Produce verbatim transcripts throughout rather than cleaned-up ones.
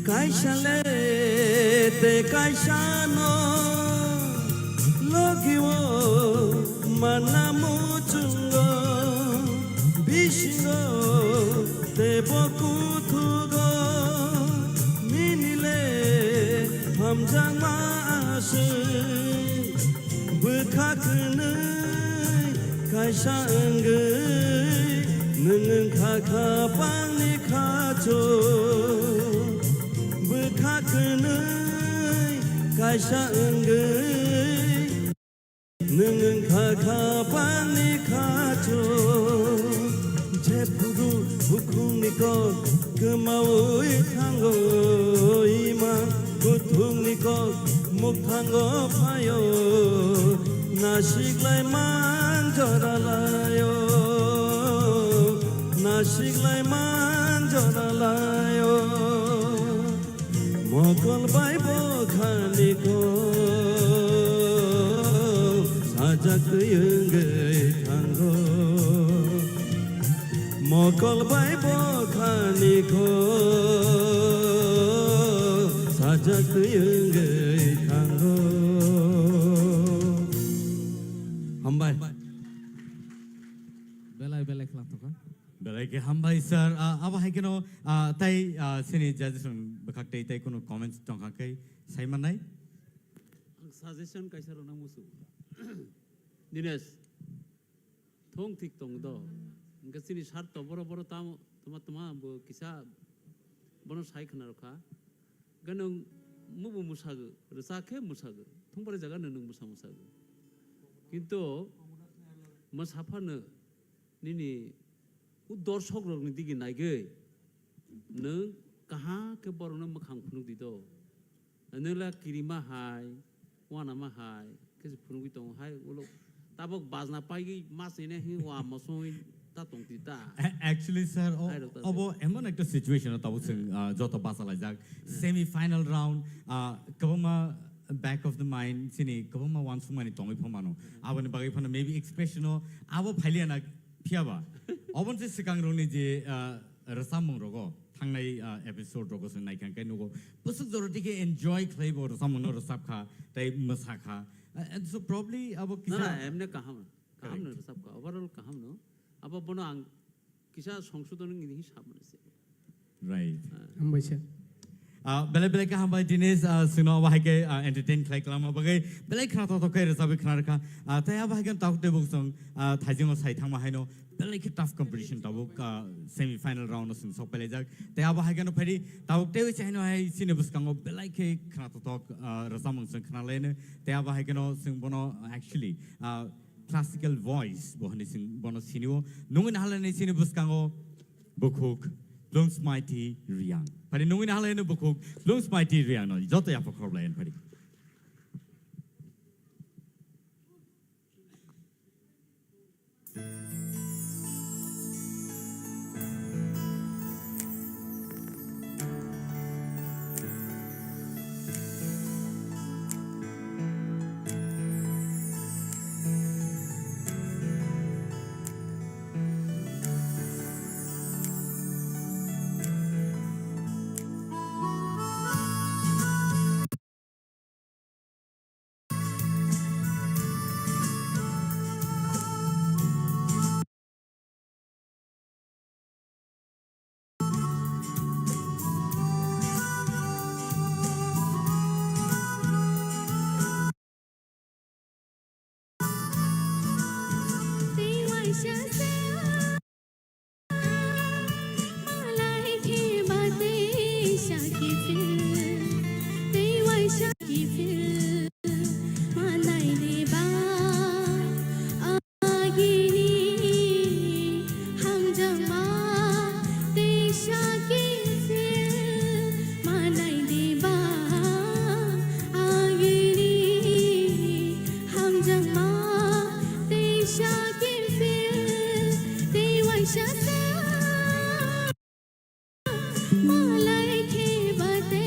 Kaisa le te kaisa no logi o manna muchungo bisingo te bo kuthugo nini le hamjakma aswk. Bwkha kwnwi kaisa wngwi nwng wngkha kha pangni khacho. Bwkha kwnwi kaisa wngwi nwng wngkha kha pangni khacho. Jephuru bukhungni kok kwmaui thango, ima kuthukni kok mukthango phaio. Nasiklai man joralaio, nasiklai man joralaio. Mokol bai bo khani kok sajak twi wngwi thango. Mokol bai bo khani kok sajak twi wngwi thango. Hambai. Belai belai khwlangthoka. Belai khe hambai sir. Ah, abo hai kheno, ah, tai, ah, sini judges rok bwkhak tei tai kunu comments tongkha khe sai mannai. Ang suggestion kaisa rwna musu. Dinesh, thung thik tong do. Hwnkhe chini sir to boro boro tamo tama tama bo kisa bono sai khna rwkha. Hwnkhe nwng mubo mwsagw, rwchak khe mwsagw. Thung bari jaga nwng nwng mwsa mwsagw. Kintu mwsa phano nini o dorshok rokni digi naigwi nwng kaham khe borokno mwkhang phunuk di do. Nwng la kirima hai, uanama hai, khe se phunugwi tongo hai ulo tabok bajna paigwi masine hi wa mosoi ta tongti ta. A-, actually, sir, o-, Hai rok ta obo emon ekta situation o tabuk chwng, ah, joto bachalaijak. Semi final round, ah, kwbangma back of the mind, chini kwbangma uansukmani tongwi pho mano. Aboni bagwi phano maybe expression o abo phailiya na phiyaba. Oboni se swkang rokni je, ah, rwchapmung rogo, thangnai, ah, episode rogo chwng naikha khe nugo. Bwswk jora dikhe enjoy khlai bo rwchapmung no rwchap kha, tei mwsa kha. Ah, and so probably abo Na, kisa na, emne kaham. Kaham no Correct. Rwchap kha. Overall kaham no. Abo bono ang kisa songsodon wngwi sap mani se. Right. Ah. Hambai sir. Ah, belai belai khe hambai Dinesh, ah, chwngno abo hai khe, ah, entertain khlai kwlangma bagwi belai khnathok khe rwchabwi khna rwkha. Ah, tei abo hai khe tabuk tei buk chwng, ah, thaisingo sai thangma haino belai khe tough competition tabuk, ah, semi final round o chwng sok pailaijak. Tei abo hai kheno phaidi tabuk tei se haino hai chini bwskango belai khe khnathok, ah, rwchapmung chwng khna laino. Tei abo hai kheno chwng bono actually, ah, classical voice bo hwnwi chwng bono sinio. Nungwi nahalani chini bwskango bukhuk Lungsmaiti Riang. Phaidi nungwi nahalani bukhuk Lungsmaiti Riang no joto yapha khorok lai phaidi. Agini hamjakma teisa kiphil manai diba? Agini hamjakma teisa kiphil tei waisa se malai khe ba tei.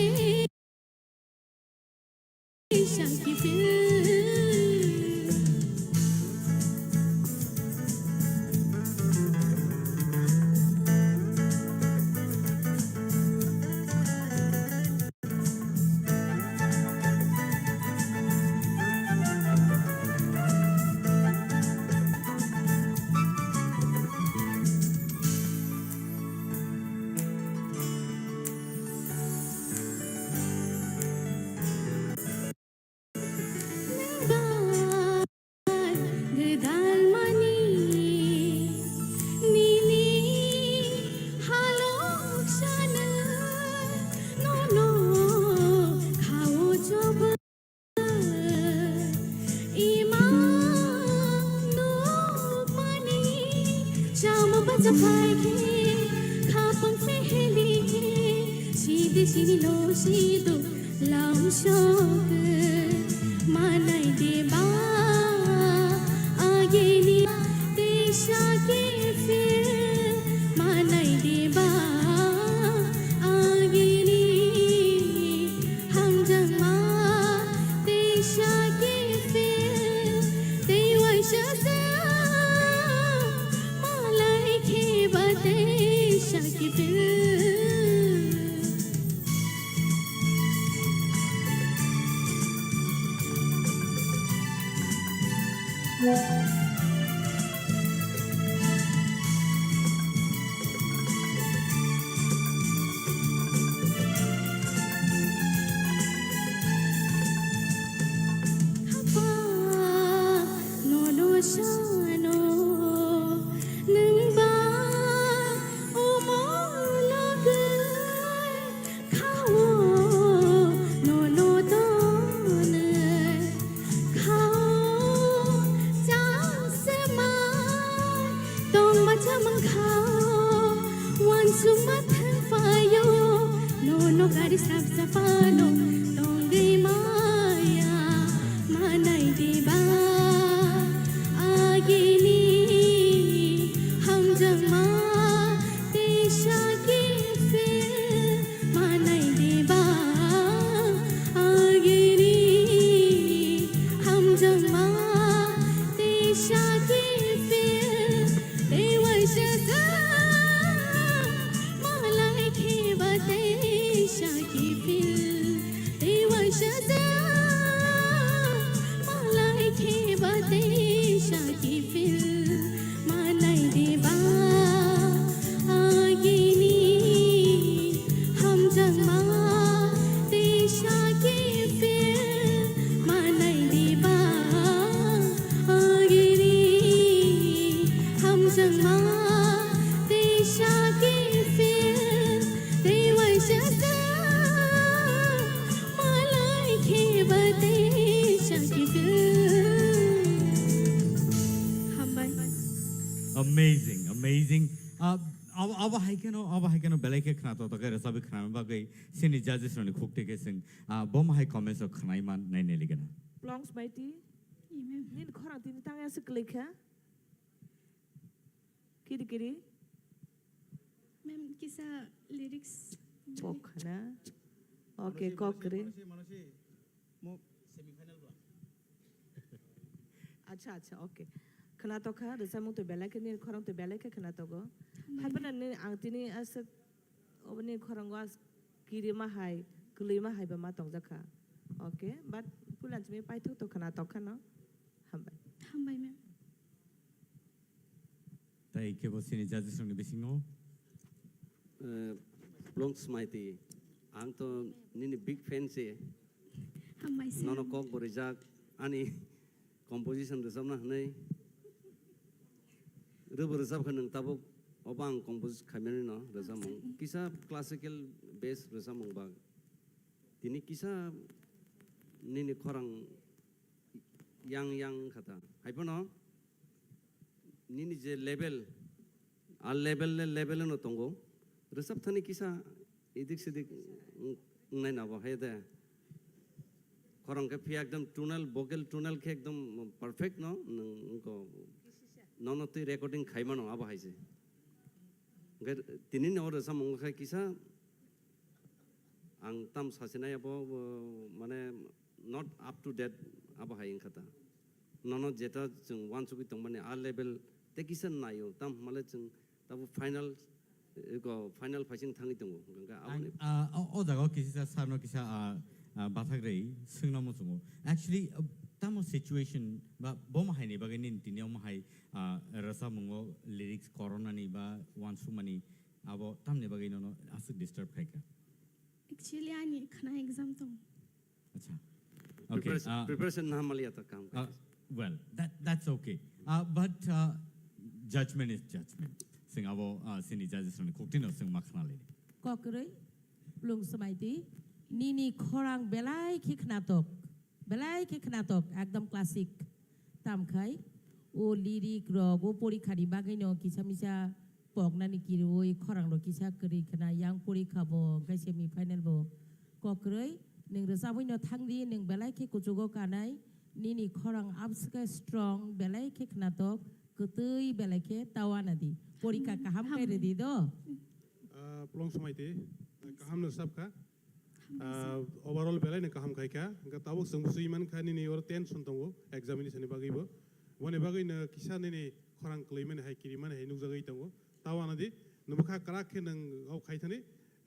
Chapai khe, khapang se heli khe, sidi sini no sido, lam sok, manai de ba, agini, teisa ke feel, manai de ba, agini, hamjang ma, teisa ke feel, tei waisa se. Malai khe ba tei sakipil. Khapa nono sano nwngba omo logwi khao nono tonwi khao chasema tongma chamang khao wansukma thangphaio nono gari sap sapano tongwi maya manai diba agini hamjakma teisa kifil manai diba agini hamjakma teisa kifil tei waisa sa malai khiba teisa kifil tei waisa sa malai khiba teisa kifil manai diba agini hamjakma teisa kifil manai diba agini hamjakma teisa kifil tei waisa sa malai khiba teisa kifil. Hambai. Amazing, amazing. Ah, abo, abo hai kheno, abo hai kheno belai khe khna to, to khe rwchapwi khnani bagwi chini judges rokni khuk twi khe chwng, ah, bo ma hai comments rok khnai man nai nai ligana. Plongs Maiti. Amen. Nini khorang tini tang ya se kwlai kha. Kiri kiri. Ma'am, kisa lyrics. Kok khana. Okay, kok kri. Mo semifinal ba. Acha, acha, okay. Khna tokha, rwchapmung to belai khe, nini khorang to belai khe khna togo. Hambai. Haphano nini ang tini aswk oboni khorango as kirima hai, kwlwima hai ba ma tongjakha. Okay, but puila simi paithak to khna tokha no. Hambai. Hambai, ma'am. Tai kebo sini judges rokni bisingo? Eh, Plongs Maiti, ang to nini big fan se. Hambai, sir. Nono kok bo rijak, ani composition rwchapna hwnwi. Rwbo rwchap kha nwng tabuk, obo ang compose khaimani no rwchapmung. Sir. Kisa classical bass rwchapmung bag. Tini kisa nini khorang yang yang kha ta. Hai phano nini je level, a level le level no tongo. Rwchap thani kisa edik sedik wng-, wngnai na bo hai de. Khorang khe phiya ekdom tonal, vocal tonal khe ekdom perfect no, nwng wngkho nono twi recording khaimano abo hai se. Hwnkhe tini no rwchapmung khe kisa ang tam sasinai abo, bo, mane not up to date abo hai wngkha ta. Nono jeta chwng uansugwi tongmani a level tei kisa naio, tam hwnmale chwng tabuk final, eh, ko final phaising thangwi tongo. Hwnkhe ang, aboni ah, o, o jaga o kisa sir no kisa, ah, ah, bathak rei swngna muchungo. Actually, ah, tamo situation ba bo ma hai ni bagwi nini tini omo hai, ah, rwchapmungo lyrics koronani ba uansukmani abo tamni bagwi nono aswk disturb khaikha? Actually, ani khna exam tong. Acha. Okay, preparation, ah, preparation na hamaliya ta kam ah, ka. Well, that, that's okay. Ah, but, ah, judgment is judgment. Sing abo, ah, sini judges rokni khukti no sing ma khna lini. Kokroi, Plongs Maiti, nini khorang belai khe khnatok. Belai khe khnatok, ekdom classic. Tamkhai, o lyric rok, o porikha ni bagwi no kisa misa koknani kiriui khorang rok kisa kwrwi khna, yang porikha bo hwnkhe semi final bo kok kwrwi. Nwng rwchabwi no thang di, nwng belai khe kuchugo kanai, nini khorang abs khe strong, belai khe khnatok, kwtwi belai khe ta uana di. Porikha kaham khe rwdi do. Ah, Plong Samaiti, kaham no sab kha. Ah, overall belai no kaham khai kha. Hwnkhe tabuk chwng bwswi man kha nini oro tension tongo examination ni bagwi bo. Boni bagwi no kisa nini khorang kwlwi mani hai kiri mani hai nukjagwi tongo. Ta uana di, no bwkha kwrak khe nwng o khai thani,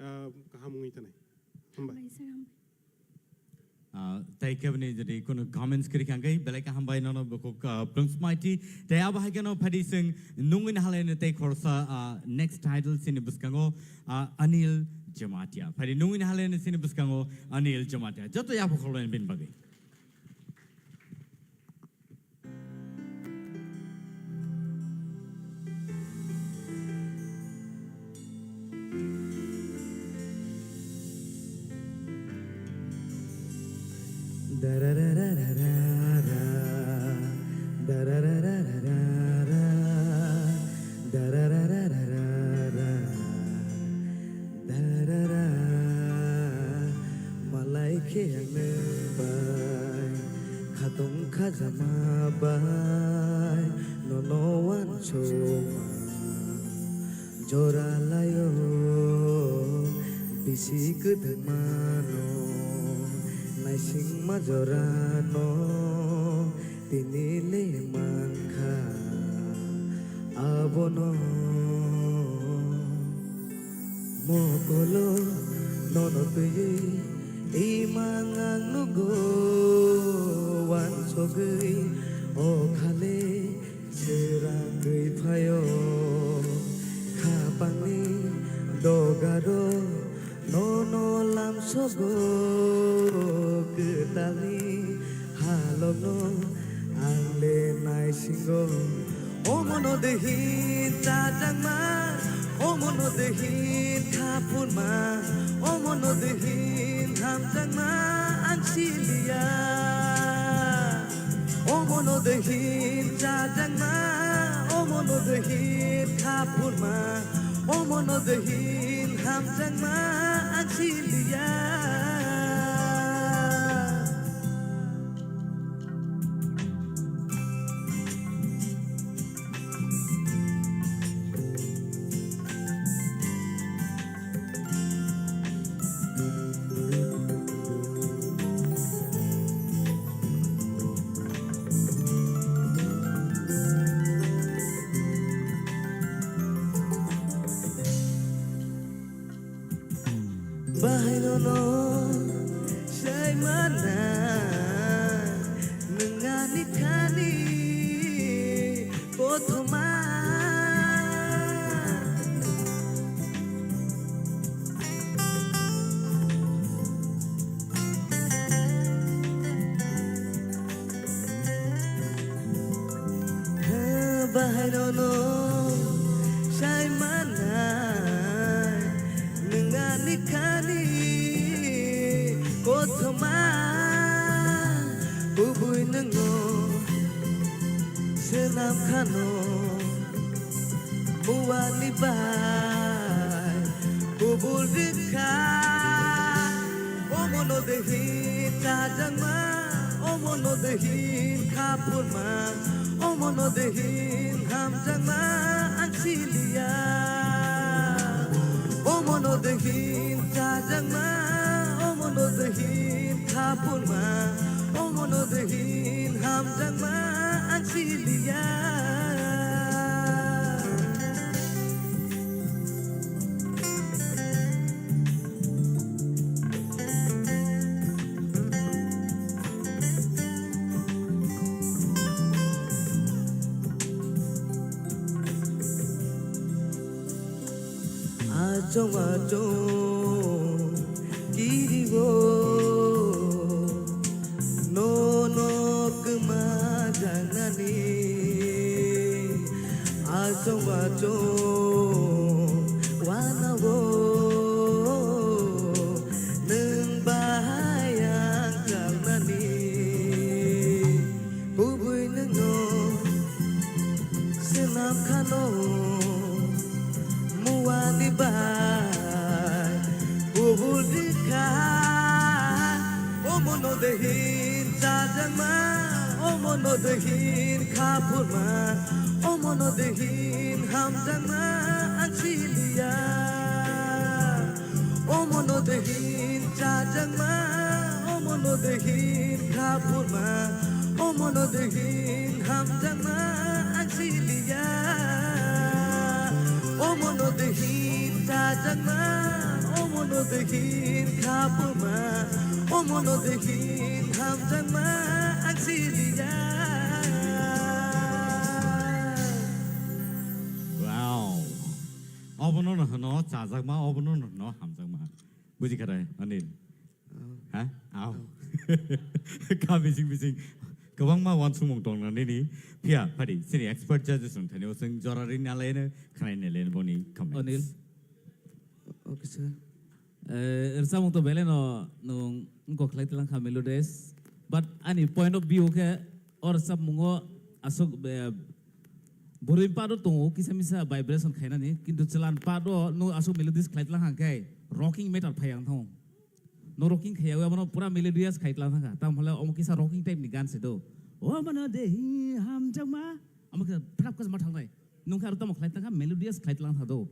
ah, kaham wngwi thani. Hambai. Hambai sir, hambai. Ah, tei keboni jodi kunu comments kwrwi kha hwnkhe belai kaham bai nono bukhuk, ah, Plung Samaiti. Tei abo hai kheno phaidi chwng nungwi nahaleno tei khoroksa, ah, next title chini bwskango, ah, Anil Jamatia. Phaidi nungwi nahaleno chini bwskango Anil Jamatia. Joto yapha khoroknwi bini bagwi. Darara, malai khe ang nwng bai, khatong khajama bai, nono uansukma jora laio, bisi kwdwmano naisingma jorano. Tini le mankha abono. Mokolo nono twiwi imang ang nugo, wansogwi o khale swrangwi phaio. Khapangni dogaro nono lamsogo, kwtalni halokno ang le naisingo. Omono dehin chajakma, omono dehin khapurma, omono dehin hamjakma ang siliya. Omono dehin chajakma, omono dehin khapurma, omono dehin hamjakma ang siliya. Bahai nono sai mana, nwng ani thani kothoma. Bahai nono sai manai, nwng ani khani kothoma, kubui nwngo swnam khano. Buani bai kubul rikha. Omono dehin chajakma, omono dehin khapurma, omono dehin hamjakma ang siliya. Omono dehin chajakma, omono dehin khapurma, omono dehin hamjakma ang siliya. Achong achong kiriwo nono kwma jangnani. Achong achong wanawo nwng bahai ang kalnani. Kubui nwngno swnam khano. Omono dehin khapurma, omono dehin hamjakma ang siliya. Omono dehin chajakma, omono dehin khapurma, omono dehin hamjakma ang siliya. Omono dehin chajakma, omono dehin khapurma, omono dehin hamjakma ang siliya. Wow. Obono no hwno chajakma, obono no hwno hamjakma. Buji kha de, Anil? Ha? Au. Kha bising bising. Kwbangma uansukmung tong na nini. Phiya, phadi, chini expert judges rok thani o chwng jora ri na lai no, khnai na lai no boni comments. Anil. Okay, sir. Eh, rwchapmung to belai no nwng wngkok khlai tlang kha melodies. But ani point of view khe o rwchapmungo aswk, eh, bwrwi part o tongo kisa misa vibration khainani, kintu chwla part o nwng aswk melodies khlai tlang kha khe rocking matter phai ang thango. No rocking khaiya, abono pura melodious khai tlang thangkha. Tamo hwnle omo kisa rocking type ni gan se do. O mano de hi hamjakma. Omo kisa phrap kisa ma thangnai. Nungkha aro tamo khlai tangkha, melodious khlai tlang tha do.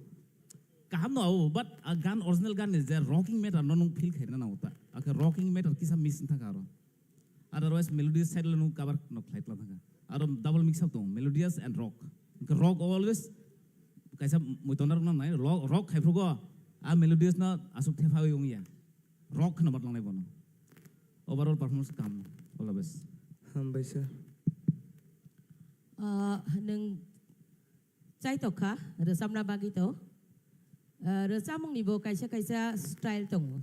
Kaham no abo, but a gan, original gan ni je rocking matter no nung feel khaina nango ta. Akhe rocking matter kisa miss thangkha aro. Otherwise melodious side le nung cover no khlai tlang thangkha. Aro double mix up tong, melodious and rock. Hwnkhe rock always kaisa muitonda rok nang nai, rock, rock khai phrugo, a melodious no aswk thepha wi wngya. Rock kheno matlangnai bono. Overall performance kaham. All the best. Hambai sir. Ah, nwng chaitok kha, rwchapna bagwi to. Ah, rwchapmungni bo kaisa kaisa style tongo.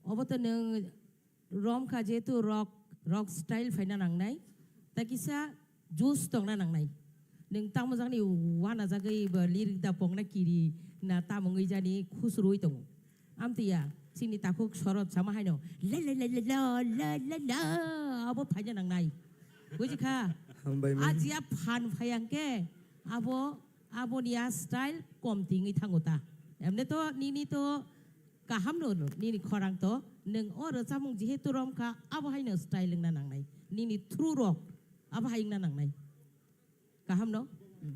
Obo to nwng rom kha, jehetu rock, rock style phaina nangnai. Ta kisa juice tongna nangnai. Nwng tamo jakni uanajagwi ba lirik da pokna kiri na tamo wngwi jani khusrwi tongo. Amtwi ya, chini takhuk sorot sama haino, la la la la la la la la, abo phaina nangnai. Buji kha? Hambai man. Aji a phan phai ang khe, abo, aboni a style kom tingwi thango ta. Emne to nini to kaham no, no, nini khorang to, nwng o rwchapmung jehetu rom kha, abo haino style wngna nangnai. Nini through rok, abo hai wngna nangnai. Kaham no? Hmm.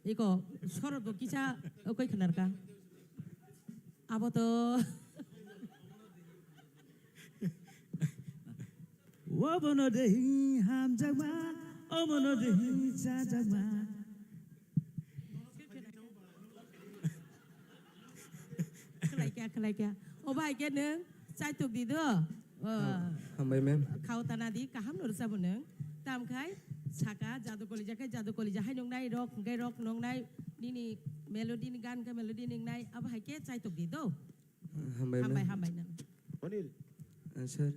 Iko, sorot bo kisa, okoi khnarka. Abo to. Obono de hi hamjakma, omono de hi chajakma. Khlai kya, khlai kya. O bai khe nwng chaitok di do. O. Hambai ma'am. Khao tana di, kaham no rwchabo nwng. Tam khai saka jadu kolija khai jadu kolija hai nungnai, rock hwnkhe rock nungnai, nini melody ni gan khe melody nungnai, abo hai khe chaitok di do. Hambai ma'am. Hambai, hambai nwng. Anil. Ah, sir.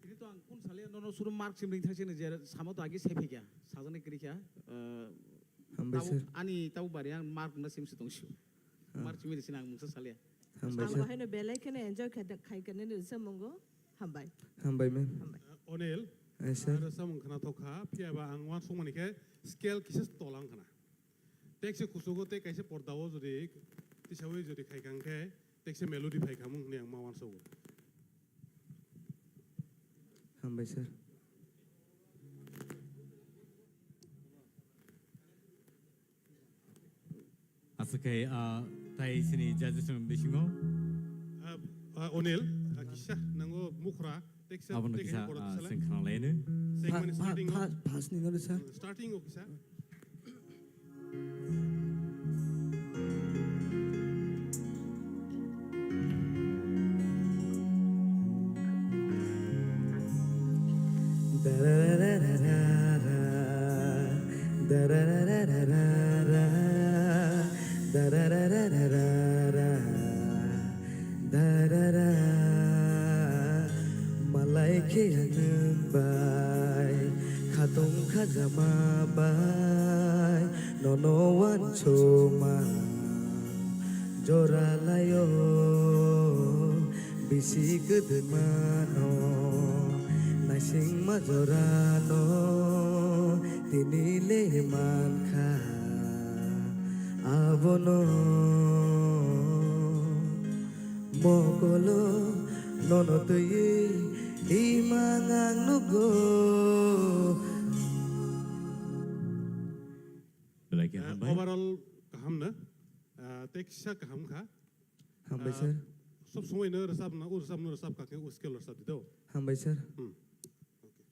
Ini to ang kun sale nono suru mark sim ring thang sini je samo to agi sephikya. Sajani kirikya. Eh, Hambai, tabo sir. Ani tabo bari ang mark na sim si tong siu. Ah. Mark simi sini ang mungsa salia. Hambai, sir. Ang bahai no belai kheno enjoy khai, khai kene ni rwchapmungo. Hambai. Hambai, ma'am. Hambai. Onel, yes, sir. Rwchapmung khna thok kha, phiya ba ang uansukmani khe scale kisa tolang khna. Tekse kuchugo tei kaisa pordao jodi tisawi jodi khai kha hwnkhe tekse melody phai kha mung hwnwi ang ma uansugo. Hambai, sir. Aswk khe, ah, tai sini judges ni bisingo. Ah, ah, Onil, ah, kisa nango mukhra, teksa, abono teksa kisa, ni ah, sala. Seng khna laino. Seng mani pha-, pha-, starting o. Pha-, first ni nolo, sir. Starting o kisa. Darara, malai khe nwng bai, khatung khajama bai, nono uansukma jora laio, bisi kwdwmano naisingma jorano tini le mankha. Abono mokolo nono twiwi Imang ang nugo. Belai khe hambai. Overall kaham no. Ah, tei kisa kaham kha. Hambai, ah, sir. Sob somoi no rwchap na, o rwchap no rwchap kha khe o scale rwchap di do. Hambai, sir. Hmm. Okay.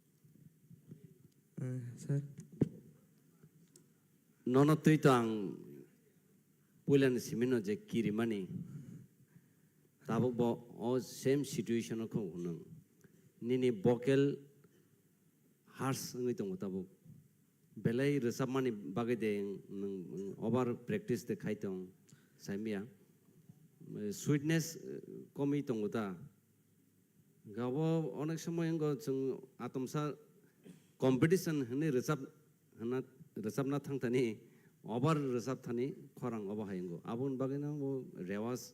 Ah, sir. Nono twi to ang puilani simino je kirimani. Tabuk bo o same situation o kho hwnung. Nini vocal harsh wngwi tongo tabuk. Belai rwchapmani bagwi de nwng over practice de khai tong, saimya. Sweetness, eh, komwi tongo ta. Gabo onek somoi wngkha chwng atomsa competition hwnwi rwchap, hwnna rwchapna thangthani over rwchap thani khorang obo hai wngo. Aboni bagwino bo rewas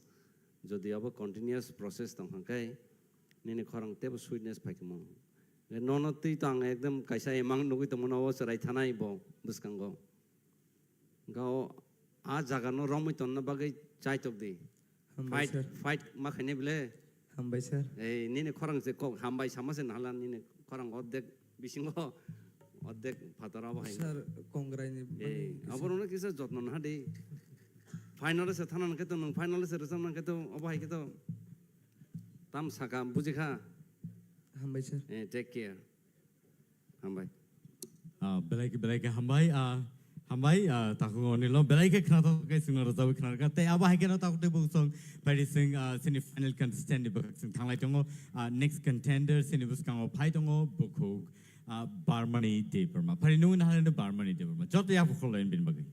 jodi abo continuous process tong kha khe nini khorang teibo sweetness phai khe mano. Nono twi to ang ekdom kaisa imang nugwi tongmano obo chwrai thanai bo bwskango. Gao a jaga no romwi tonna bagwi chaitok di. Hambai, fight, sir. Fight ma khainai bile. Hambai, sir. Ei, nini khorang se kok hambai sama se nahala nini khorang ordek bisingo ordek phatar abo hai. Sir, kongrai ni. Ei, bani abo rona kisa jotno naha di. Final se thana nang khe to nwng final se rwchap nang khe to abo hai khe to tam saka buji kha. Hambai, sir. Eh, take care. Hambai. Ah, belai khe, belai khe hambai, ah, hambai, ah, takhuk Onilo, belai khe khnathok khe chwngno rwchapwi khna rwkha. Tei abo hai kheno takhuk tei bukhuk song phaidi chwng, ah, chini final contestant ni bwkhak chwng thanglai tongo. Ah, next contender chini bwskango phai tongo bukhuk, ah, Barmani Debbarma. Phari nungwi naharino Barmani Debbarma. Joto yapha khorlaini bini bagwi.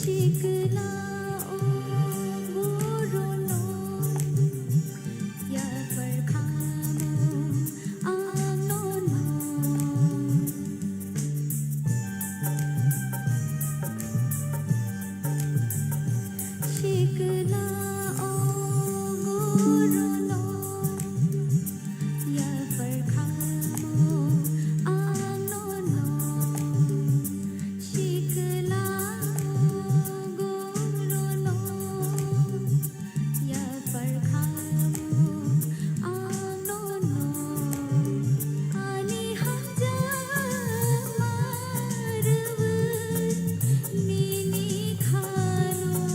Sikla o guru no yapar khamu ang no no. Sikla o guru no yapar khamu ang no no. Sikla o guru no yapar khamu ang no no. Ani hamjakma rwui nini khano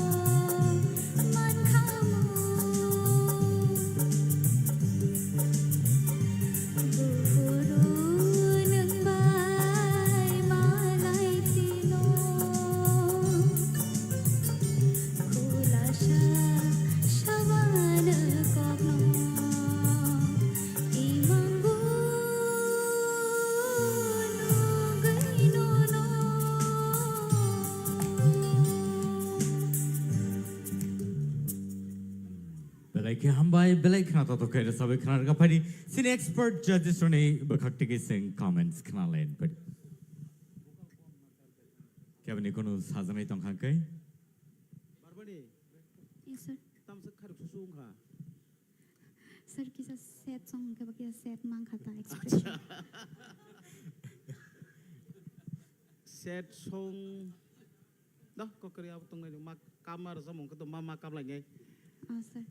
mankhamu. Buphuru nwng bai malai tino. Khulasa saban kokno imang bu nugwi nono. Belai khe hambai, belai khna totok khe rwchapwi khna rwkha phai di. Chini expert judges rokni bwkhak tigi chwng comments khna lai phai di. Keboni kunu sajaknai tongkha khe? Barbani. Yes, sir. Tamsa kharuk susu wngkha. Sir, kisa set song hwnkhe ba kisa set mankha ta expression. Set song. Doh, kokori abo tongnai ma kama rwchapmung khe to ma ma kam lainai. Ah, sir.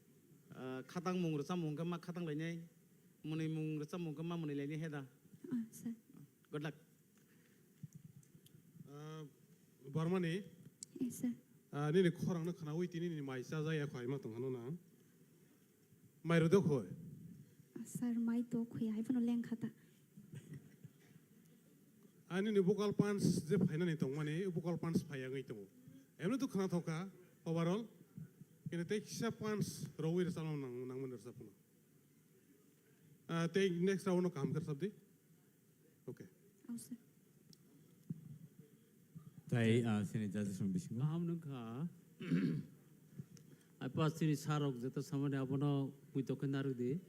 Ah, khatang mung rwchapmung khe ma khatang lainai. Mwnwi mung rwchapmung khe ma mwnwi lainai he da. Ah, sir. Good luck. Ah, Barmani. Yes, sir. Ah, nini khorang no khnaui tini nini mai cha jaya khoi ma tong hano na. Mai rw do khoi. Ah, sir, mai to khoi, hai phano leng kha ta. Ani ni vocal punch je phainani tongmani, vocal punch phai yangwi tongo. Emno to khna thoka, overall. Kene tei kisa punch rwui rwchapna nang, nangmani rwchapna. Ah, tei next round no kaham khe rwchapdi. Okay. Oh, sir. Tai, ah, sini judges rok bisingo. Kaham nung kha. Ai pas chini sir rok jeto samani abono muitok khe narwk di.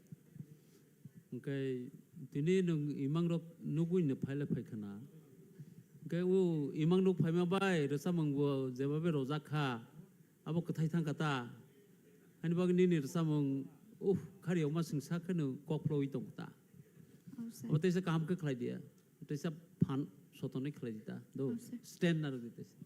Hwnkhe tini nwng imang rok nugwi no phaile phai khna. Hwnkhe o imang rok phaima bai rwchapmung bo jebabe rojak kha. Abo kwthai thang kha ta. Ani bagwi nini rwchapmung, uh, khari yokma singsa kheno kok phlogwi tong kha ta. Oh, sir. Abo teisa kaham khe khlai diya. Teisa phan sotonwi khlai di ta. Do, oh, sir. Stand narwk di teisa.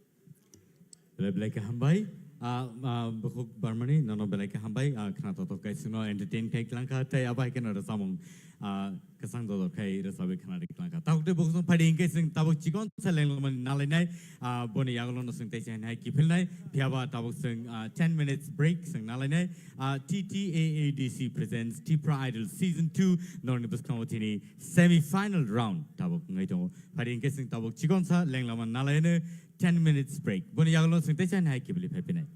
Belai belai khe hambai. Ah, ah, Bukhuk Barmani, nono belai khe hambai. Ah, khna totok kai sino entertain kai klang kha. Tei abo hai kheno rwchapmung, ah, kwchang dodor khai rwchapwi khna ri klang kha. Tabuk tei bukhuk song phai di hwnkhe chwng tabuk chikon sa lenglamani nalainai. Ah, boni yagulo no chwng teisa hai kiphilnai. Phiyaba tabuk chwng, ah, ten minutes break chwng nalainai. Ah, T T A A D C presents Tipra Idol Season two norni bwskango tini semi final round tabuk wngwi tongo. Phai di hwnkhe chwng tabuk chikon sa lenglamani nalaino ten minutes break. Boni yagulo chwng teisa hai kiphilwi phai phinai.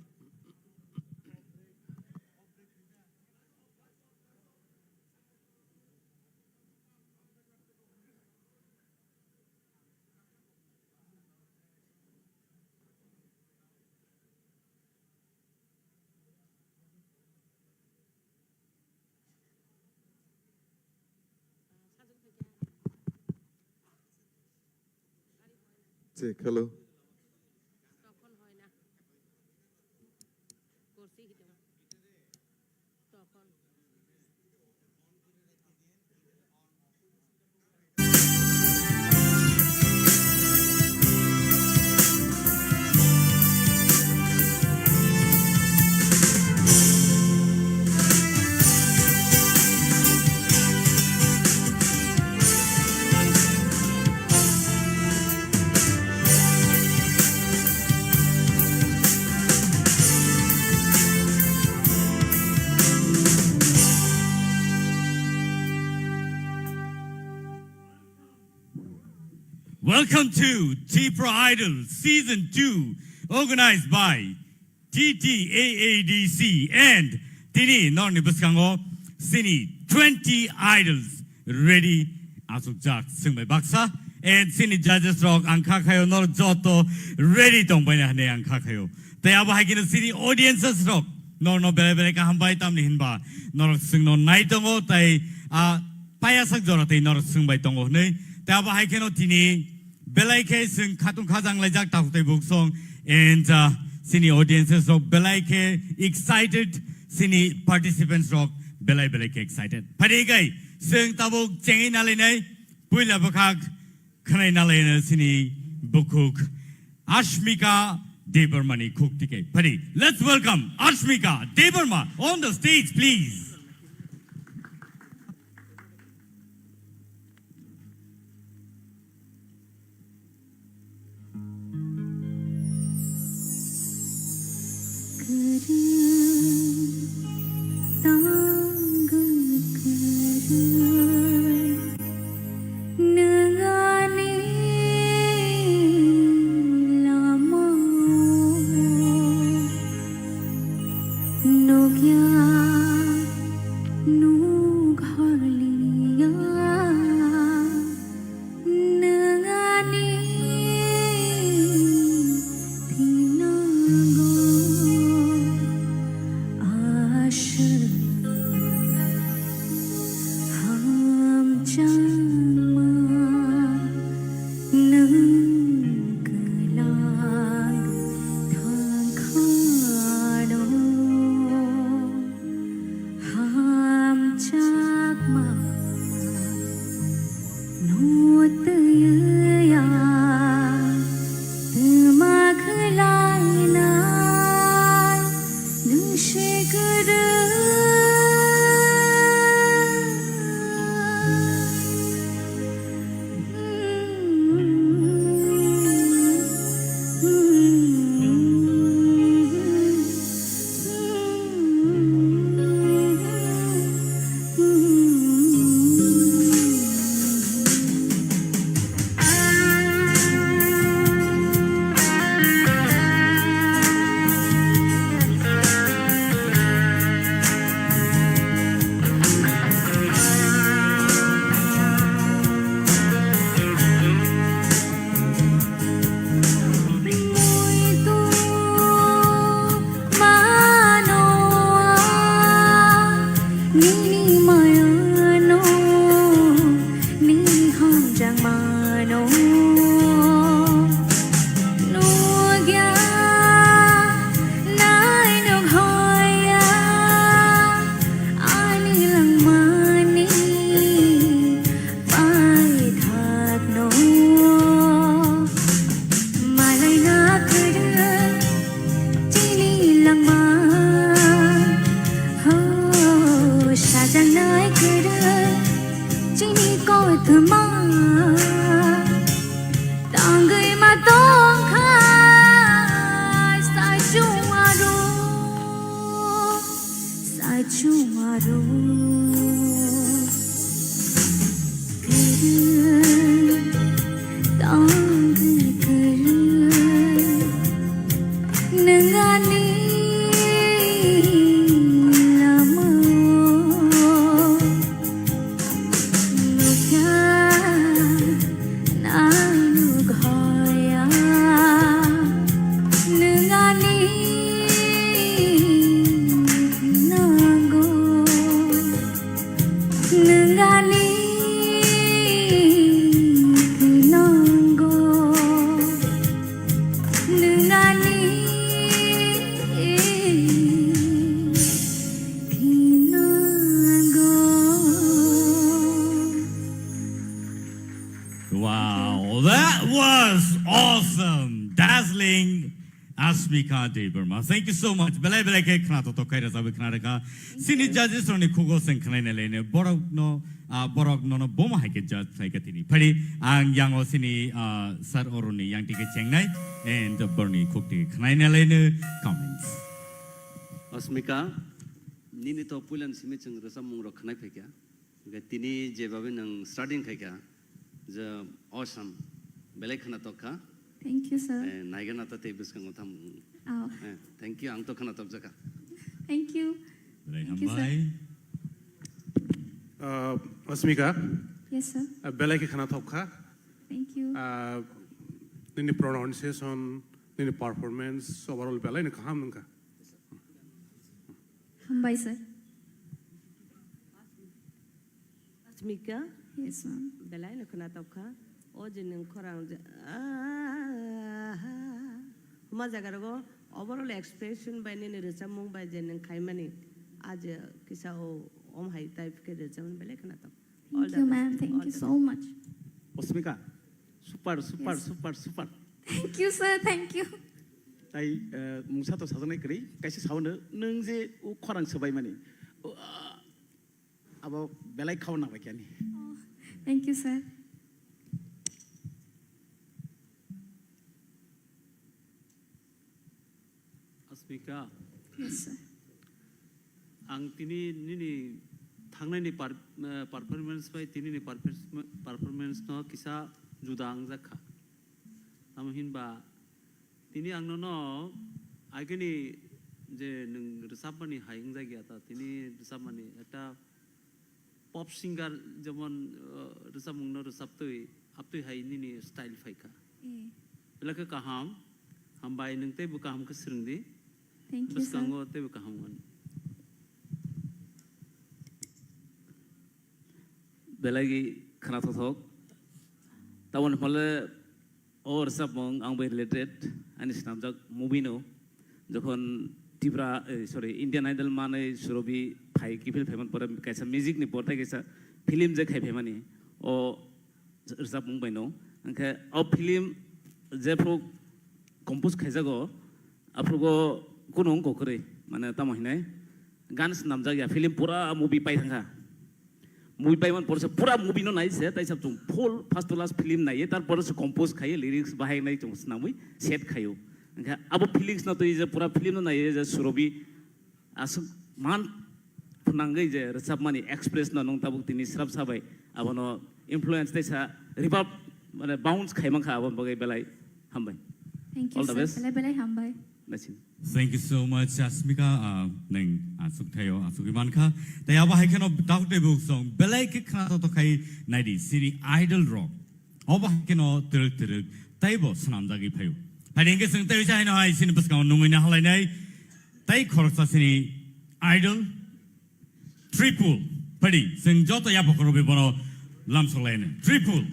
Check, hello. Welcome to Tipra Idol Season two, organized by T T A A D C and tini norni bwskango sini twenty idols ready asukjak swngbai baksa and sini judges rok ang kha khayo nor joto ready tongbaina hwnwi ang kha khayo. Tei abo hai kheno sini audiences rok norno belai belai kaham bai tamni hinba norok swngno nai tongo tei a payasak jora tei norok swngbai tongo hwnwi. Tei abo hai kheno tini belai khe chwng khatung khajang laijak takhuk tei buksong and, uh, sini audiences rok belai khe excited, sini participants rok belai belai khe excited. Phai kai chwng tabuk chengwi nalainai puila bwkhak khwnai nalaina sini bukhuk Ashmika Debbarma ni khuk tike. Phai let's welcome Ashmika Debbarma on the stage, please. Oh, that was awesome! Dazzling Asmika Debbarma. Thank you so much. Belai belai khe khna to tokai rajabi khna rekha. Sini judges roni khugo seng khnai na lene borok no, ah, borok no no boma hai khe judge khlai kha tini. Phari ang yang o sini, ah, sir oroni yang tike chengnai and borni khuk tike khnai na lene comments. Asmika, nini to puilan simi chwng rwchapmung rok khnai phaikha. Hingke tini jebabe nwng starting khaikha, je awesome, belai khwnatok kha. Thank you, sir. Eh, naigana ta tei bwskango tham. Oh. Eh, thank you, ang to khwnatok jakha. Thank you. Belai Thank you, sir. Hambai. Uh, Asmika. Yes, sir. Uh, belai khe khwnatok kha. Thank you. Uh, nini pronunciation, nini performance, overall belai no kaham wngkha. Hambai, sir. Asmika? Yes, ma'am. Belai no khwnatok kha. O je nwng khorang je, ah, huma jaga rogo overall expression bai nini rwchapmung bai je nwng khaimani, a je kisa o om hai type khe rwchapmani belai khwnatok. All Thank the you, best. Ma'am. Thank All you the so best. Much. Asmika, super, super, Yes. Super, super. Thank you, sir. Thank you. Tai, eh, mungsa to sajaknai kwrwi, kaisa saono, nwng je o khorang swbaimani, o, ah, abo belai khao nangbai khe ani. Oh, thank you, sir. Asmika. Yes, sir. Ang tini nini thangnaini par-, eh, performance bai tinini performance, performance no kisa juda wngjak kha. Tamo hinba tini ang nono agini je nwng rwchapmani hai wngjak ya ta, tini rwchapmani ekta pop singer jemon, eh, rwchapmungno rwchaptwi, aptwi hai nini style phaikha. Eh. Belai khe kaham, hambai nwng teibo kaham khe swrwngdi. Thank you, sir. Bwskango teibo kaham wngmani. Belai khwnathok thok. Taboni hwnle o rwchapmung ang bai related, ani swnamjak movie no. Jokhon Tripura, eh, sorry, Indian Idol manwi Surobi phai, kiphil phaiman pore kaisa music ni porthai kaisa film je khai phaimani. O rwchapmung bai no. Hwnkhe o film jephru compose khaijago, aphrugo kunu wngkha kwrwi, mane tamo hinai gan swnamjak ya, film pura movie pai thangkha. Movie pai man porse pura movie no nai se, tai sab chung full first to last film nai, tar pore se compose khai, lyrics bahai nai chung swnamwi set khaio. Hwnkhe abo feelings no twi je pura film no nai je Surobi aswk man phnangwi je rwchapmani express no nwng tabuk tini srapsa bai abono influence tei sa reverb mane bounce khai mankha aboni bagwi belai hambai. Thank you, All the sir. Best. Belai belai hambai. Naising. Thank you so much, Asmika. Ah, nwng aswk thaio, aswk mankha. Tei abo hai kheno tabuk tei buk song belai khe khna to khai naidi sini idol rok. Obo hai kheno twrwk twrwk teibo swnamjagwi phaio. Hai hwnkhe chwng tei hai no hai sini bwskango nungwi na halainai tei khoroksa sini idol Tripul. Padi, chwng joto yapha khorokwi bono lamsok lainai. Tripul.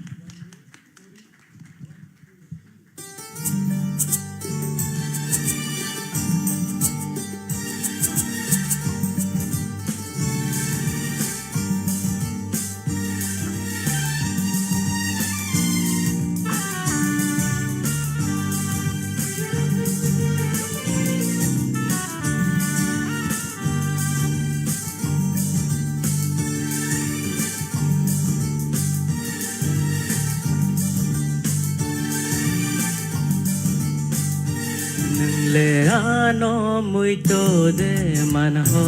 Nwng le ano muito de manho,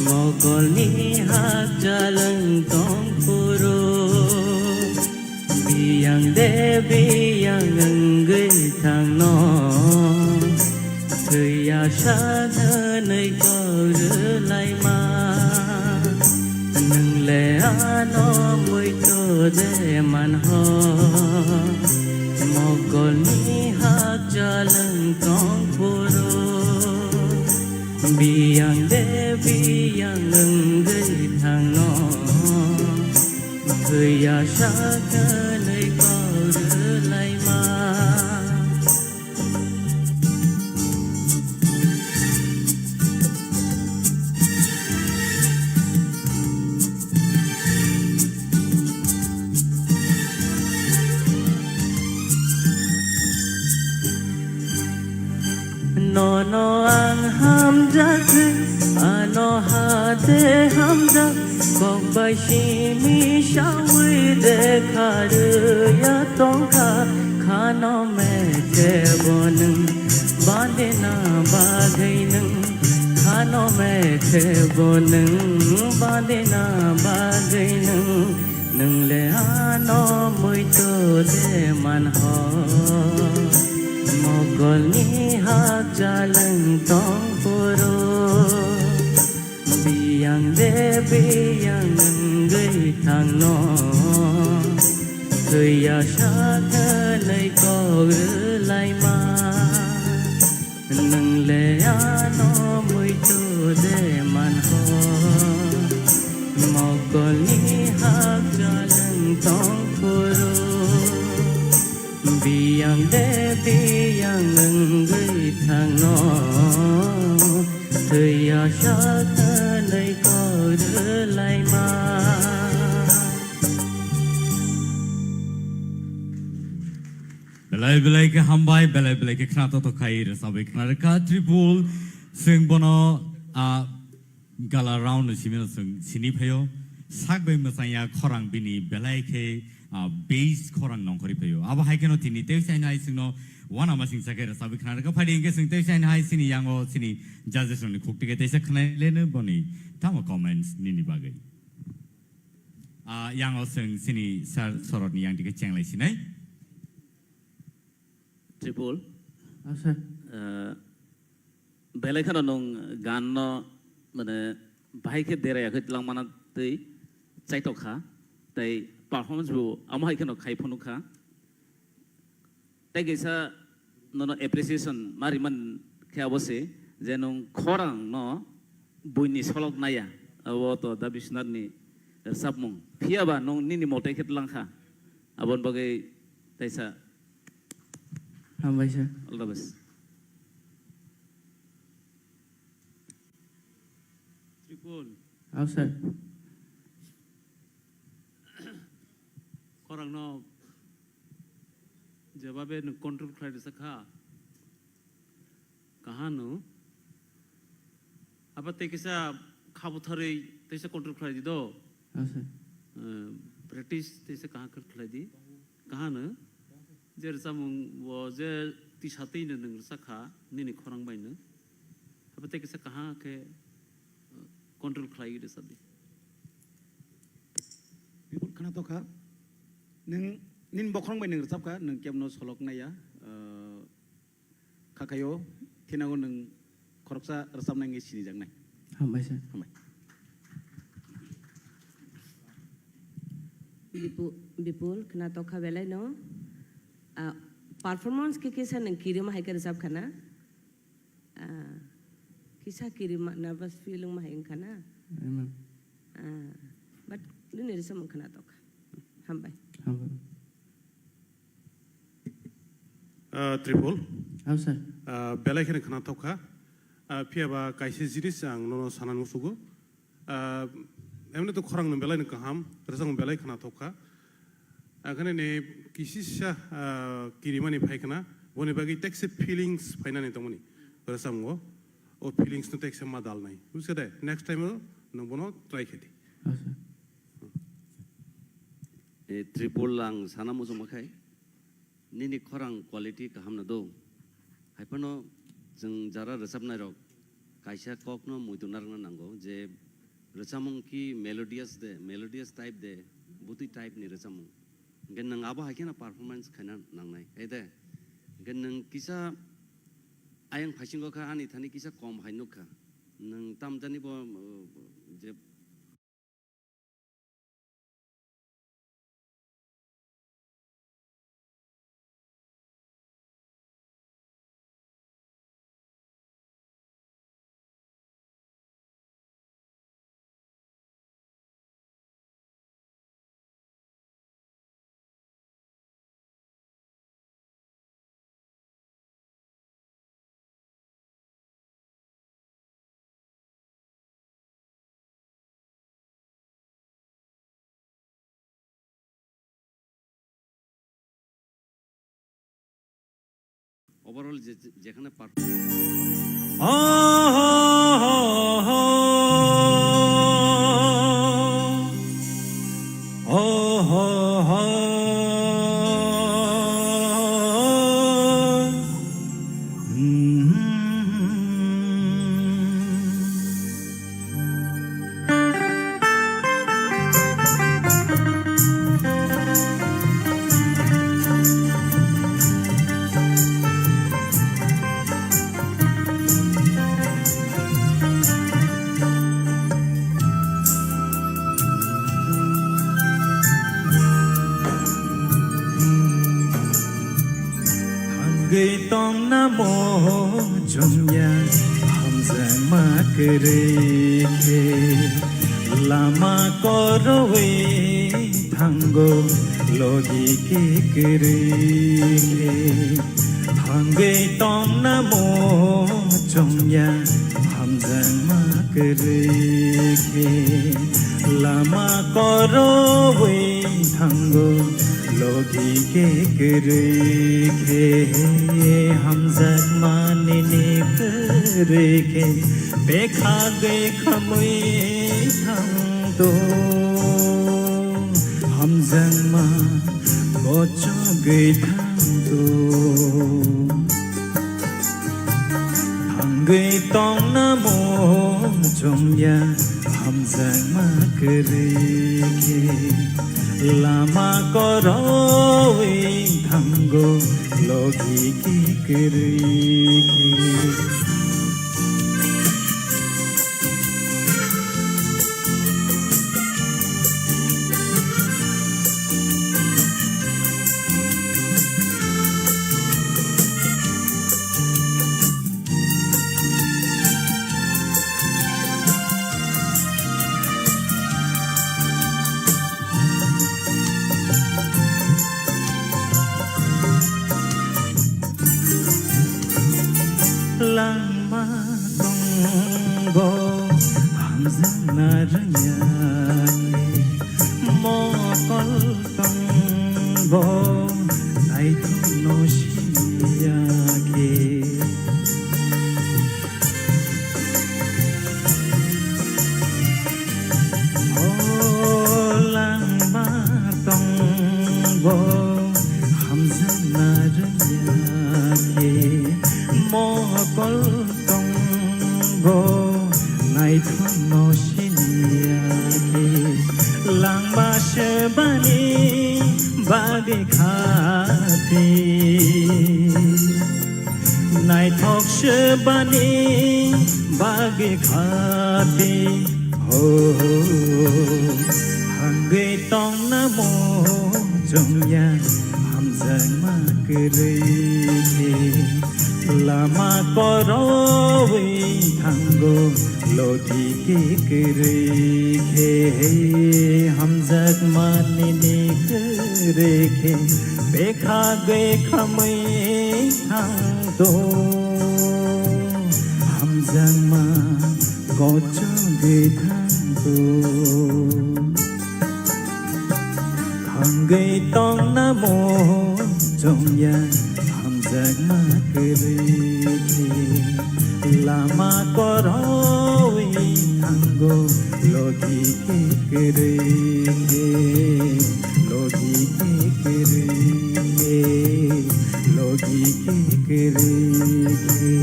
mogolni hakjalwng tong phuru. Biyang de biyang wngwi thangno, thwiya sa hwnwi kok rwlaima. Nwng le ano muito de manho, mogolni hakjalwng tong phuru. Biyang de biyang wngwi thangno, thwiya sa hwnwi kok rwlaima. Nono ang hamjak, ano hate hamjak, kok bai simi sawi de kharwi ya tongkha, khano methe bo nwng, bandina bagwi nwng, khano methe bo nwng, bandina bagwi nwng. Nwng le ano muitu de manho, mokolni hakchalwng tong phuru. Biyang de biyang wngwi thangno, thwiya sakhnwi kok rwlaima. Nwng le ano muitu de manho, mokolni hakchalwng tong phuru. Biyang de biyang wngwi thangno, thwiya sakhnwi kok rwlaima. Belai belai khe hambai, belai belai khe khna tokthok khai rwchabwi khna rwkha Tripul. Chwng bono, ah, gala round no simi no chwng sini phaio. Sak bai mwchang ya khorang bini belai khe, ah, bass khorang nongkhorwi phaio. Abo hai kheno tini tei saino hai chwngno wana masing sa khe rwchabwi khna rwkha. Phaidi hwnkhe chwng tei saino hai chini yango chini judges rokni khuk tike teisa khwnai leno boni tamo comments nini bagwi. Ah, yango chwng chini sir Sorotni yang tike chenglai sinai. Tripul. Ah, sir. Ah, belai kheno nwng gan no, mane, bahai khe deraiya khe twlang mana twi chaitok kha, tei performance bo amo hai kheno khai phunuk kha. Tei kaisa nono appreciation ma riman khe abo se je nwng khorang no buini solok naiya, abo to Da Biswanath ni rwchapmung. Phiya ba nwng nini mote khe twlang kha. Aboni bagwi teisa Hambai sir. All the best. Tripul. Aw sir. Khorang no jebabe nwng control khlai rwsa kha. Kahano. Abo tei kisa kha butharwi teisa control khlai di do. Aw sir. Eh, practice teisa kaham khe khlai di. Kahano. Je rwchapmung bo je tisa twi no nwng rwchap kha nini khorang bai no. Abo tei kisa kaham khe, eh, control khlai rwchap di. Bipul khna tokha. Nwng nini bokhorong bai nwng rwchap kha, nwng kebno solok naiya. Eh, Khakhaio, thinango nwng khoroksa rwchapnai wngwi sinijaknai. Hambai sir. Hambai. Bipu-, Bipul, khna tokha belai no. Ah, performance khe kisa nwng kirima hai khe rwchap khana? Ah, kisa kirima, nervous feel wngma hai wngkha na? Amen. Ah, but nini rwchapmung khna tokha. Hambai. Hambai. Ah, Tripul. Aw, sir. Ah, belai kheno khna tokha. Ah, phiya ba kaisa jinis ang nono sanani musugo. Ah, emne to khorang no belai no kaham, rwchapmung belai khna tokha. Akhane ne kisisa, ah, kirimani phai khna, boni bagwi tekse feelings phainani tongmani rwchapmungo. O feelings no tekse ma dalnai. Bujiso de? Next time o nwng bono try khe di. Aw, sir. E, Tripul ang sana muchungma khai. Nini khorang quality kaham no do. Hai phano chwng jara rwchapnai rok kaisa kok no muitu narwkna nango je rwchapmung ki melodious de, melodious type de, bwtwi type ni rwchapmung. Hwnkhe nwng abo hai kheno performance khaina nangnai, hai de? Hwnkhe nwng kisa ayang phaisingo kha ani thani kisa kom hai nukha. Nwng tamjani bo, uh, je Overall je, je-, যেখানে পার- Thangwi tongna mo chwngya hamjakma kwrwi khe, lama korowi thango logi khe kwrwi khe. Thangwi tongna mo chwngya hamjakma kwrwi khe, lama korowi thango logi khe kwrwi khe. Hamjakma nini kwrwi khe, bekhagwi khamwi thangto. Hamjakma kochogwi thangto. Thangwi tongna mo chwngya hamjakma kwrwi khe, lama korowi thango logi khe kwrwi khe. Langma tongo hamjakna rwngya khe, mokol tongo naithokno siniya khe. O langma tongo hamjakna rwngya khe, mokol tongo naithokno siniya khe. Langma sebani bagwi kha phi. Naithok sebani bagwi kha phi, ho, ho. Hangwi tongna mo chwngya hamjakma kwrwi khe, lama korowi thango logi khe kwrwi khe. Hamjakma nini kwrwi khe, bekhagwi khamwi thangto. Hamjakma kochogwi thangto. Thangwi tongna mo chwngya hamjakma kwrwi khe, lama korowi thango logi khe kwrwi khe, logi khe kwrwi khe, logi khe kwrwi khe.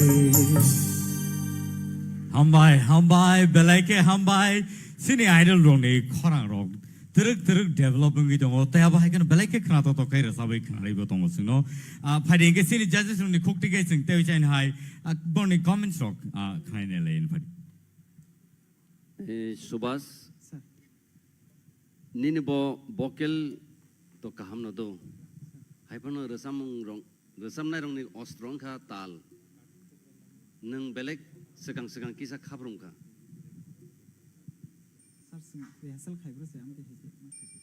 Hambai, hambai, belai khe hambai. Chini idol rokni khorang rok twrwk twrwk develop wngwi tongo. Tei abo hai kheno belai khe khna tok tok khe rwchabwi khnarwibo tongo chwngno. Ah, phaidi hwnkhe chini judges rokni khukti khe chwng tei chaini hai, ah, borokni comments rok, ah, khnai nai lai phadi. Eh, Subhas, sir. Nini bo vocal to kaham no do. Hai phano rwchapmung rok, rwchapnai rokni ostro wngkha tal. Nwng belek swkang swkang kisa khaprwng kha. Sir, swng rehearsal khaibrw se, ang khe hai khe ma khaikhe.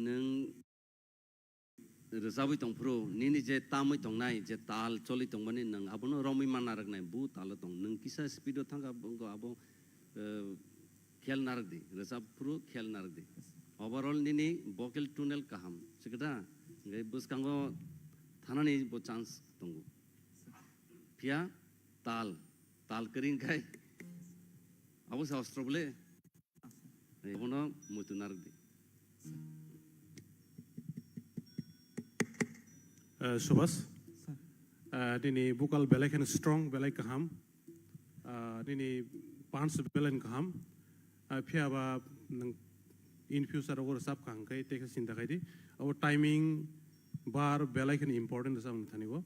Nwng rwchabwi tongphuru, nini je tamwi tongnai, je tal choli tongmani, nwng abono romwi ma narwknai, bu talo tong. Nwng kisa speed o thangkha, bo-, abo, eh, khel narwkdi, rwchapphuru khel narwkdi. Overall nini vocal tunnel kaham, sikha da? Hwnkhe bwskango thanani bo chance tongo. Phiya tal, tal kwrwi khai abo se ostro bole. Abono muitu narwk di. Eh, Subhas, eh, nini vocal belai kheno strong, belai kaham. Ah, nini punch belai kaham. Ah, phiya ba nang in future o rwchap kha hwnkhe tei khe chinta khai di. Abo timing, bar belai kheno important rwchap ni thani o.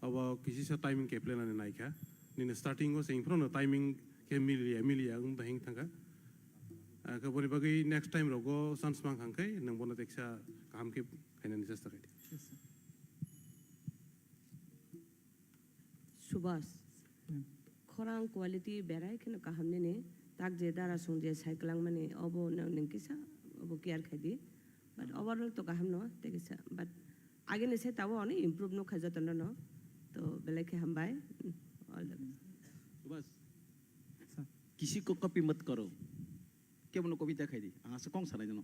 Abo kisisa timing khe planani naikha. Nini starting o se phano timing khe miliya, miliya wng bahing thangkha. Ah, khe boni bagwi next time rogo chance mang kha hwnkhe nang bono teksa kaham khe khainani chesta khai di. Subhas, khorang quality berai kheno kaham nini, tak je dara song je sai kwlangmani obo no nwng kisa obo care khai di, but overall to kaham no tei kisa, but agini se tabo ani improve no khai joto no no, to belai khe hambai, all the best. Subhas, किसी को कॉपी मत करो. Kebono kobita khai di. Ang asa kong sanai jano.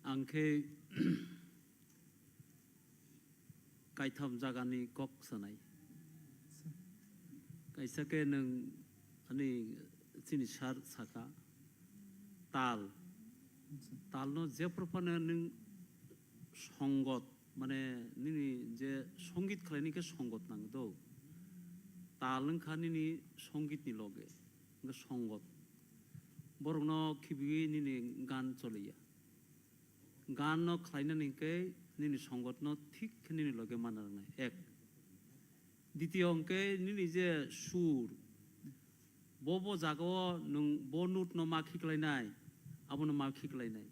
Ang khe kaitham jagani kok sanai. Kaisa khe nwng ani chini sir saka tal. Talno jephru phano nwng songot, mane nini je songit khlaini khe songot nang do. Tal wngkha nini songitni loge, wngkha songot. Borokno khibiwi nini gan choliya. Gan no khlainani hwnkhe nini songot no thik khe nini loge mana rwnai. Ek. Ditiyo hwnkhe nini je sur, bo bo jaga o nwng bo note no ma khiklainai, abono ma khiklainai.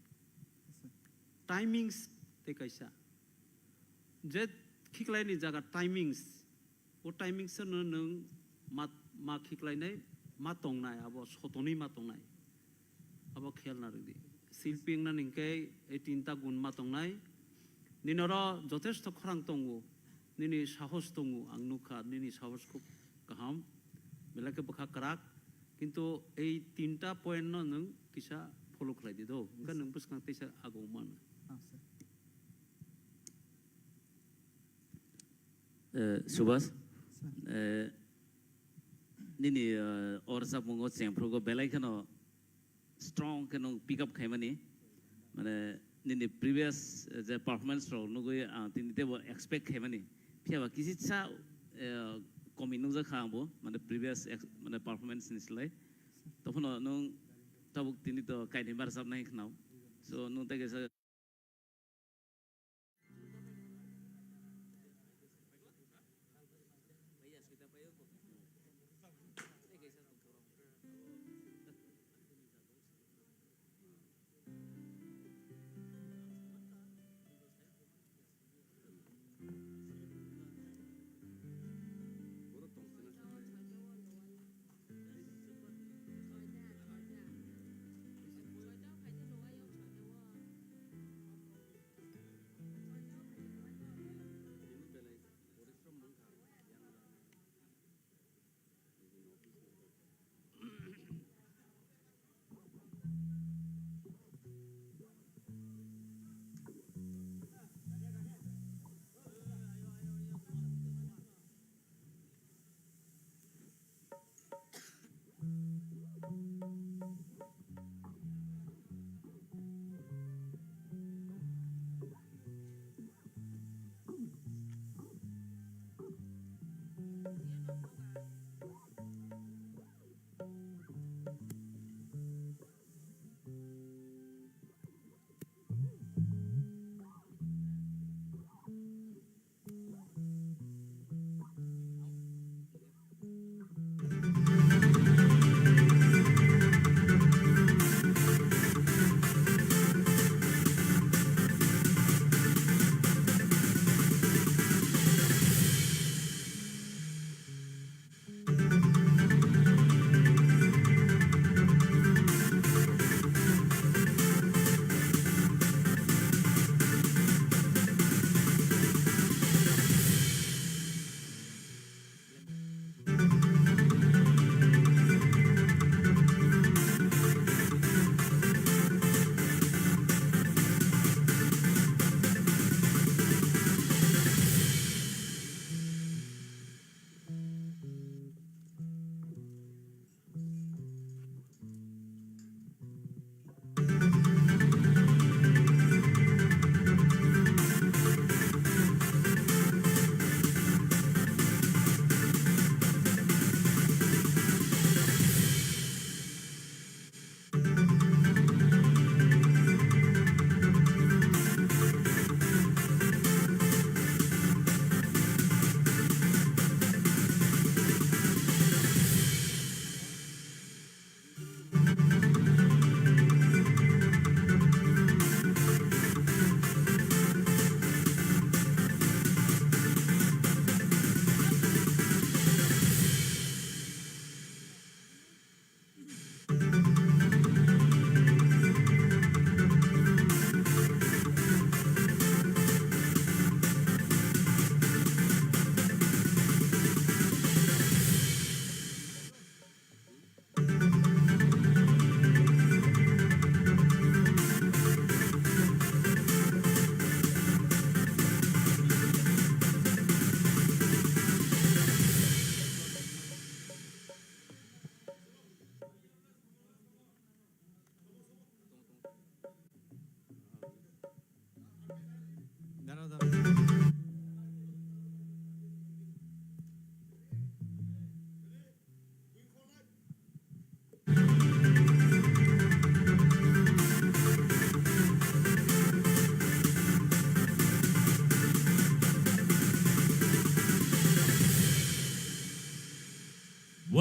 Timings tei kaisa. Je khiklaini jaga timings, o timings no nwng ma, ma khiklainai, ma tongnai, abo sotonwi ma tongnai. Abo khel narwk di. Silpi wngna hwnkhe ei tinta gun ma tongnai. Nini oro jothesto khorang tongo, nini sahos tongo, ang nukha nini sahos khub kaham, belai khe bwkha kwrak, kintu ei tinta point no nwng kisa follow khlai di do, hwnkhe nwng bwskang teisa agw mano. Eh, Subhas, eh, nini eh, o rwchapmungo chengphrugo belai kheno strong khe nwng pick up khaimani, mane nini previous eh, je performance rok nugwi ang tini teibo expect khaimani, phiya ba kisisa eh, komi nukjak kha angbo, mane previous ex- mane performance ni slai. Tophono nwng tabuk tini to kainwi barjak nai khnao, so nwng tei kaisa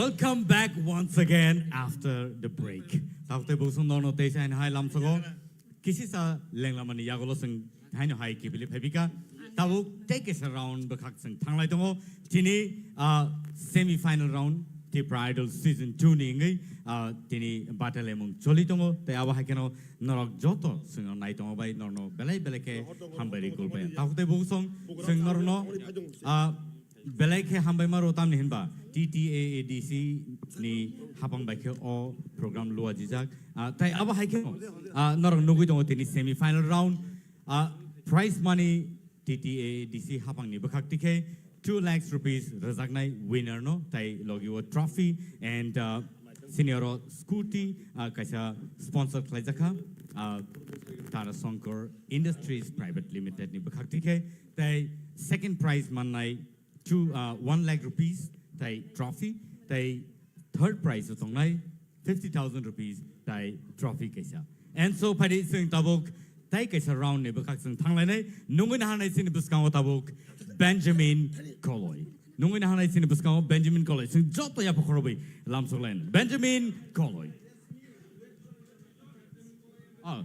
Welcome back once again after the break. Tabuk tei bosong norno tei sain hai lamsogo. Kisisa lenglamani yagulo seng haino hai kibili phaibika. Tabuk tei kesa round bwkhak seng thanglai tongo. Tini, ah, semi final round Tipra Idol season two ni wngwi, ah, tini battle emung choli tongo. Tei abo hai kheno norok joto sengno nai tongo bai norno belai belai khe hambai ri gulbai. Tabuk tei bosong seng norno, ah, belai khe hambai maro tamni hinba T T A A D C ni hapang bai khe o program luajijak. Ah, tai abo hai khe, ah, norok nugwi tongo tini semi final round. Ah, prize money T T A A D C hapang ni bwkhak tikhe two lakhs rupees rwjaknai winner no tai logi o trophy and, ah, senior o scooty, ah, kaisa sponsor khlaijakha, ah, Tara Shankar Industries Private Limited ni bwkhak tikhe tai second prize mannai two, uh, one lakh rupees tai trophy, tai third prize o tongnai fifty thousand rupees tai trophy kaisa. And so phaidi chwng tabuk tai kaisa round ni bwkhak chwng thanglainai nungwi naharnai chini bwskango tabuk Benjamin Koloi. Nungwi naharnai chini bwskango Benjamin Koloi. Chwng joto yapha khorobwi lamsoklainai. Benjamin Koloi. Oh,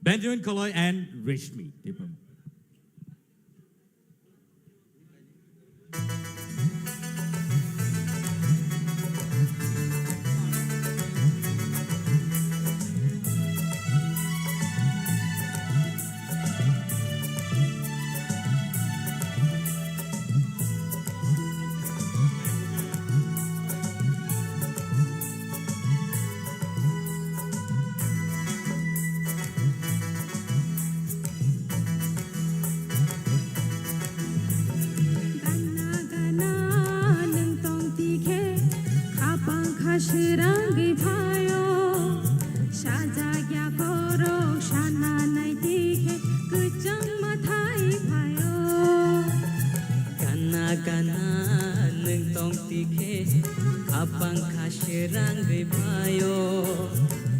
Benjamin Koloi and Rishmi Tipam. Gana gana nwng tong tikhe, khapang kha srangwi phaio. Sajak ya korok sana nai tikhe, kwchang mathai phaio. Gana gana nwng tong tikhe, khapang kha srangwi phaio.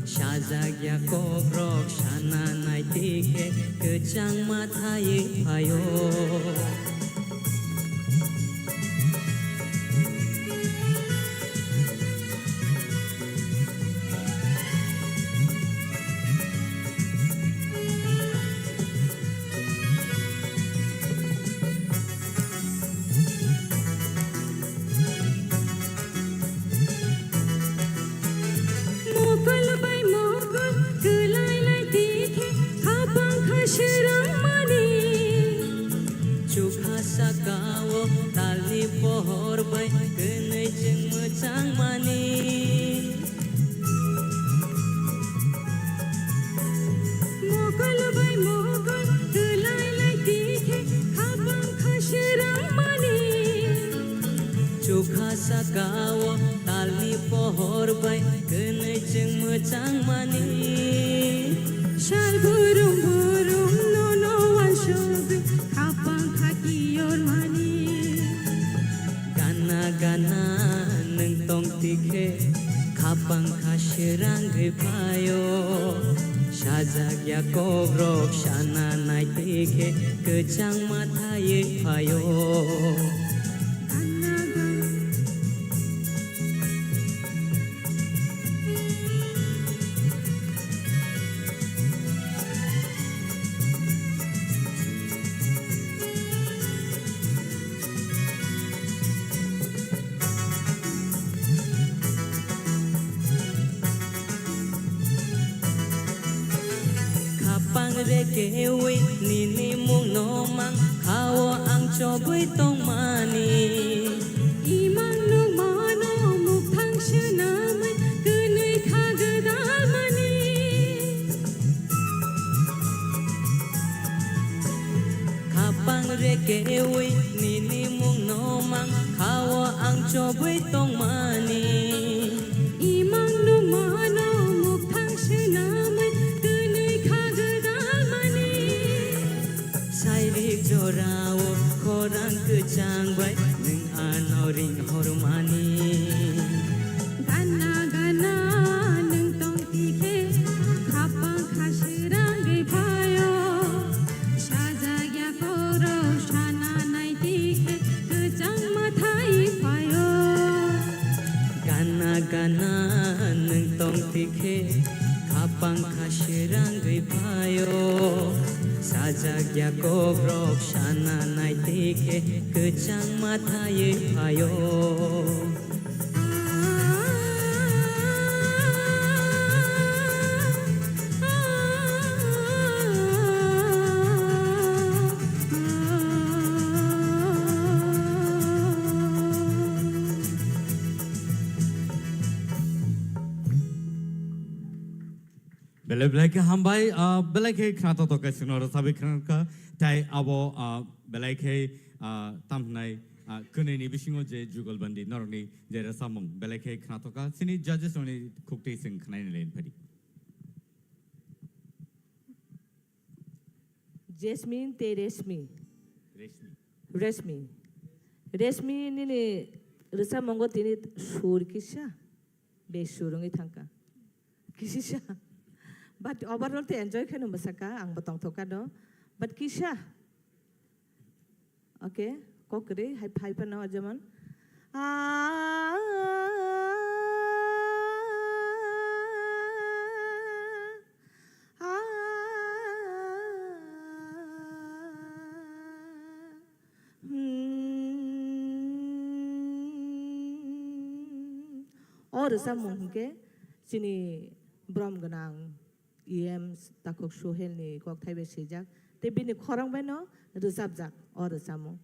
Sajak ya kokrok sana nai tikhe, kwchang mathai phaio. Mokol bai mokol kwlai lai tikhe khapang kha srangmani. Chukha sakao talni pohor bai kwnwi chwng mwchangmani. Mokol bai mokol kwlai lai tikhe khapang kha srangmani. Chukha sakao talni pohor bai kwnwi chwng mwchangmani. Sal burum burum nono wansugwi khapang kha kiyormani. Gana gana nwng tong tikhe, khapang kha srangwi phaio. Sajak ya kokrok sana nai tikhe, kwchang mathai phaio. Gana gana. Khapang re kewi nini mungno mang khao ang chobwi tongmani. Imang nukmano mukthang swnamwi kwnwi kha gwdalmani. Khapang re kewi nini mungno mang khao ang chobwi tongmani. Imang nukmano mukthang swnamwi kwnwi kha gwdalmani. Sairik jorao khorang kwchang bai nwng ano ring hormani. Gana gana nwng tong tikhe, khapang kha srangwi phaio. Sajak ya korok sana nai tikhe, kwchang mathai phaio. Pangkha srangwi phaio, sajak ya kokrok sana nai twi khe kwchang ma thaiwi phaio. Belai belai khe hambai, ah, belai khe khna to tokai singno rwchabwi khna kha, tai abo, ah, belai khe, ah, tam hwnai, ah, kwnwi ni bisingo je jugalbandi norokni je rwchapmung belai khe khna to kha, chini judges rokni khuktwi chwng khnaina len phadi. Jasmine tei Reshmi. Reshmi. Reshmi. Reshmi nini rwchapmungo tini sur kisa, be sur wngwi thangkha. Kisa. But overall te enjoy kheno mwsakha, ang bo tongthokha no. But kisa. Okay, kok kwrwi hai phai phano jemon. Ah, ah, hmm. O rwchapmung hwnkhe chini brom gwnang E M takhuk Sohel ni kokthai bai swijak, tei bini khorang bai no rwchapjak o rwchapmung.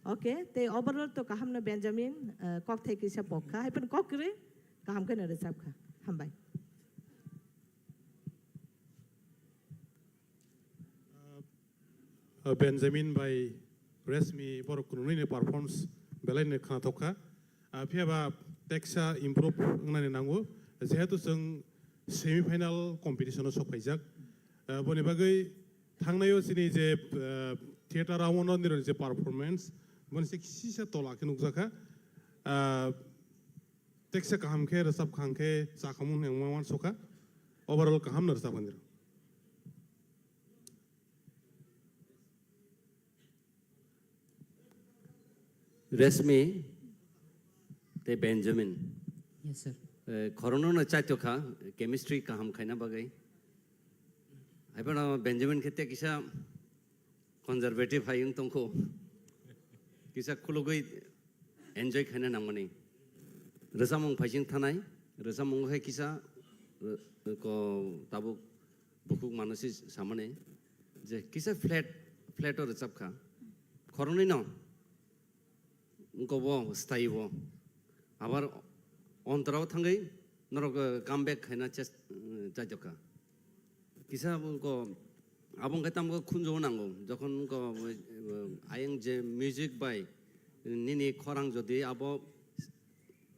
Okay, tei overall to kaham no Benjamin, eh, kokthai kisa pok kha, hai phano kok kwrwi kaham khe no rwchap kha. Hambai. Uh, Benjamin bai Reshmi borok kunui ni performance belai ni khna thok kha. Ah, phiya ba teksa improve wngnani nango, jehetu chwng semi final competition o sok phaijak. Ah, boni bagwi thangnaio chini je, ah, theater round o nironi je performance, boni se kisa tola khe nukjakha. Ah, teksa kaham khe rwchap khang khe chakhamung hwnwi ang ma uansukha. Overall kaham no rwchap kha nirok. Reshmi tei Benjamin. Yes, sir. Eh, khorokno no chaitokha, chemistry kaham khaina bagwi. Haiphano Benjamin khe tei kisa conservative hai wng tongkho. Kisa khulugwi enjoy khaina nangmani. Rwchapmung phaising thanai, rwchapmungo hai kisa, eh, ko tabuk bukhuk mano si samani je kisa flat, flat o rwchap kha. Khoroknwi no wngkha bo style bo. Abar ontorao thangwi norok, eh, come back khaina chest, eh, chaijak kha. Kisa wngkha abo wngkha tamo khunju nango. Jokhon wngkha, eh, ayang je music bai nini khorang jodi abo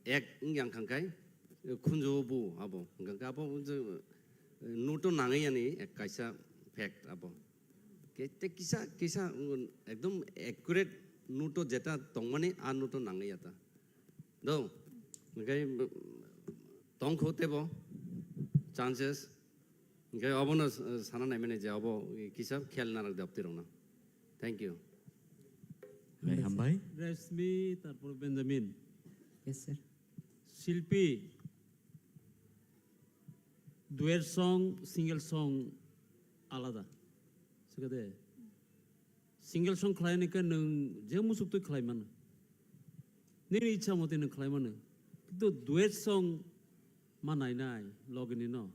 ek wng yang kha khe, eh, khunju bu abo. Hwnkha khe abo je, eh, note o nangwi yani ek kaisa fact abo. Ke-, tei kisa, kisa, mm, ekdom accurate note o jeta tongmani, a note o nangwi ya ta. Do, hwnkhe, mm, tongkho tebo chances. Hwnkhe obono, eh, sana naimani je obo kisa khel narak de aptirokno. Thank you. Bai hambai. Reshmi, tarpor Benjamin. Yes, sir. Shilpi, duet song, single song alada. Sikade. Single song khlaini khe nwng je muchuk twi khlai mano. Nini ichha motwi nwng khlai mano. Kintu duet song ma nainai logini no.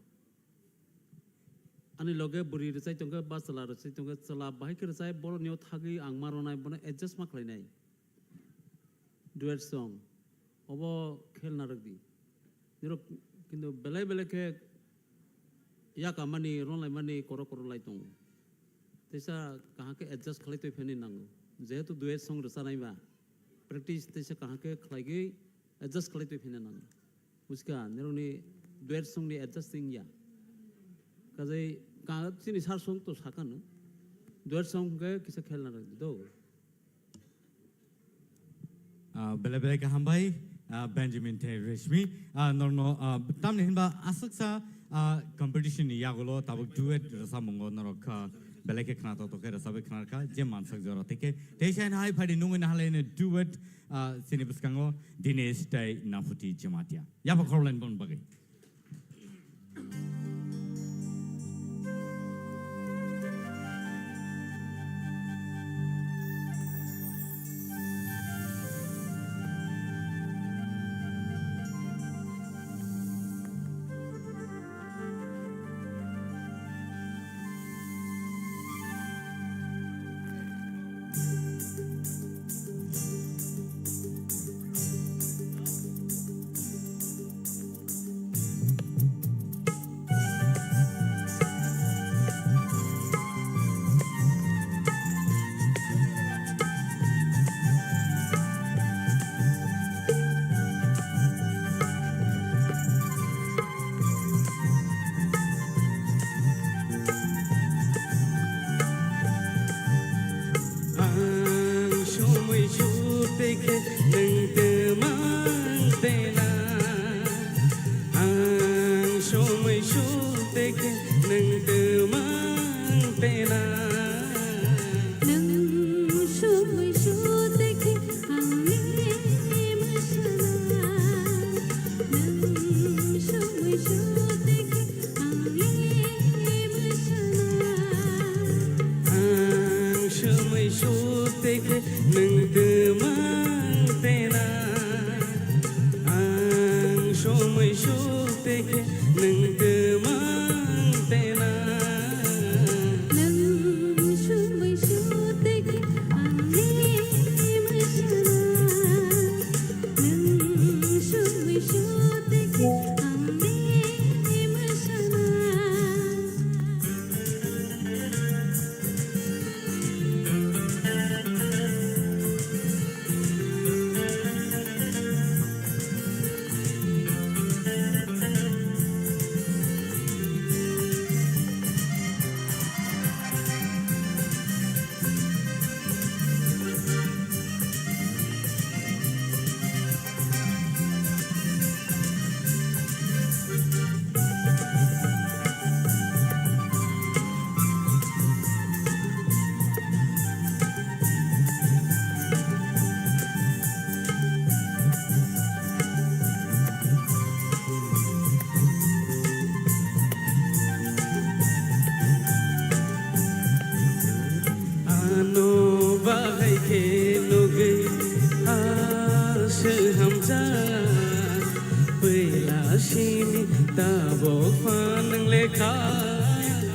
Ani loge bwrwi rwchai tongkhe ba chwla rwchai tongkhe, chwla bahai khe rwchai, borokni o thagwi ang ma ronai, bono adjust ma khlainai. Duet song. Obo khel narwk di. Nirok kintu belai belai khe yakamani, ronlaimani, koro koro lai tongo. Teisa kaham khe adjust khlai twi pheni nango. Jehetu duet song rwchanai ba, practice teisa kaham khe khlaigwi adjust khlai twi pheni nango. Buskha, nirokni duet song ni adjust wngya. Kajai ka-, chini sar song to sakano. Duet song khe kisa khel narwk di do. Ah, belai belai khe hambai, ah, Benjamin tei Reshmi. Ah, norno, ah, tamni hinba aswksa, ah, competition ni yagulo tabuk duet rwchapmungo norok, ah, belai khe khna to to khe rwchapwi khna kha, je mansak jora tei khe. Tei sai hai phadi nungwi na halai ni duet, ah, chini bwskango Dinesh tei Naphuti Jamatia. Yapha khoroknwi boni bagwi. Lekha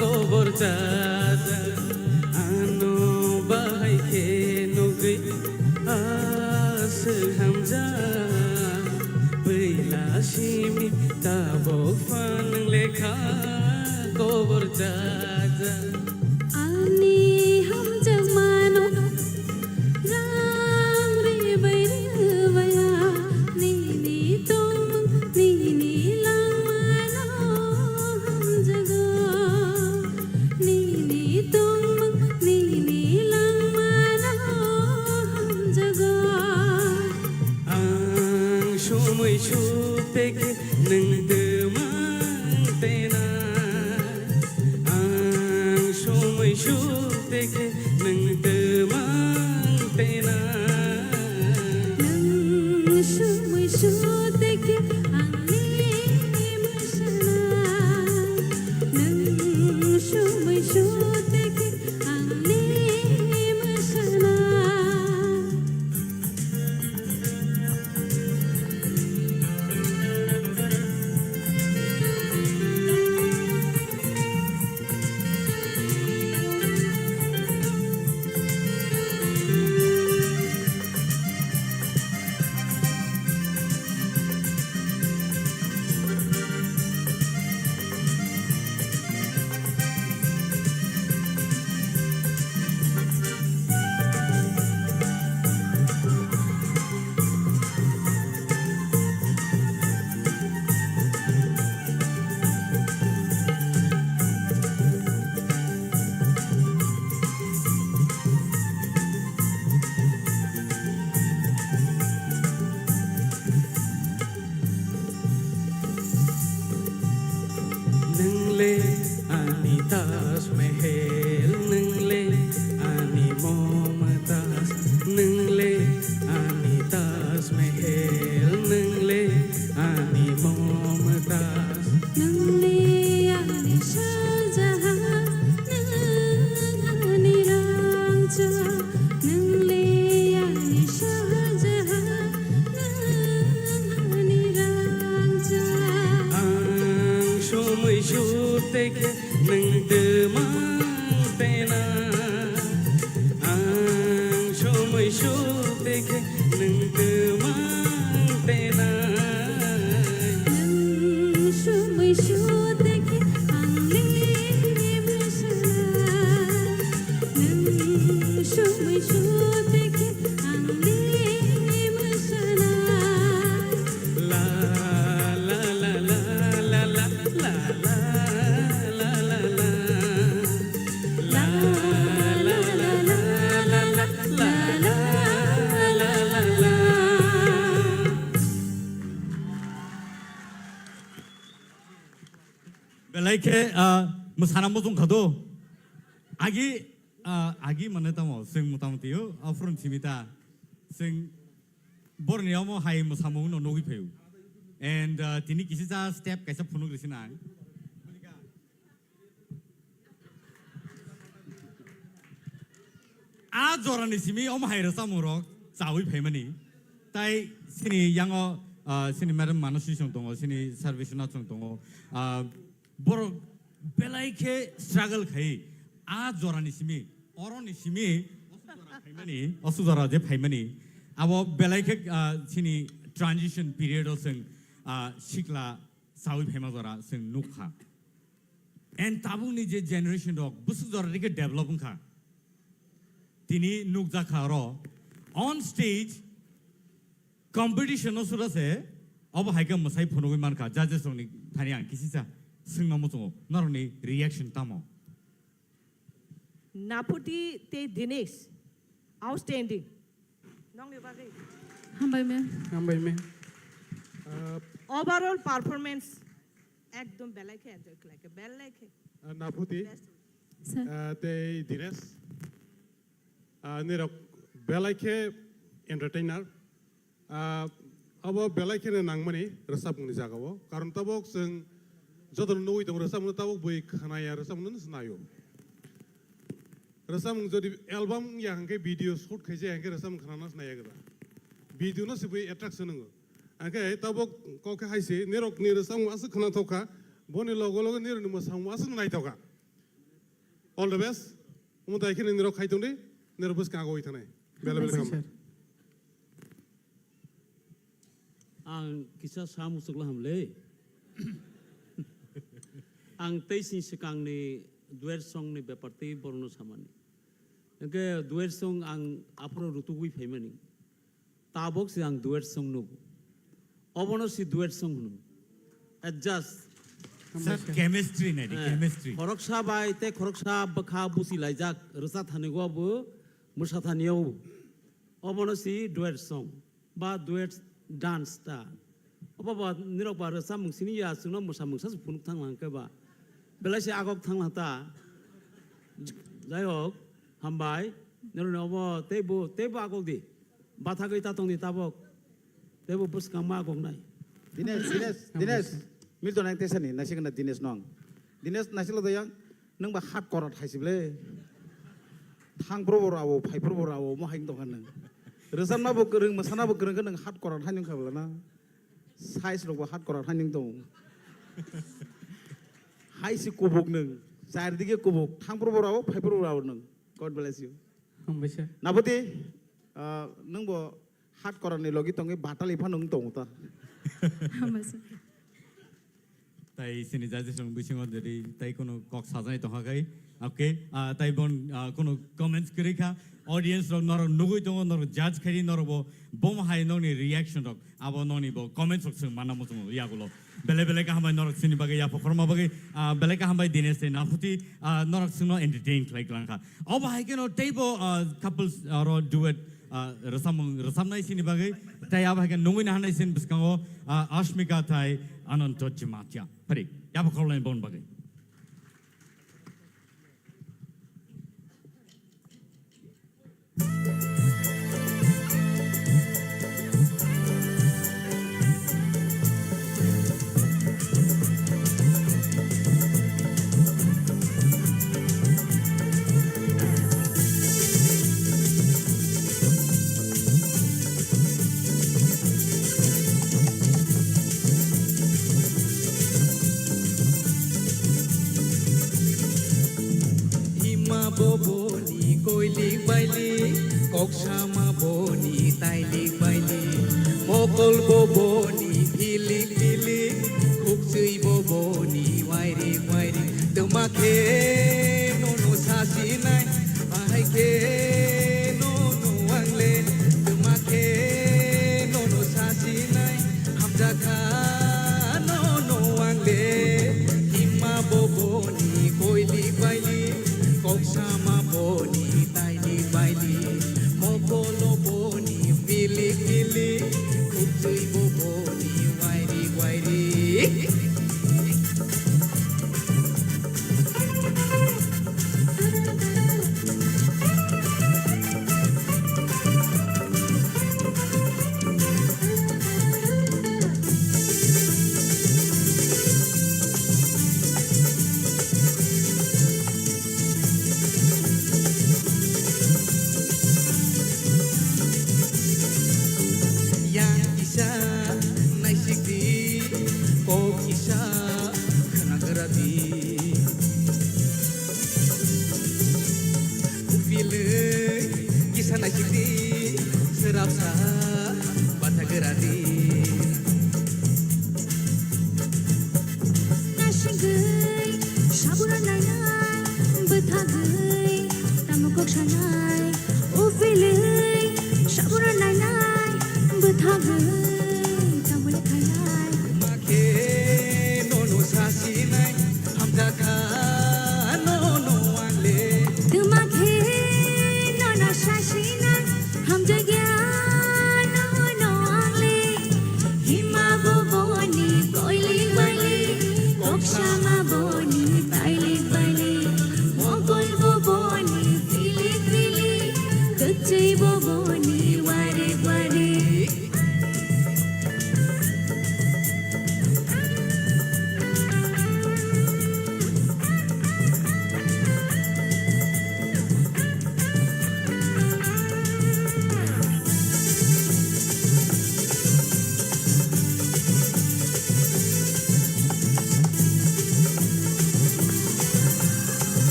kobor jajak, ano bahai khe nugwi aswk hamjak. Bwila simi tabuk phan lekha kobor jajak. Ani hamjakmano Rang ri bai ri baya, nini tongmung, nini langmano hamjago. Nini tongmung, nini langmano hamjago. Ang sumui suk teke nwng twmang tena. Ang sumui suk teke nwng twmang tena. Nwng sumui suk teke ang le mwsana. Nwng sumui suk teke ang le mwsana. Nwngle ani Taj Mahal, nwngle ani Mumtaz, nwngle ani Taj Mahal, nwngle ani Mumtaz. Nwngle ani Shah Jahan, nwng ani rangchak, nwngle ani Shah Jahan, nwng ani rangchak. Ang sumui suk teke nwng twmang tena. Ang sumui suk teke nwng twmang tena. Nwng sumui suk teke ang le mwsana. Nwng sumui suk teke ang le mwsana. La la la la la la la la la la la. La la la la la la la la la la la. Belai khe, ah, mwsana muchung kha do. Agi, ah, agi mane tamo, chwng motamoti o, aphuru simi ta. Chwng borni omo hai mwsamung no nugwi phaio. And, ah, tini kisi cha step kaisa phunuk risi nang. A jorani simi omo hai rwchapmung rok chawi phaimani. Tai sini yango, ah, sini madam Manosi chwng tongo, sini Sarveshwrnath chwng tongo. Ah, borok belai khe struggle khai. A jorani simi, oroni simi, osu jora phaimani, osu jora je phaimani. Abo belai khe, ah, sini transition period o chwng, ah, sikla chawi phaima jora chwng nukha. And tabukni je generation rok bwswk jora rikhe develop wngkha. Tini nukjakha oro on stage competition no sura se obo hai khe mwsai phunugwi mankha judges rokni thani ang kisisa swngna muchungo norokni reaction tamo? Naphuti tei Dinesh, outstanding. Nongni bagwi. Hambai ma'am. Hambai ma'am. Uh, overall performance ekdom belai khe enjoy khlai khe, belai khe. Uh, Naphuti, best. Sir. Uh, tei Dinesh. Uh, nirok belai khe entertainer. Ah, abo belai kheno nangmani rwchapmungni jagao. Karon tabuk chwng jotono nugwi tongo rwchapmungno tabuk bui khwnaya rwchapmungno se naio. Rwchapmung jodi album ya hwnkhe video shoot khaijaya hwnkhe rwchapmung khwnana se naiya gwda. Video no se bui attraction wngo. Hwnkhe tabuk kok khe hai se nirokni rwchapmung aswk khwnathok kha. Boni logo logo nirokni mwsang mwsang naitokha. All the best. Omo tai khe nirok khai tongdi, nirok bwskang agoi thanai. Bela bela Thank you, kham. Sir. Ang kisa sa muchukla hamle. Ang tei sini swkangni duet songni bepar tei borokno samani. Hwnkhe duet song ang aphuru rutugwi phaimani. Tabok se ang duet song nugo. Obono si duet song hwno. Adjust. Sir, chemistry nai di, eh, chemistry. Khoroksa bai tei khoroksa bwkha busi laijak rwsa thani go bo mwsa thani o. Obono si duet song ba duet dance ta. Obo ba nirok ba rwsa mung sini ya chwngno mwsa mungsa se phunuk thang lang khe ba. Belai se agok thang lang ta. Jai hok, hambai. Nirok ni obo tei bo, tei bo agok di. Bathagwi ta tongdi tabok. Teibo bwskang ma goknai. Dinesh, Dinesh, Dinesh. Milton ang tesani, naisik na Dinesh nong. Dinesh naisik lo doyang, nung ba hat korot hai sible. Thang pro bo rawo, phai pro bo rawo, mo hai tong kan nung. Rwchapna bo kwrwng, mwsana bo kwrwng khe nung hat korot hai nung khabla na. Size rok bo hat korot hai nung tong. Hai si kubuk nung, char dige kubuk, thang pro bo rawo, phai pro bo rawo nung. God bless you. Hambai sir. Naboti, ah, nung bo hat korani logi tongwi batali phano wng tongo ta. Hambai sir. Tai sini judges rok bisingo jadi tai kono kok sajai tongkha kai. Okay, ah, tai bon, ah, kono comments kwrwi kha. Audience rok norok nugwi tongo, norok judge khaidi, norok bo bom hai nokni reaction rok. Abo nokni bo comments rok swng manna muchungo yagulo. Belai belai kaham bai norok sini bagwi yapha khorma bagwi, ah, belai kaham bai Dinesh tei Naphuti, ah, norok swngno entertain khlai klang kha. Obo hai kheno teibo, ah, couples aro duet, ah, rwchapmung rwchapnai sini bagwi. Tei abo hai khe nungwi nahanai sini bwskango, ah, Ashmika tei Ananto Jamatia. Phari, yapha khorlaini bon bagwi. Hima boboni koilik bailik, koksama boni tailik bailik, mokol boboni philik philik, khukchwi boboni wairik wairik. Twma khe nono sasinai, bahai khe nono angle. Twma khe nono sasinai, hamjakha nono angle. Hima boboni koilik bailik, koksama boni tailik bailik, mokolo boni philik philik, khukchwi boboni wairik wairik. Yang kisa naisik di, kok kisa khnagra di. Pilwi kisa naisik di, swrapsa bathagra di. Naisingwi sabura nainai, bwthagwi tamo kok sanai. O pilwi sabura nainai, bwthagwi tamo le khainai. Makhe nono sasinai, hamjakha nono angle. Twma khe nono sasinai, hamjakya nono angle. Hima boboni koilik bailik, koksama boni tailik bailik, mokol boboni philik philik, kwchwi boboni warik warik.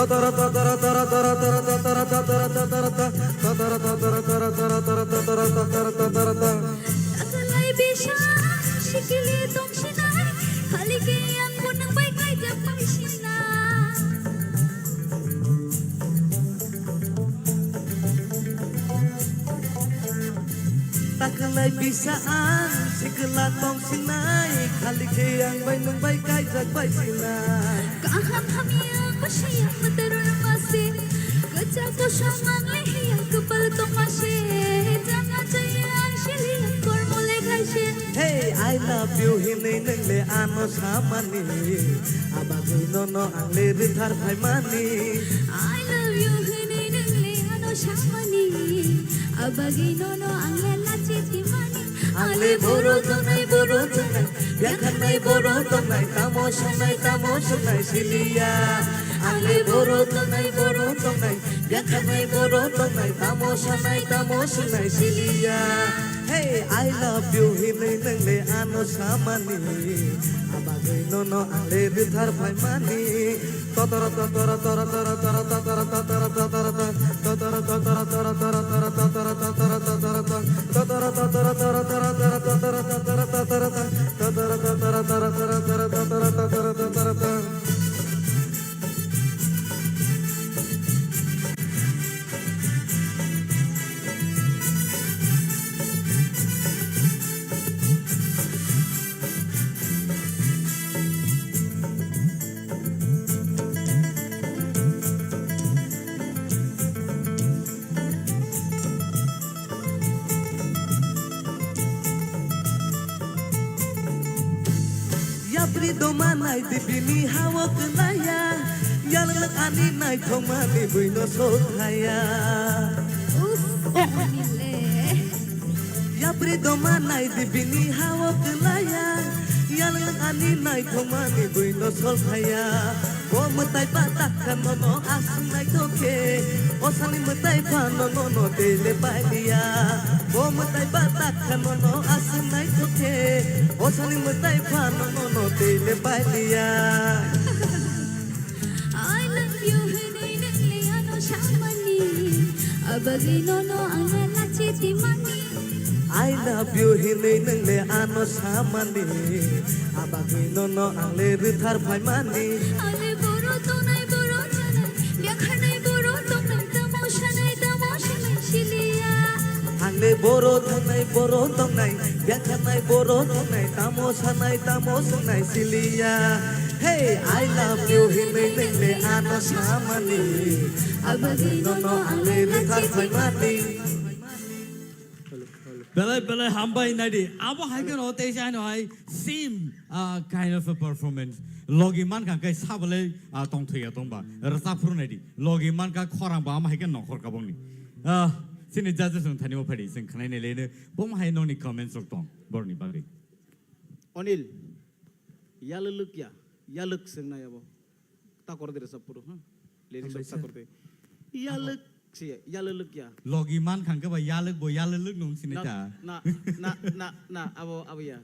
Takalai bisa sikili tongsinai, khali khe ang bo nwng bai kaijak bai sinai. Takalai bisa ang sikila tongsinai, khali khe ang bai nwng bai kaijak bai sinai. Kaham hamya kwsaya mwtaro mase, kwchak kosom ang le hiya kwpal tongma se, janga jaya ang siliya kormo le khaise. Hey, I love you hinwi nwng le ano samani, abagwi nono ang le rwthar phaimani. I love you hinwi nwng le ano samani, abagwi nono ang le lachi timani. Ang le boro tongnai, boro tongnai, yakhanai boro tongnai, tamo sanai, tamo sanai siliya. Ang le boro tongnai, boro tongnai, yakhanai boro tongnai, tamo sanai, tamo sanai siliya. Hey, I love you hinwi nwng le ano samani, abagwi nono ang le rwthar phaimani. Yapri doma nai di bini hawo kenaya, yalwk ani nai thongmani buino sothaya. Uff, Anil le. Yapri doma nai di bini hawo kelaya, yalwk ani nai thongmani buino sol khaya. Bo mwtai ba takha nono aswk naithok khe, o sani mwtai phano nono tei le pailiya. Bo mwtai ba takha nono aswk naithok khe, o sani mwtai phano nono tei le pailiya. I love you hinwi nwng le ano samani, abagwi nono ang le lachi timani. I love you hinwi nwng le ano samani, abagwi nono ang le rwthar phaimani. Ang le boro tongnai, boro tongnai, yakhanai boro tongnai, tamo sanai, tamo sanai siliya. Ang le boro thangnai, boro tongnai, yakhanai boro tongnai, tamo sanai, tamo sanai siliya. Hey, I love you hinwi nwng le ano samani, abagwi nono ang le rwthar phaimani. Belai belai hambai naidi. Abo hai kheno tei se ano hai same, ah, kind of a performance. Logi mankha khe sabalai, ah, tongthwi ya tongba. Rwchap phuru naidi. Logi mankha khorang ba ama hai khe nongkhor kabongni. Ah, chini judges rok thani bo phaidi. Chwng khwnai nai le no. Bo ma hai nokni comments rok tong. Borni bagwi. Onil, yalwk ya, yalwk swngnai abo. Takor de rwchap phuru, ha? Lyrics Hambai rok sir. Takor de. Yalwk se, yalwk ya. Logi mankha khe ba yalwk bo yalwk nwng sinai ta. Na, na, na, na, abo, abo ya.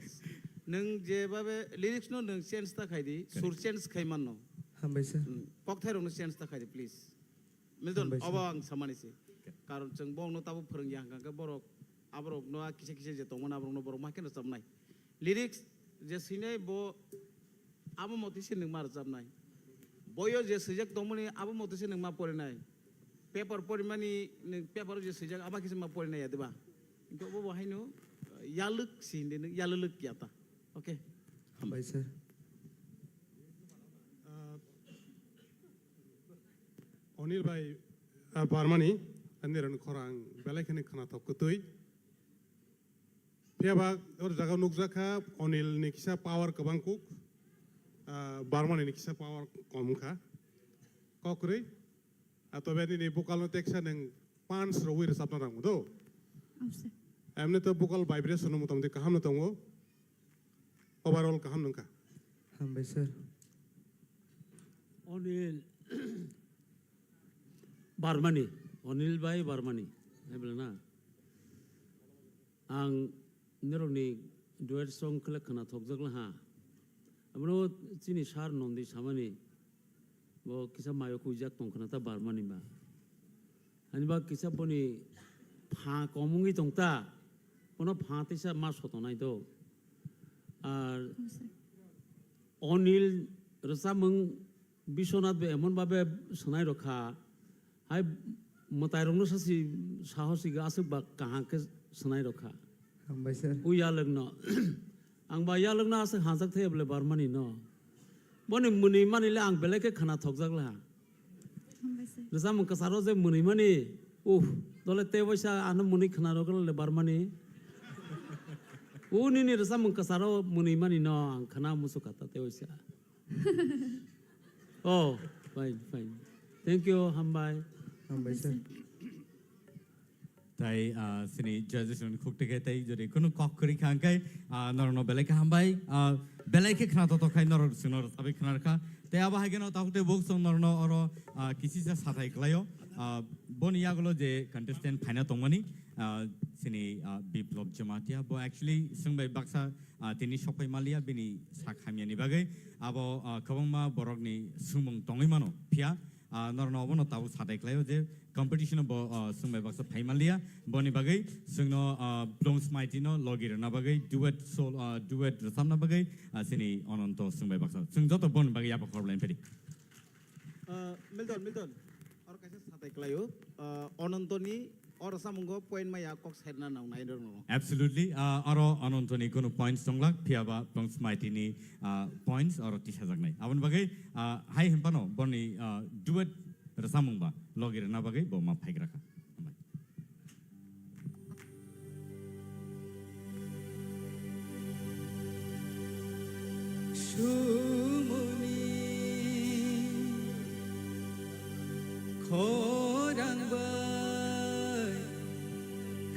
Nwng je babe lyrics no nwng change ta khai di, sur change khai manno. Hambai sir. Hmm, kokthai rok no change ta khai di, please. Milton, hambai sir. Obo ang samani se. Karon chwng bongno tabo phwrwng ya hwnkha khe borok, aborok no a kisa kisa je tongmani aborok no borok ma khe rwchapnai. Lyrics je swinai bo abo motwi se nwng ma rwchapnai. Boyo je swijak tongmani abo motwi se nwng ma porinai. Paper porimani nwng paper o je swijak abo khe se ma porinai ya diba? Hwnkhe obo bo haino, uh, yalwk si hinde nwng yalwlwk ya ta. Okay. Hambai sir. Ah, Onil bai, ah, Barmani, ani rani khorang belai kheno khwnathok kwtwi. Phiya ba o jaga nukjak kha Onil ni kisa power kwbang kuk, ah, Barmani ni kisa power kom kha. Kokrwi, ah, tobe nini vocal no teksa nwng punch rwui rwchapna nang do. Emni to vocal vibration no motamoti kaham no tongo. Overall kaham nungkha. Hambai sir. Onil Barmani, Onil bai Barmani, hai bwla na? Ang norokni duet song khlai khwnathokjak laha. Abono chini sir Nondi samani, Bo kisa mayo kuijak tong khna ta Barmani ba. Ani ba kisa boni pha kom wngwi tong ta. Bono pha tisa ma sotonai do. Ar Onil rwchapmung Biswanath bo emon babe swnai rokha. Hai mwtai rokno sasi sahos iga aswk ba kaham khe swnai rokha. Hambai sir. U yalwkno. Ang ba yalwkno aswk hanjak thai bole Barmani no. Boni mwnwi mani le ang belai khe khna thokjak laha. Hambai sir. Rwchapmung kwcharo je mwnwi mani, uh, dole tei waisa ano mwnwi khna rok le Barmani. U nini rwchapmung kwcharo mwnwi mani no ang khna muchukha ta tei waisa. Oh, fine, fine. Thank you, hambai. Hambai sir. Tai, ah, sini judges rok khuk tike tai jodi kunu kok kori kha angkai, ah, norok no belai khe hambai, ah, belai khe khna to tokhai norok sino sabai khna kha. Tai abo hai khe no tabuk tei buk song norok no oro, ah, kisi sa sathai klaio. Ah, boni yagulo je contestant phaina tongmani, ah, sini, ah, Biplop Jamatia. Bo actually swng bai baksa ah, tini sokphai manliya bini sak hamyani bagwi. Abo, ah, kwbangma borokni swngmung tongwi mano. Phiya, ah, norokno obono tabuk satai khlaio je competition-o bo, ah, swngbai baksa phai manliya. Boni bagwi swngno, ah, Blong Smaitino logi rwna bagwi duet sol-, ah, duet rwchapna bagwi, ah, chini Ononto swngbai baksa. Swng joto boni bagwi yapha khorokblaini phedi. Ah, Milton, Milton. Oro kaisa satai klaio. Ah, Onontoni oro samungo point maya kok sairna nang nai rok no. Absolutely. Ah, oro Onontoni kunu points tonglak, phiya ba Blong Smaitini, ah, points oro tisajaknai. Aboni bagwi, ah, hai hinphano boni, ah, duet rwchapmung ba logi rwna bagwi bo ma phaigra kha. Hambai. Sumuni khorang bai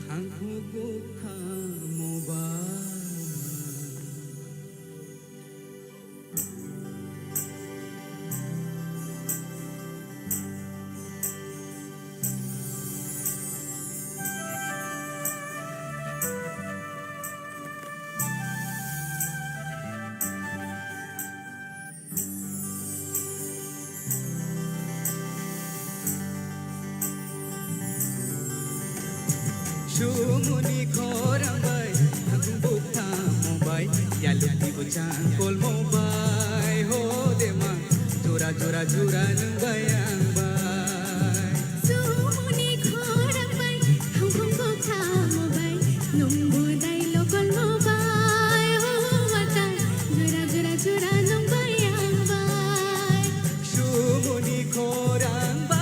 khangkhu kukha moba. Sumuni khorang bai, hakung buktham bai, yalini buchang kolmo bai, ho dema, jura jura jura nung bai ang bai. Sumuni khorang bai, hakung buktham bai, nung budai lokolmo bai, ho wata, jura jura jura nung bai ang bai. Sumuni khorang bai.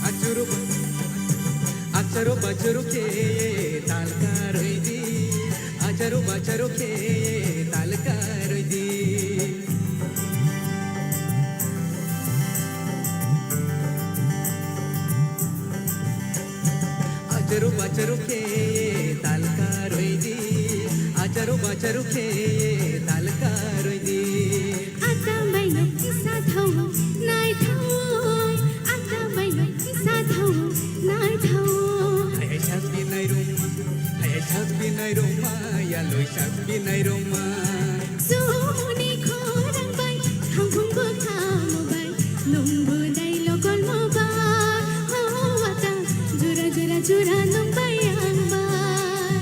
Achuru, achuru bachuru khe tal karwi di. Achuru bachuru khe tal karwi di. Acharu bacharu khe tal karwi di, acharu bacharu khe tal karwi di. Atam bai nok kisa thao, nai thao, atam bai nok kisa thao, nai thao. Hai hai sak binai ruma, hai hai sak binai ruma, ya loi sak binai ruma. Sumuni khorang bai, khangkhung bo khamo bai, nungbo dai lokolmo bai, ho wata, jura jura jura nung bai ang bai.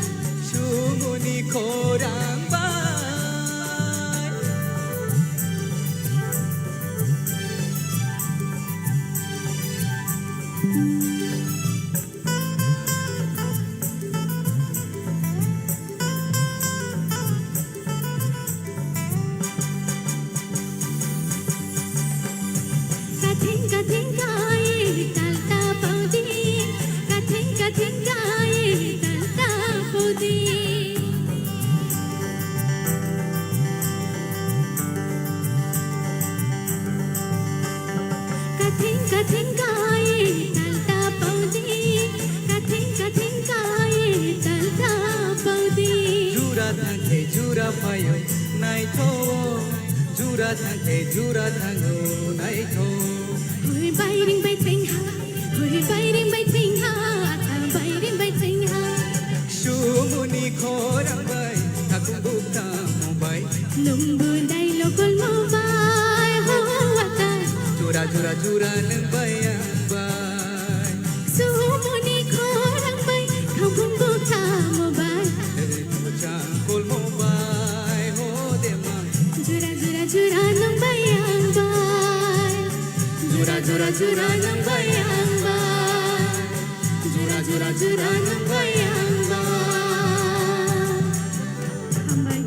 Sumuni khorang bai. Kathing kathing kai tal ta paudi, kathing kathing kai tal ta paudi. Kathing kathing kai tal ta paudi, kathing kathing kai tal ta paudi. Jura thangkhe jura phaio naitho, o, Jura thangkhe jura thango naithok. Hoi bairing bai tengha, hoi bairing bai tengha, ata bairing bai tengha. Sumuni khorang bai, thakung buk tamo bai. Nungbu dai lokol mo bai, ho ata. Jura jura jura nung bai ang bai. Sumuni khorang bai, thakung buk tamo bai. Changkol mo bai, ho dema. Jura jura jura nung bai ang bai. Jura jura jura nung bai ang bai. Jura jura jura nung bai ang bai. Hambai.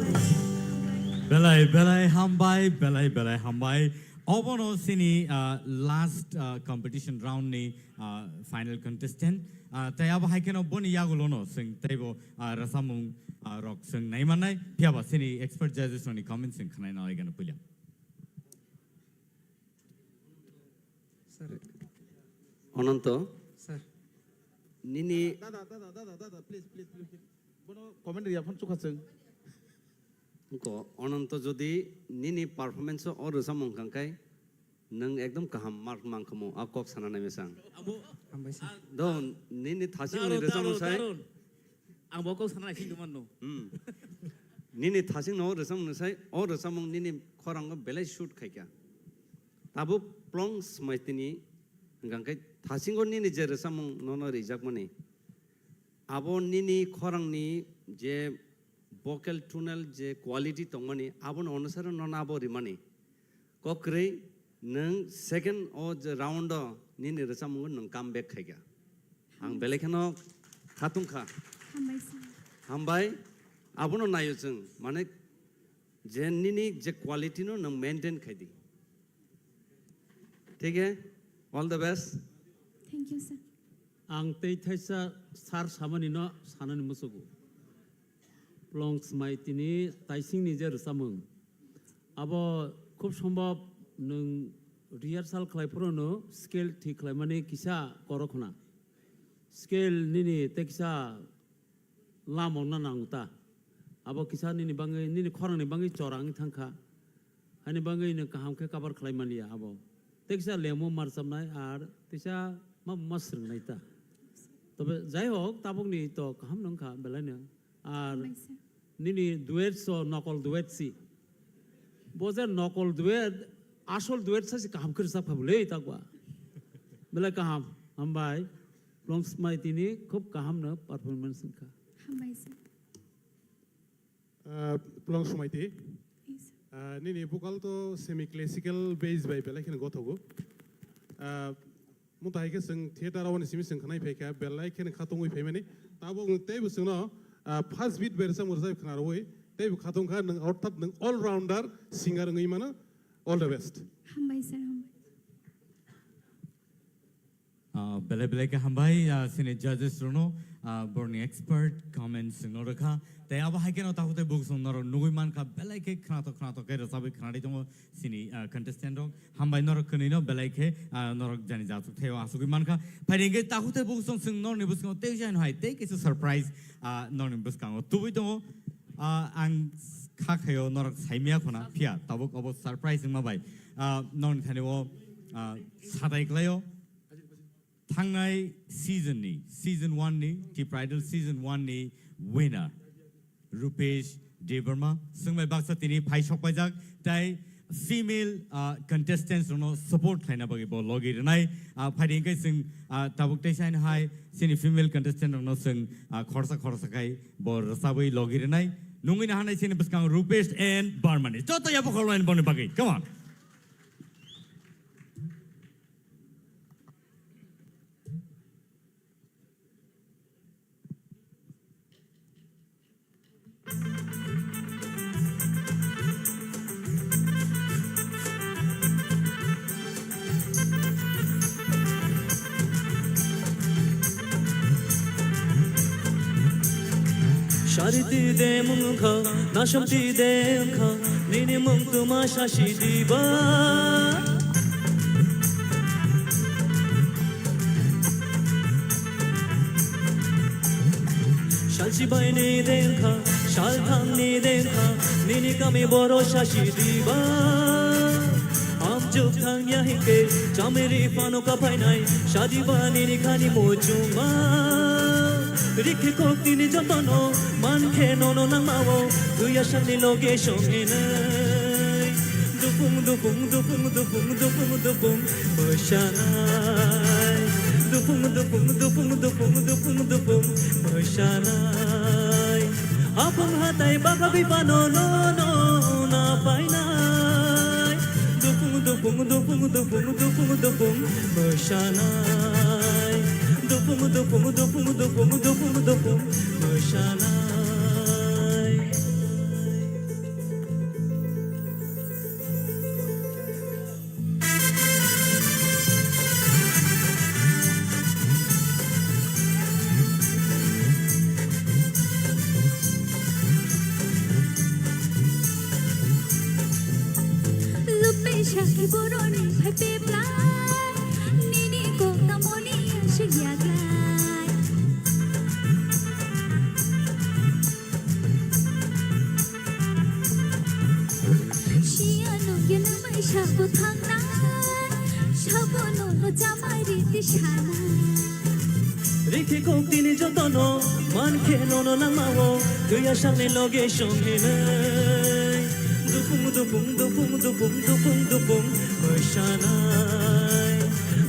Belai belai hambai, belai belai hambai. Obono sini, ah, last, ah, competition round ni, ah, final contestant. Ah, tei abo hai kheno boni yagulono chwng teibo, ah, rwchapmung, ah, rok chwng nai mannai. Phiya ba sini expert judges rokni comment chwng khwnai nai gana puila. Sir. Ononto. Sir. Nini Dada, dada, dada, dada, please, please, please. Bono comment ya phone chukha chwng. Ko Ononto jodi nini performance o rwchapmung kangkai nwng ekdom kaham mark mankhamu a kok sana nai mesang. Abo Hambai sir. Ang Do nini thasing Darun, ni rwchapmung darun, sai. Darun. Ang bo kok sana nai singtongmano. Hmm. Nini thasing no rwchapmung sai, o rwchapmung nini khorango belai shoot khaikha. Tabuk plong smaitini hwnkha khe thasingo nini je rwchapmung nono rijakmani. Abo nini khorangni je vocal tonal je quality tongmani, aboni onusare nono abo rimani. Kokrwi nwng second o je round o nini rwchapmungo nwng come back khaikha. Ang belai kheno khatungkha. Hambai sir. Hambai, abono naio chwng, mane je nini je quality no nwng maintain khaidi. Thik he? All the best. Thank you, sir. Ang tei thaisa sir samani no sanani musugo. Plong smai tini taising ni je rwchapmung. Abo khub sombhob nwng rehearsal khlai phuru no scale thik khlai mani kisa korok khna. Scale nini tei kisa lama wngna nango ta. Abo kisa nini bangwi, nini khorangni bangwi chora wngwi thangkha. Haini bangwi nwng kaham khe cover khlai manliya abo. Tei kisa lemo marchamnai ar teisa ma, ma swrwngnai ta. Tobe jai hok, tabukni to kaham no wngkha belaino. Ar Hambai sir. Nini duet so nokol duet si. Bo je nokol duet, asol duet sa si kaham khe rwchap kha bwle takwa. Belai kaham, hambai. Plong smai tini khub kaham no performance wngkha. Hambai sir. Ah, Plong Sumaiti. Yes. Ah, nini vocal to semi classical base bai belai kheno gothogo. Ah, mung hai khe chwng theater o ni simi chwng khnai phaikha, belai kheno khatungwi phaimani. Tabuk teibo chwngno, ah, first beat bai rwchapmung rwchap khna rwui, teibo khatungkha nwng, orthat nwng all rounder singer wngwi mano. All the best. Hambai sir, hambai. Ah, belai belai khe hambai, ah, sini judges rokno, ah, borni expert comments no rwkha. Tei abo hai kheno takhuk tei bukhuk song norok nugui mankha, belai khe khnatok khnatok khe rwchabwi khnarwi tongo sini, ah, contestant rok. Hambai norok kwnwi no belai khe, ah, norok jani jasuk thaio asugwi mankha. Phaidi hwnkhe takhuk tei bukhuk song chwng norni bwskango tei jani hai tei kisa surprise, ah, norni bwskango tubui tongo. Ah, ang kha khaio norok saimya khuna phiya tabuk obo surprise wngma bai, ah, norni thani o, ah, satai klaio. Thangnai season ni, season one ni, Tipra Idol season one ni winner, Rupesh Debbarma, swngbai baksa tini phai sokpaijak, tei female, ah, contestants rokno support khlaina bagwi bo logi rwnai. Ah, phaidi hwnkhe chwng, ah, tabuk teisa hai sini female contestant rokno chwng, ah, khorsa khorsa khai bo rwchabwi logi rwnai. Nungwi nahanai sini bwskang Rupesh and Barmani. Joto yabo khorlaini boni bagwi. Come on. Sari ti de mungkha, nasham ti de wngkha, nini mung tuma shashi diba. Salchi bai ni de wngkha, salthang ni de wngkha, nini kami boro shashi diba. Juk thang ya hingke, chamiri phano kaphainai, shadi bani ni khani mochungma. Rikhe kok tini jotono, man khe nono langmao, tuya sani loge songhinai. Dupung, dupung, dupung, dupung, dupung, dupung, mosanai. Dupung, dupung, dupung, dupung, dupung, dupung, mosanai. Apung hatai baka bipano, no, no, na painai. Dupung, dupung, dupung, dupung, dupung, dupung, mosanai. Dupung, dupung, dupung, dupung, dupung, dupung, mosanai. Lupe sakhi boroni phai peplai, nini kok tamoni asik yaglai. Siya nung ya nung mai sabo thangnai, sabo nung no chamai riti sanai. Rikhe kok tini jotono, man khe nono langmao, tuya sangni loge songhinai. Dupung, dupung, dupung, dupung, dupung, dupung, mosanai.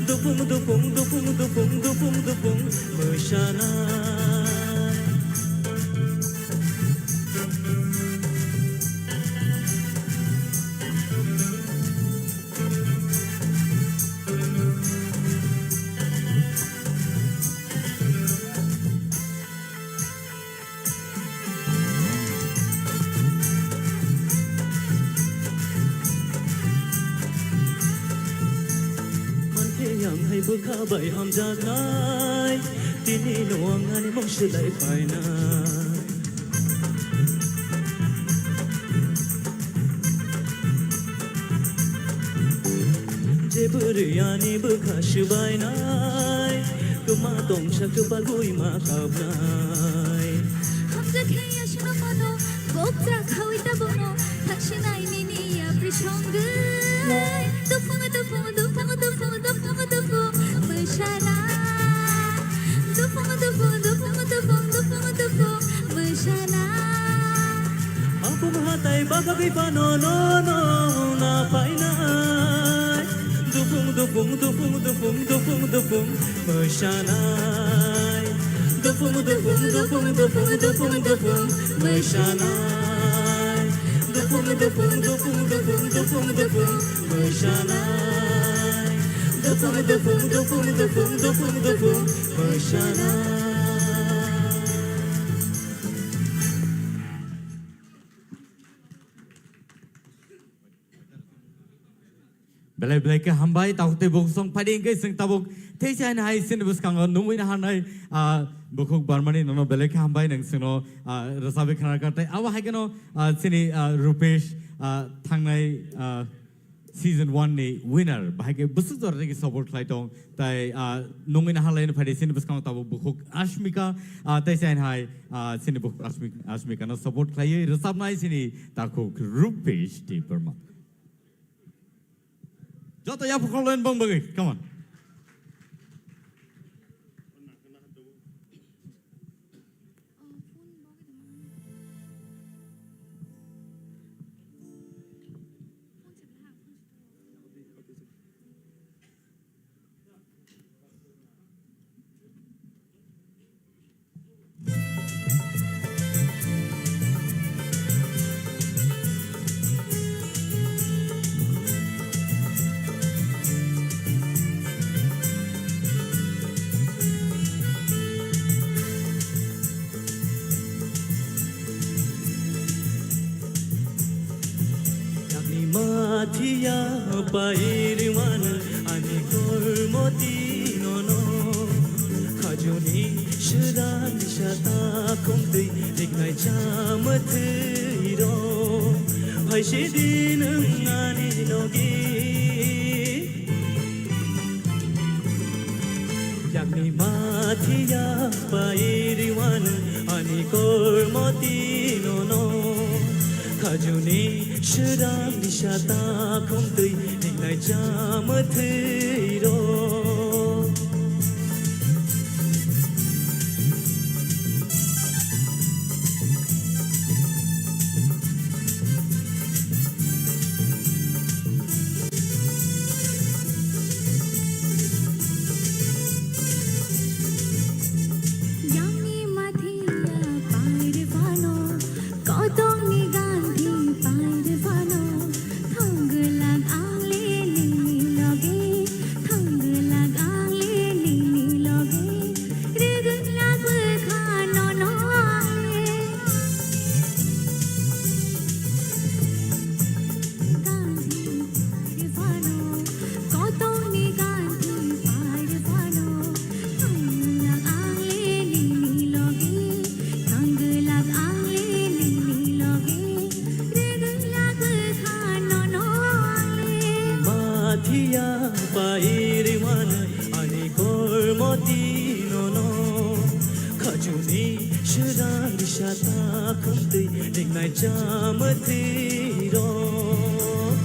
Dupung, dupung, dupung, dupung, dupung, dupung, mosanai. Mankhe yang hai bwkha bai hamjaknai, tini no ang ani mung swlai phainai. Je bwrwi ani bwkha swbainai, kwma tongsa kwpal bui ma kabnai. Hamjakhe yasno mano, bokcha khawi ta bono, thaksinai nini yapri songwi. Dupung, dupung, dupung, dupung, dupung, dupung, mwsana. Dupung, dupung, dupung, dupung, dupung, dupung, mwsana. Apung hatai bagagwi pano no, no, na painai. Dupung, dupung, dupung, dupung, dupung, dupung, mwsanai. Dupung, dupung, dupung, dupung, dupung, dupung, mwsanai. Dupung, dupung, dupung, dupung, dupung, dupung, mwsanai. Dupung, dupung, dupung, dupung, dupung, dupung, mwsanai. Belai belai khe hambai, tabuk tei bukhuk song phaidi hwnkhe chwng tabuk theisa hai hai chini bwskango nungwi na hanai, ah, bukhuk Barmani nono belai khe hambai, nwng chwngno, ah, rwchapwi khna rwkha. Tei abo hai kheno, ah, chini, ah, Rupesh, ah, thangnai, ah, season one ni winner, bahai khe bwswk jora rigi support khlai tong. Tai, ah, nungwi na hanlai no phaidi chini bwskango tabuk bukhuk Ashmika, ah, tei chai hai, ah, chini bukhuk Ashmik-, Ashmika no support khlaiwi rwchapnai chini takhuk Rupesh Debbarma. Joto yapha khorloin bong bagwi, come on. Yakni mathiya pairiwan ani kormoti nono. Khajuni sudani sata khumtwi riknai chamathwi ro. Phaisi din wng ani logi. Yakni mathiya pairiwan ani kormoti nono. Khajuni sudani sata khumtwi Nai chamwthwi rok. Yangni mathiya pair phano, kotongni ganthi pair phano, thangwlak ang le nini loge, thangwlak ang le nini loge, rwgwlak bwkha nono ang le. Ganthi pair phano, kotongni ganthi pair phano, thangwlak ang le nini loge, thangwlak ang le nini loge, rwgwlak bwkha nono ang le. Mathiya pair mano ani kormoti nono, khajuni swrang risa ta khumtwi ringnai chamwthwi rok.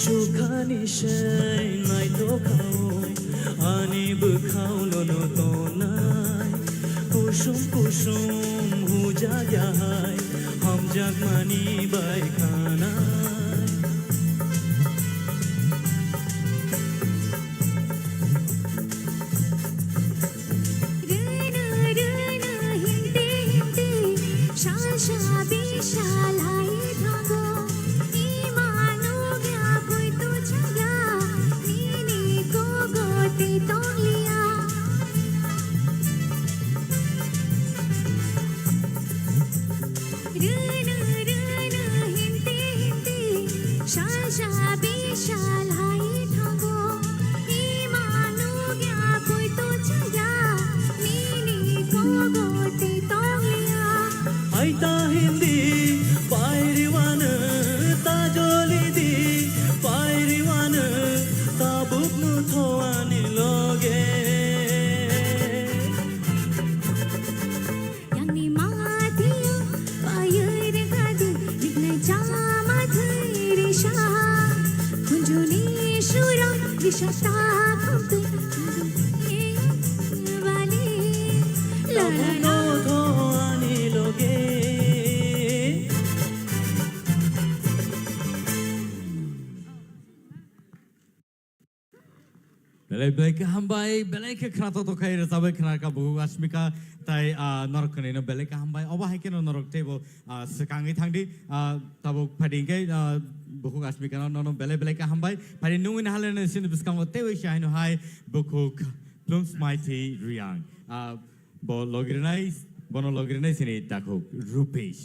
Chukhani sei naithok khaui ani bwkhao nono tongnai. Kusum kusum hujakya hai hamjakmani bai khanai. Rwno rwno himti himti, sal sa bisal hai thango. Ima nugya poito chaya, nini kogo twi tongliya. Rwno rwno himti himti, sal sa bisal hai thango. Ima nugya poito chaya, nini kogo twi tongliya. Hai ta hindi, pairi wano, ta joli di, pairi wano, tabuk no tho ani loge. Yangni mathiyo, payoi rengkadi, niknai chama thwi risa. Khunjuni surang risa ta khumtwi, khunjuni bali. La la la. Tho ani loge. Belai belai khe hambai, belai khe khna to to khai rwchabwi khna kha bukhuk Asmika tai, ah, norok kwnwi no belai khe hambai. Obo hai kheno norok teibo, ah, swkangwi thangdi, ah, tabuk phaidi hwnkhe, ah, bukhuk Asmika no, nono belai belai khe hambai. Phaidi nungwi nahaleno sini bwskango teibo se haino hai bukhuk Plungsmaithi Riang. Ah, bo logrinai, bono logrinai sini takhuk Rupesh.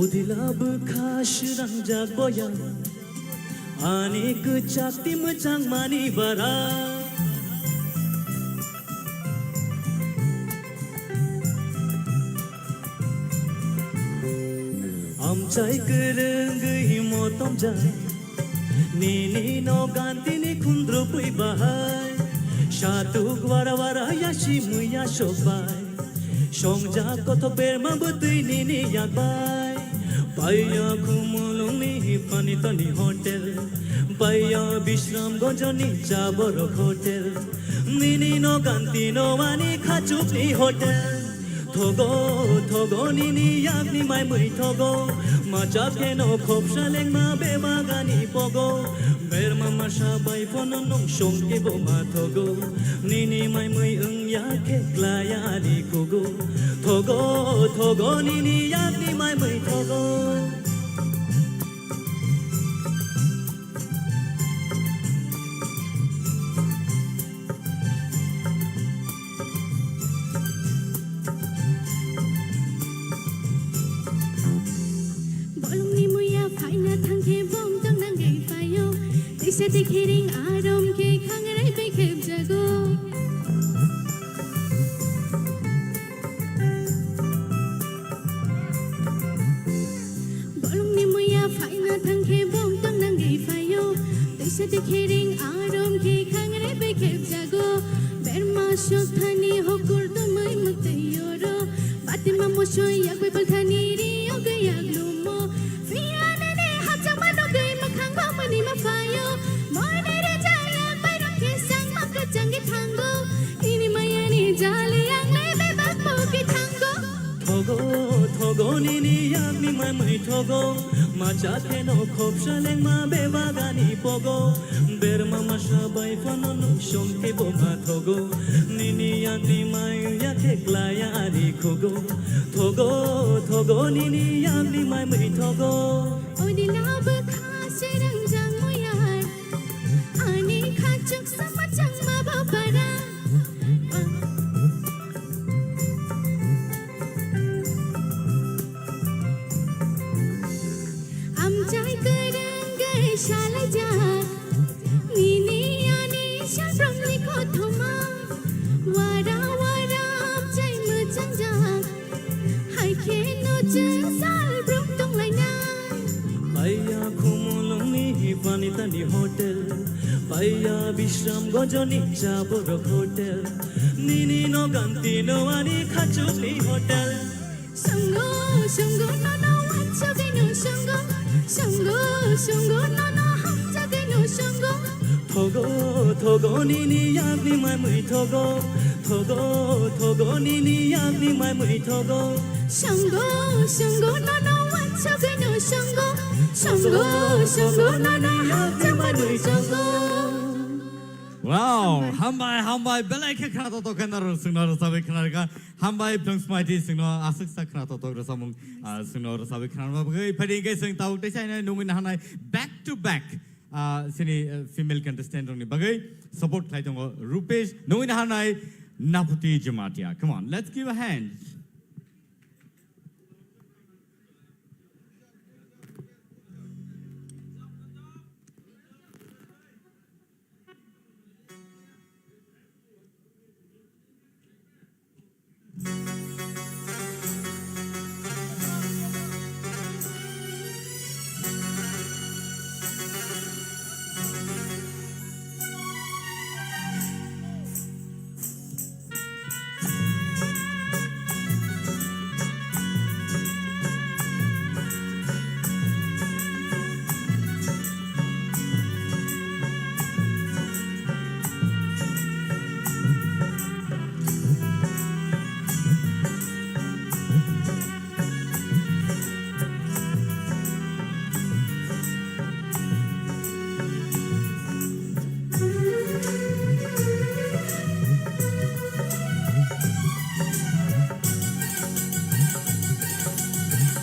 Udila bwkha srangjak boya, ani kwchak twi mwchangmani bara. Amchai kwrwngwi motomjak, nini no gantini khundrupwi bahai. Satuk wara wara yasi mwiya sokbai. Songjak kothok berma bwtwi nini yakbai. Paiya Khumulwngni Panitoni hotel, paiya Bishramganjni Chaborok hotel, nini no gantino ani khachukni hotel. Thogo, thogo nini yakni mai mwi thogo, machap kheno khopsa lengma bebagani pogo. Berma masa bai phano nung songke bo ma thogo. Nini mai mui wng ya khe klaya ani kugo. Thogo, thogo nini yakni mai mui thogo. Tei khereng arom khe khangre bai khepjago. Berma sok thani hokur tumui mwtwi oro. Batima mosoi yak bai palthani ri ogo yak lumo. Phiya nini hapchangma nugwi mwkhango mwnwi ma phaio. Moini rwjak yak bai rok khe sangma kwchangwi thango. Nini mayani jali ang le bebak pogwi thango. Thogo, thogo nini yakni mai mui thogo. Macha kheno khopsa lengma bebagani pogo. Berma masa bai phano nung songke bo ma thogo. Nini yakni mai yakhe klaya ani khogo. Thogo, thogo nini yakni mai mui thogo. Odi labo kha serang jang muyar. Ani khachuk sama changma bo para. Amchai kwrwngwi salaijak, nini ani salbrumni kothoma. Wara wara amchai mwchangjak, hai kheno chwng salbrum tonglainai. Paiya Khumulwngni Panitani Hotel, paiya Bishram Gojoni Chaborok Hotel, nini no ganti no ani khachukni hotel. Songo, songo, nono wansugwi no songo. Songo, songo, nono hamjagwi no songo. Thogo, thogo, nini yakni mai mui thogo. Thogo, thogo, nini yakni mai mui thogo. Songo, songo, nono wansugwi no songo. Songo, songo, nono hamjagwi no songo. Wow, hambai, hambai, belai khe khna totok khe naro singno rwchabwi khna rwkha. Hambai, Phlung Smaiti singno aswk sa khna totok rwchamung, ah, singno rwchabwi khna rwma bagwi. Phai di hwnkhe sing tabuk tei sainai nungwi nahanai back to back, ah, sini, ah, female contestant rokni bagwi support khlai tongo Rupesh, nungwi nahanai Naphuti Jamatia. Come on, let's give a hand.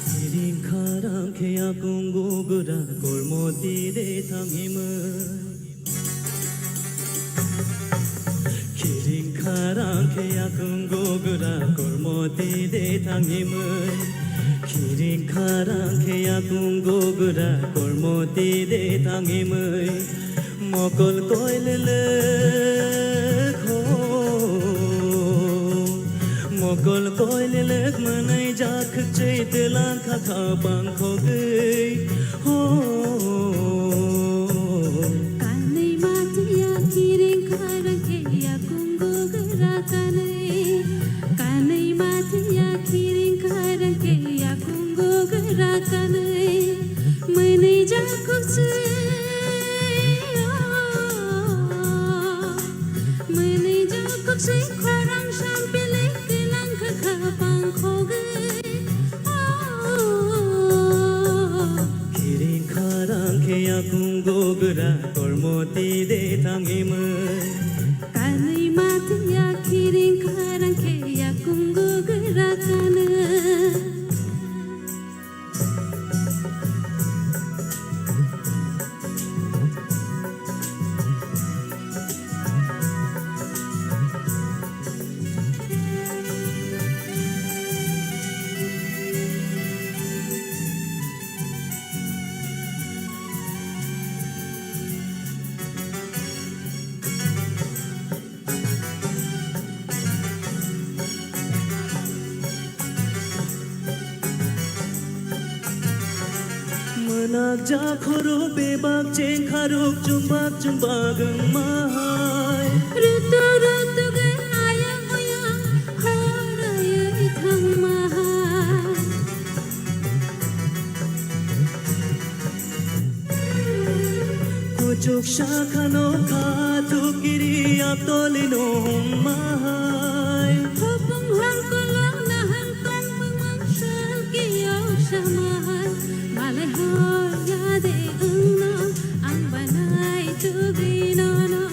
Kiring kharang khe yakung gugra kormo tide thangimwi. Kiring kharang khe yakung gugra kormo tide thangimwi. Kiring kharang khe yakung gugra kormo tide thangimwi. Mokol koilelek ho, mokol koilelek mwnai jak chei telang kha kha bang khogwi ho. Kanwi matiya kiring kharang khe yakung gugra kanwi. Kanwi matiya kiring kharang khe yakung gugra kanwi. Mwnwi jak khokse o, mwnwi jak khokse khorang sampili kilang kha kha bang khogwi o. Kiring kharang khe yakung gugra kormo tide thangimwi. Kanwi matiya kiring kharang khe yakung gugra kanwi. Jakhoro bebak chengkharok chumbak chumbak wngmahai. Rutuk rutuk ayang oyang horayoi thangmahai. Kuchuk sakhano khathuk kiri aktolino wngmahai. Hopung hangkolong nahang tongmung mang salkiyok samahai. Malai hor yade wngno ang banai tugwi nono.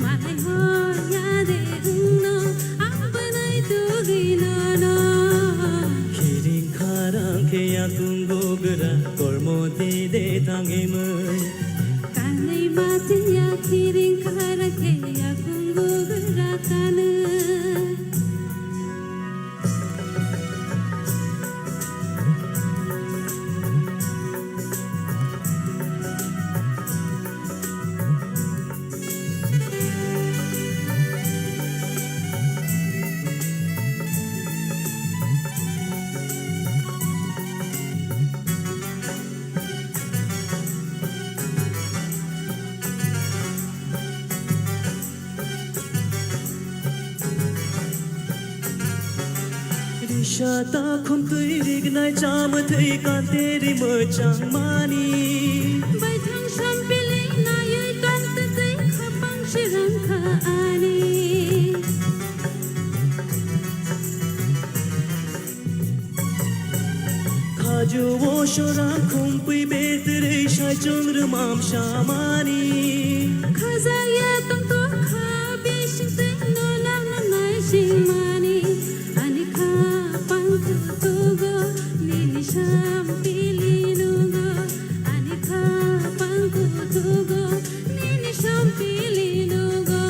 Malai hor yade wngno ang banai tugwi nono. Kiring kharang khe yakung gogra kormo tide thangimai. Kanwi matiya kiring kharang khe yakung gogra kanwi. Risa ta khumtwi rignai chamtwi kanteri mwchangmani. Baithang sampili naiwi kantwi khapang sirang kha ani. Khaju o soram khumpui betrei saichung rwmam samani. Khajaya tongtong kha bisingtwi nola nanai singmani. Ani khapang kutugo nini sampili nugo. Ani khapang kutugo nini sampili nugo.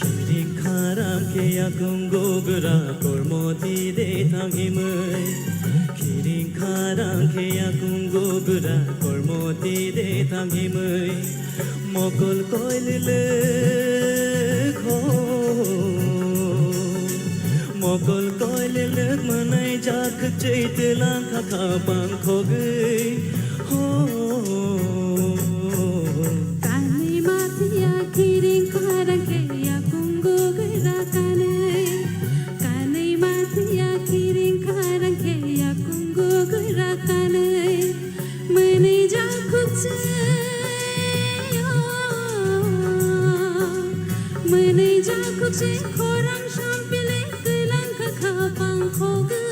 Kiring kharang khe yakung gogra kormo tide thangimai. Kiring kharang khe yakung gogra kormo tide thangimai. Mokol koilele kho. Mokol koilele manai jak chei telang kha khapang khogwi. Ho. Kanwi matiya kiring kharang khe yakung gogra kanwi. Kanwi matiya kiring kharang khe yakung gogra kanwi. Mwnwi jakhuk se, mwnwi jakhuk se khorang sampili kwilang kha khapang khogwi.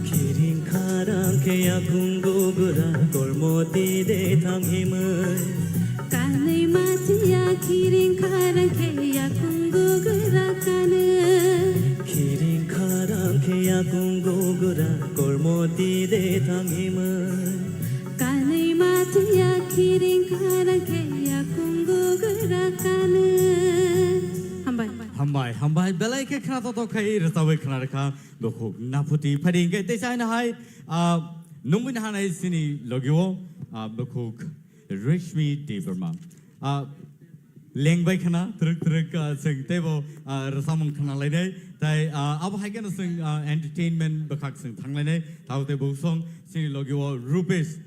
Kiring kharang khe yakung gogra kormo tide thang himwi. Kanwi matiya kiring kharang khe yakung gogra kanwi. Kiring kharang khe yakung gogra kormo tide thang himwi. Kanwi matiya kiring kharang khe yakung gogra kanwi. Hambai. Hambai, hambai, belai khe khna totok khai rwchabwi khna rwkha. Bukhuk naphuti phadi hingke teisa haino hai, ah, nungmani hanai sini logio, ah, bukhuk Reshmi Debbarma. Ah, lengbai khana, twrwk twrwk, ah, chwng teibo, ah, rwchapmung khna lainai. Tai, ah, abo hai kheno chwng, ah, entertainment bwkhak chwng thang lainai. Tabo tei bukhuk song sini logio Rupesh,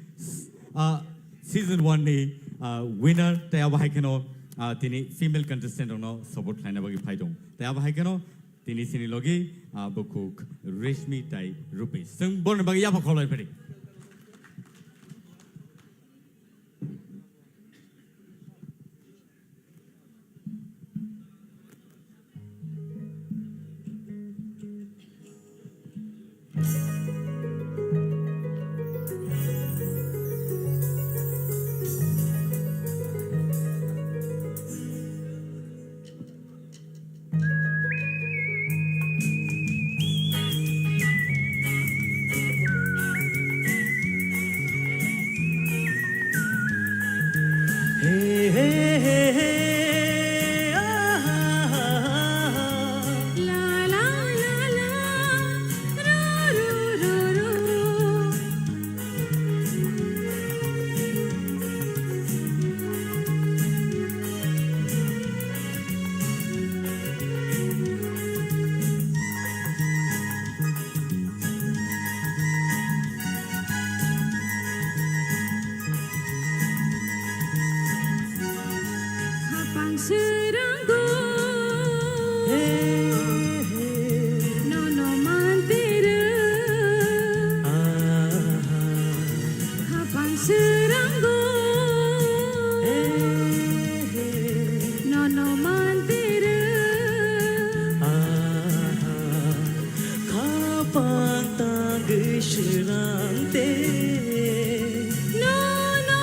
ah, season one ni, ah, winner. Tai abo hai kheno, ah, tini female contestant rokno support khlaina bagwi phai tong. Tai abo hai kheno Tini sini logi, ah, bukhuk Reshmi tai Rupesh. Chwng borni bagwi yapha kholai phadi. Srango. He, he. Nono mantero. Aha. Khapang srango. He, he. Nono mantero. Aha. Khapang tangwi srangte. Nono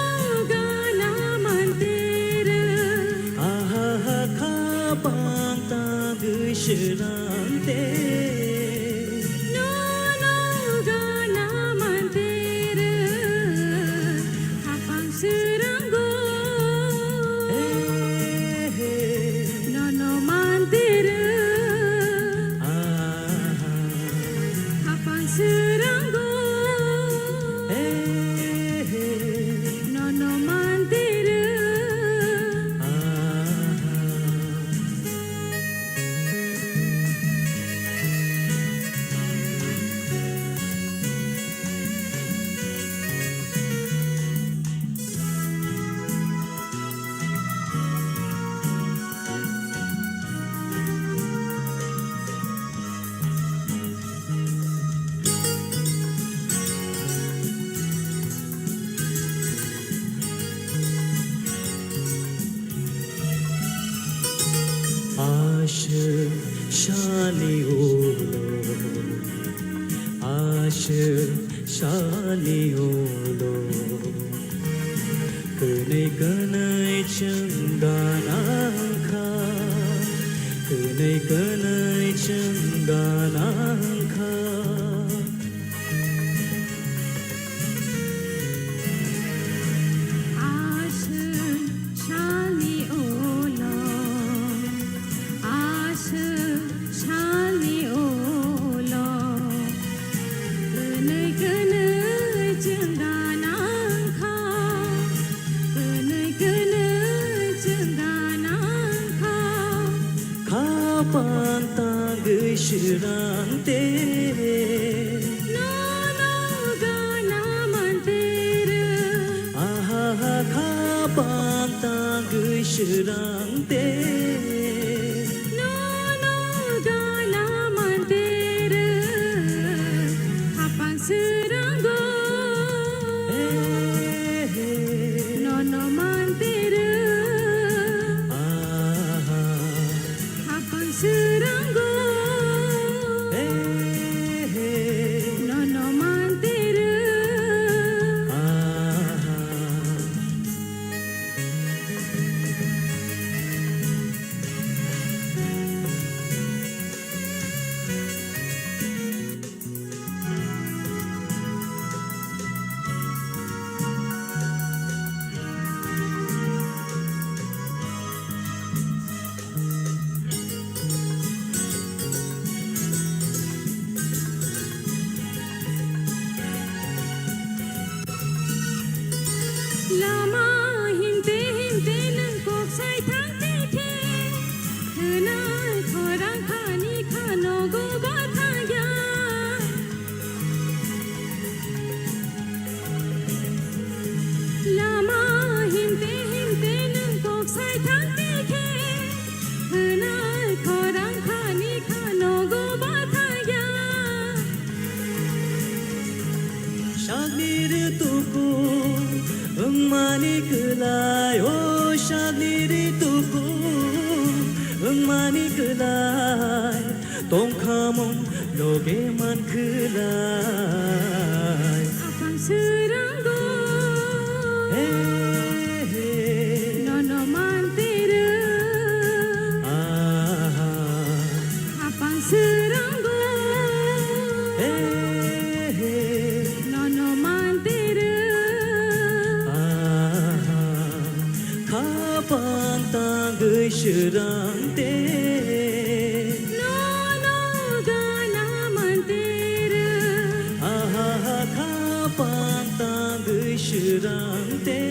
gana mantero. Ahaha, khapang tangwi srangte. Nono gana mantero. Khapang srango. He, he. Nono mantero. Aha. Khapang srango. He, he. Nono mantero. Aha. Aswk sani ulo, aswk sani ulo, kwnwi kwnwi chwng gana wngkha, kwnwi kwnwi chwng gana wngkha. Aswk salni ulo, aswk salni ulo, kwnwi kwnwi chwng gana wngkha, kwnwi kwnwi chwng gana wngkha. Khapang tangwi srangte. Nono gana mantero. Ahaha, khapang tangwi srangte. Nono gana mantero. Khapang srango. He, he. Nono mantero. Aha. Khapang srango. He, he. Nono mantero. Aha. Lama himte himte nwng kok sai thang tikhe, khwnai khorang khani kha nogo bathang ya. Lama himte himte nwng kok sai thang tikhe, khwnai khorang khani kha nogo bathang ya. Sakni ri tuku wngmani kwlai, o sakni ri tuku wngmani kwlai. Tongkhamung loge man khwlai. Aphang srango. He, he. Nono mantero. Aha. Aphang srango. He, he. Nono mantero. Aha. Khapang tangwi srangte. Nono gana mantero. Ahaha, khapang tangwi srangte.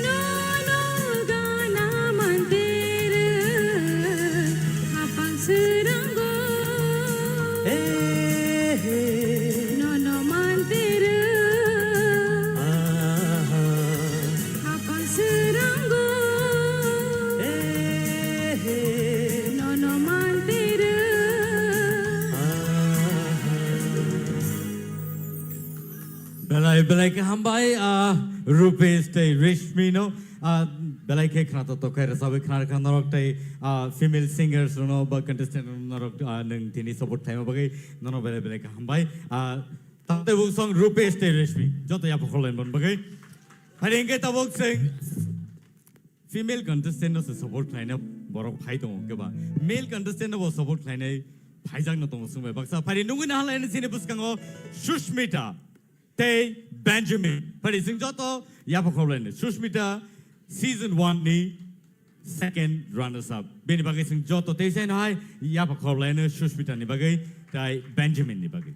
Nono gana mantero. Khapang srango. He, he. Nono mantero. Aha. Khapang srango. Belai khe hambai, ah, Rupesh tei Reshmi no, ah, belai khe khna to tokhai rwchabwi khna rwkha norok tei, ah, female singers rokno ba contestant rokno norok, ah, nwng tini support khlaima bagwi nono belai belai khe hambai. Ah, tamtei buk song Rupesh tei Reshmi joto yapha khorlaini bagwi. Phai hwnkhe tabuk chwng female contestant no se support khlaina borok phai tongo keba. Male contestant no bo support khlainai phaijak no tongo swngbai baksa. Phai nungwi na halaini sini bwskango Sushmita tei Benjamin. Phai chwng joto yapha khorlaini. Sushmita season one ni second runners up. Bini bagwi chwng joto tei sai no hai yapha khorlaini Sushmita ni bagwi tei Benjamin ni bagwi.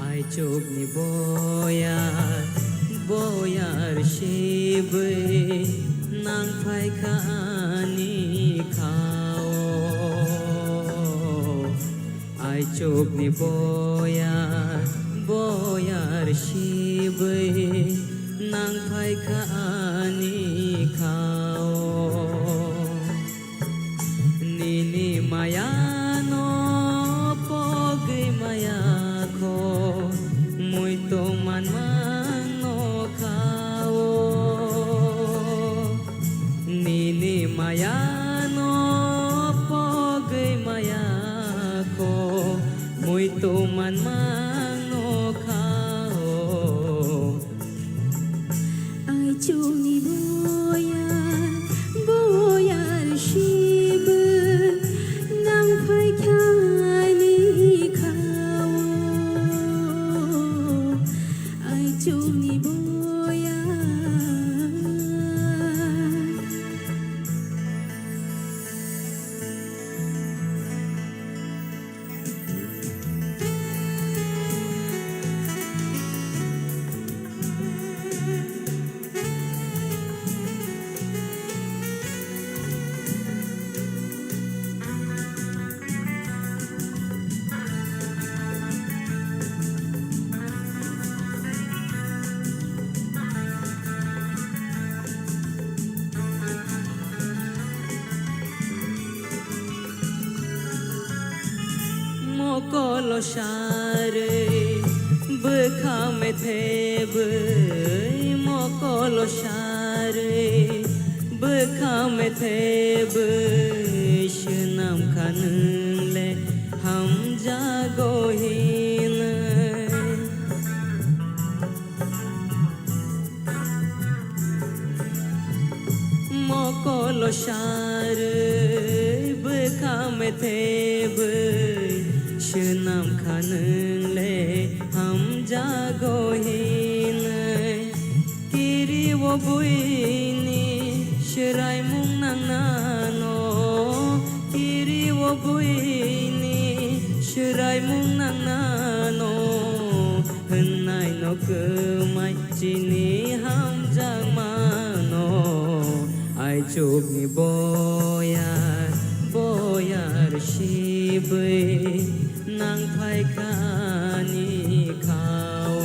Aichukni boyar, boyar sibwi nang phaikha ani khao. Aichukni boyar, boyar sibwi nang phaikha ani khao. Nini mayano pogwi maya kho, muitu manmano khao. Nini mayano pogwi maya kho, muitu manmano khao. Aichukni boyar, boyar sibwi nang phaikha ani khao. Aichukni boyar. Mokolo sarwi bwkha methebwi, mokolo sarwi bwkha methebwi, swnam kha nwng le hamjago hinwi. Mokolo sarwi bwkha methebwi, swnam kha nwng le hamjago hinwi. Kirio buini swraimung nangnano, kirio buini swraimung nangnano, hwnnaino kwmai chini hamjakmano. Aichukni boyar, boyar sibwi nang phaikha ani khao.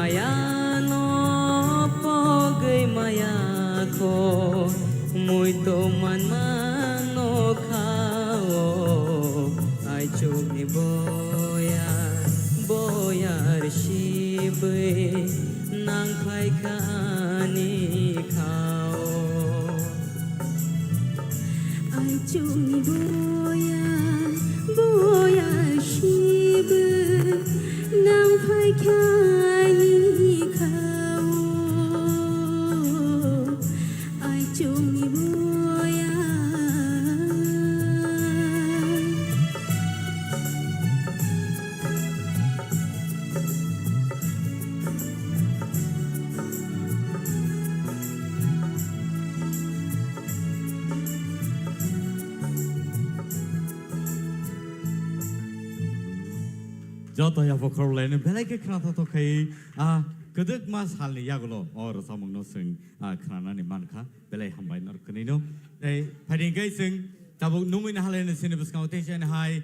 Ayano pogwi maya kho, muito manmano kha o, aichukni boya, boyar sibwi nang phaikha ani kha o. Aichukni boya, boya sibwi nang phaikha ani kha o. Aichukni boya. Joto yapha khoroknwi belai khe khwnathok khai, ah, kwdwkma salni yagulo o rwchapmungno chwng, ah, khwnanani mankha. Belai hambai norok kwnwino. Tei phaidi hwnkhe chwng tabuk nungwi nahalai sini bwskango tei chini hai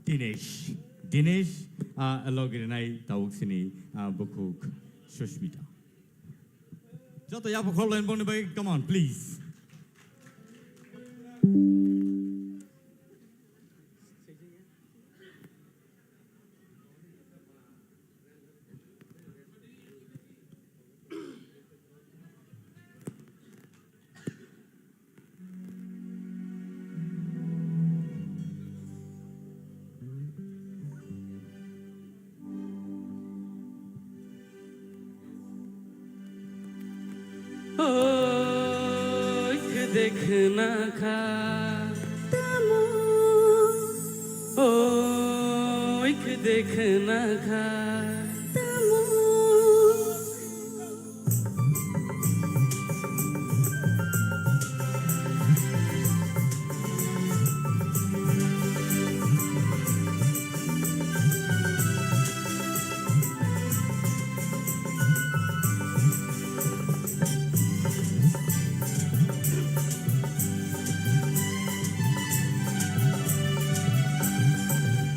Dinesh. Dinesh, ah, logi rinai tabuk sini, ah, bukhuk Sushmita. Joto yapha khoroknwi bongni bagwi, come on, please. Oi, khede khna kha. Tamo. Oi, khede khna kha. Tamo.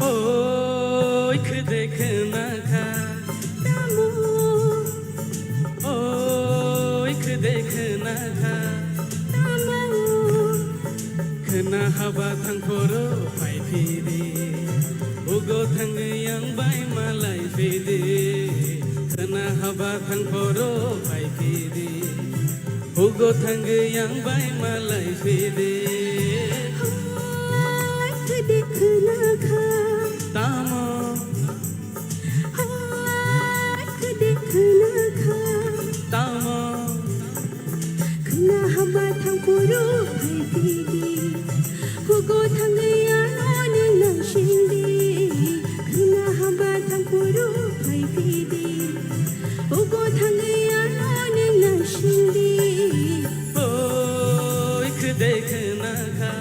Oi, khede khna kha. Tamo. Oi, khede khna kha. Tamo. Khna haba thang phoro phai phidi. Ugo thangwi yang bai malai phidi. Khna haba thang phoro phai phidi. Ugo thangwi yang bai malai phidi. Hai, khede khna kha. Tamo. Hai, khede khna kha. Tamo. Khna haba thang phoro phai phidi. Hugo thangwi ano nang sindi. Khna haba thang phoro phai phidi. Hugo thangwi ano nang sindi. Oi, khede khna kha.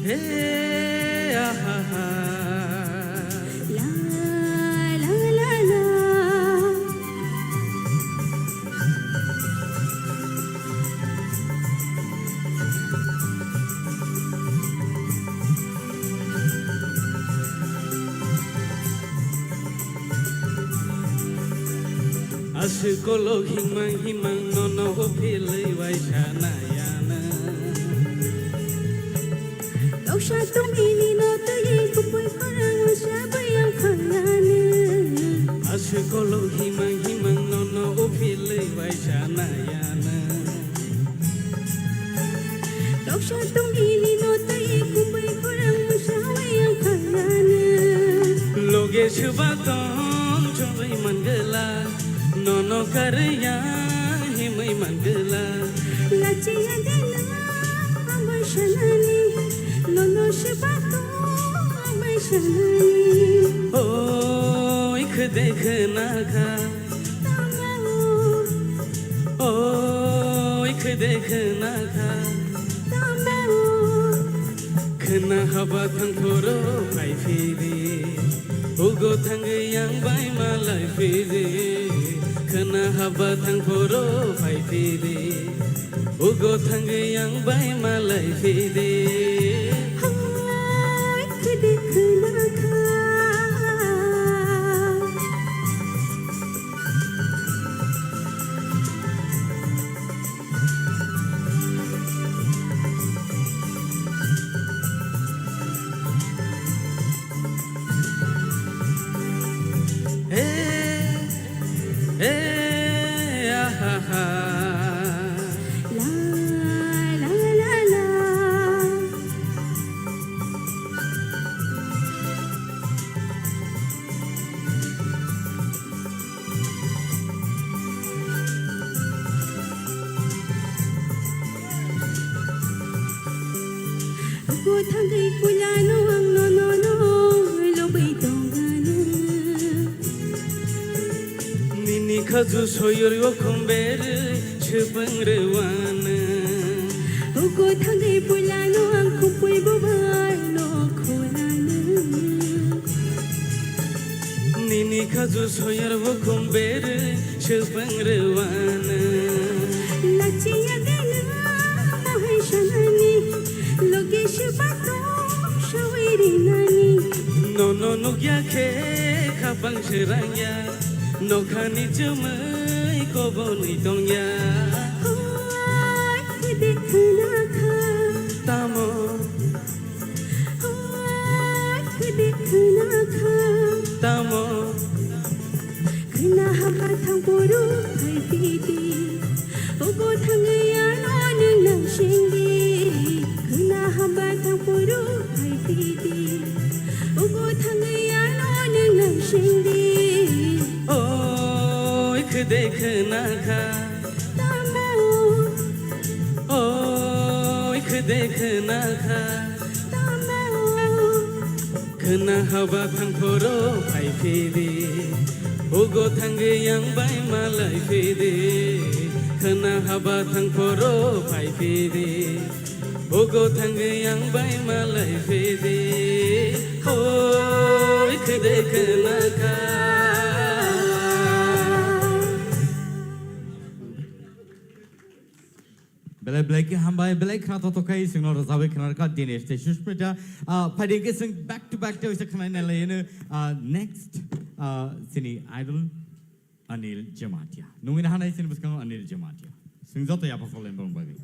He, ah, ha, ha. La, la, la, la. Aswk kolok himang himang nono uphilwi waisa nayana. Toksa tongmili no twi kubui khorang usa bayang khanani. Aswk kolok himang himang nono uphilwi waisa nayana. Toksa tongmili no twi kubui khorang usa bayang khanani. Loge swba tong chongwi mangala. Nono karya himwi mangala. Lachiya dena amai sanani, nono sibato amai sanani. Oi khede khna kha. Tamo. Oi khede khna kha. Tamo. Khwna haba thang phoro phai phidi, ugo thangwi yang bai malai phidi. Khwna haba thang phoro phai phidi, ugo thangwi yang bai malai phidi. Hai khede khwna kha. Eh, eh, ah, ah, ah. La, la, la, la. Ugo thangwi puilano ang no, no, no, lobwi tongano. Nini khaju soyori o khumber chupang rwano. Ugo thangwi puilano ang khupui bubar no khulano. Nini khaju soyori o khumber chupang rwano. Lachiya dena mohai sanani, loge shibato shawiri nani. Nono nukya khe khapang serangya, nokhani chumui kobonwi tongya. Hoi, khede khwna kha. Tamo. Hoi, khede khwna kha. Tamo. Khwna haba thang phoro phai phidi, ugo thangwi ano nwng nang singdi. Khwna haba thang phoro phai phidi, ugo thangwi ano nwng nang singdi. Oi khede khwna kha. Tamo. Oi khede khwna kha. Tamo. Khwna haba thang phoro phai phidi, ugo thangwi yang bai malai phidi. Khwna haba thang phoro phai phidi, ugo thangwi yang bai malai phidi. Hoi khede khwna kha. Belai belai khe hambai, belai khna tothokhai chwngno rwchapwi khna rwkha Dinesh tei Sushmita. Ah, phaidi hwnkhe chwng back to back tei waisa khna nai laiyano, ah, next, ah, chini idol Anil Jamatia. Nungwi nahanai chini bwskango Anil Jamatia. Chwng joto yapha kholai borok bagwi.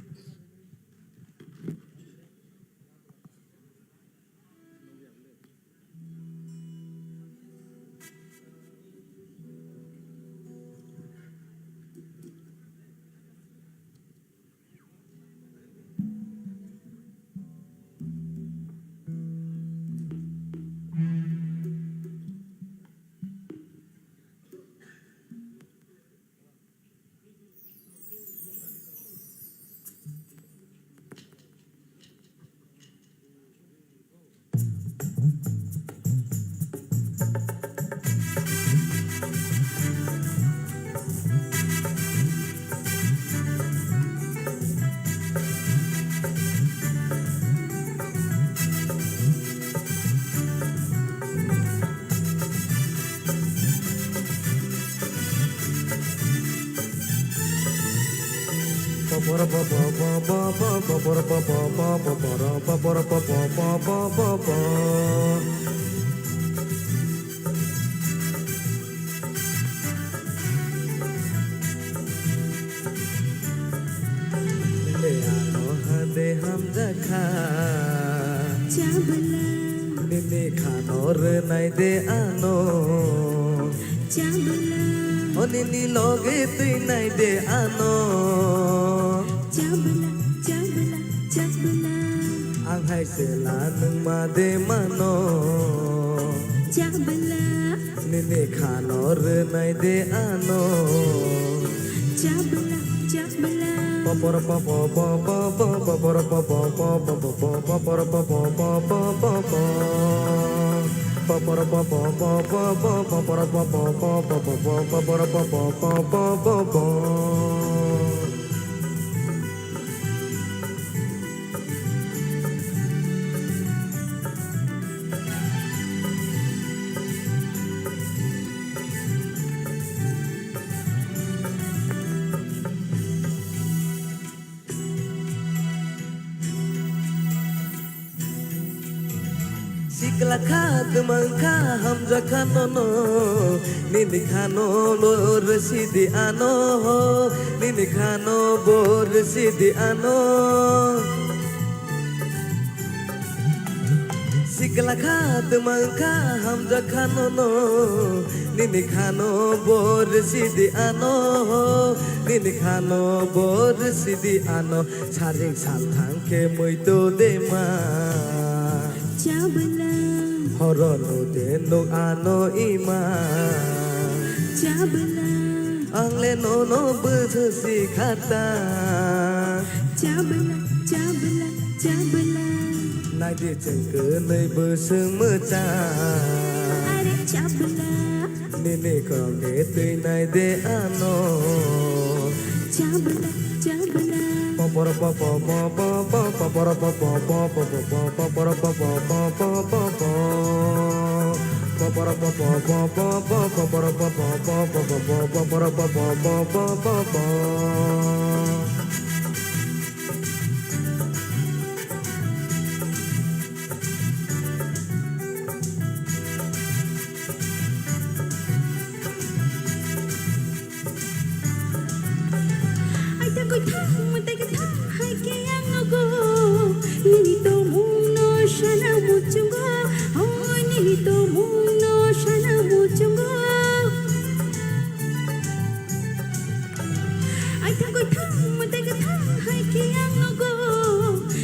Nini ano hade hamjakha. Chabla. Nini khano rwnai de ano. Chabla. O nini loge twinai de ano. Chabla, chabla, chabla. Ang hai sela nwng ma de mano. Chabla. Nini khano rwnai de ano. Chabla, chabla. Papar papa papa papa papar papa papa papa papar papa papa papa. Papar papa papa papa papar papa papa papa papar papa papa papa. Sikla kha twmang kha hamjakha nono, nini khano bo rwsidi ano, nini khano bo rwsidi ano. Sikla kha twmang kha hamjakha nono, nini khano bo rwsidi ano, nini khano bo rwsidi ano. Sarik salthang khe muito dema. Chabla. Horo nude nuk ano ima. Chabla. Ang le nono bwswk si khata. Chabla, chabla, chabla. Naidi chwng kwnwi bwswk mwchang. Are chabla. Nini khorok de twi nai de ano. Chabla, chabla. Popor popo popo popo popor popo popo popo popor popo popo popo. Popor popo popo popo popor popo popo popo popor popo popo popo. Aita koi thang, matai koi thang, hai khe ang nogo. Nini tomung no sana muchungo, oh, nini tomung no sana muchungo. Aita koi thang, matai koi thang, hai khe ang nogo.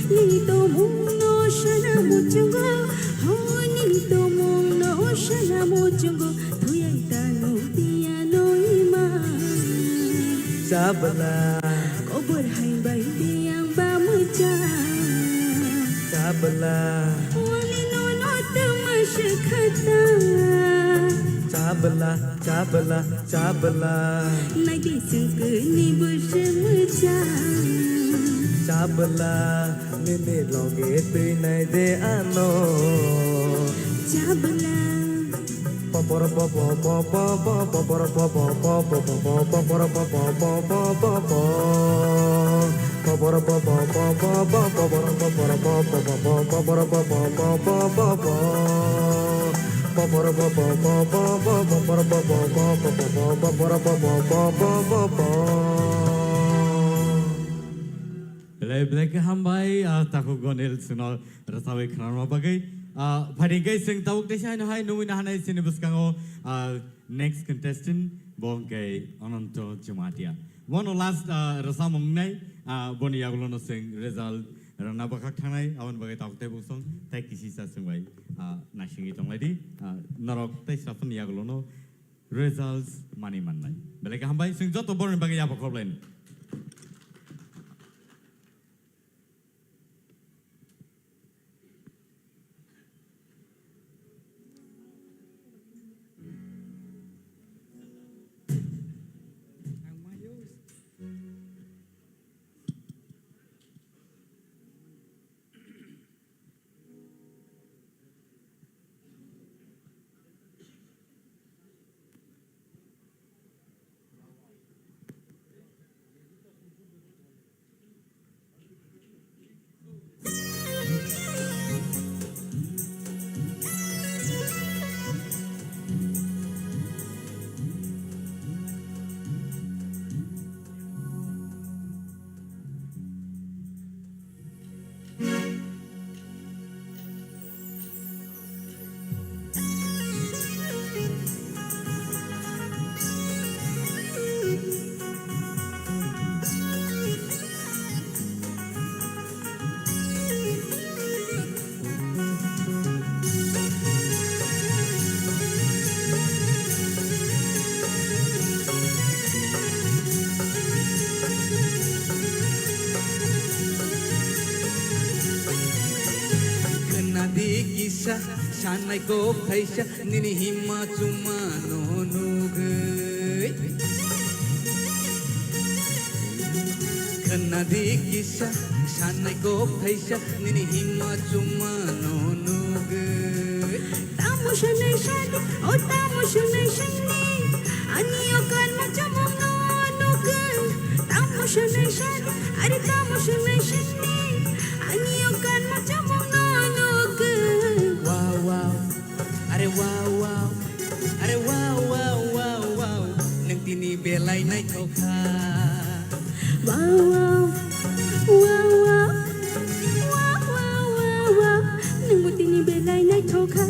Nini tomung no sana muchungo, oh, nini tomung no sana muchungo. Thuyai tano tiyano ima. Chabla. Kobor hai bai tiyang ba mwchang. Chabla. Wali nono tama se khata. Chabla, chabla, chabla. Nai di sengkeni bwswk mwchang. Chabla, nini loge twi nai de ano. Chabla. Belai belai khe hambai, ah, takhuk Gonil chwngno rwchabwi khwnarwma bagwi. Ah, phaidi hwnkhe chwng tabuk teisa haino hai nungwi nahanai chini bwskango, ah, next contestant bo hwnkhe Ananto Jamatia. Bono last, ah, rwchapmung wngnai, ah, boni yagulono chwng result rwna bwkhak thangnai, aboni bagwi tabuk tei bwswng tei kisisa chwng bai, ah, naisingwi tonglaidi, ah, norok tei srapani yagulono results manwi mannai. Belai khe hambai, chwng joto borokni bagwi yapha khorlaini. Khwnadi kisa sanai kok thaisa nini himma chumano nugwi. Khwnadi kisa sanai kok thaisa nini himma chumano nugwi. Tamo sanai sadi, o tamo sanai sani, ani o kan ma chumano nugwi. Tamo sanai sadi, ari tamo sanai sani, ani o kan ma chumano nugwi. Wow, naithok kha. Wow, wow, wow, wow, wow, wow, wow, wow, wow. Nwngbo tini belai naithok kha.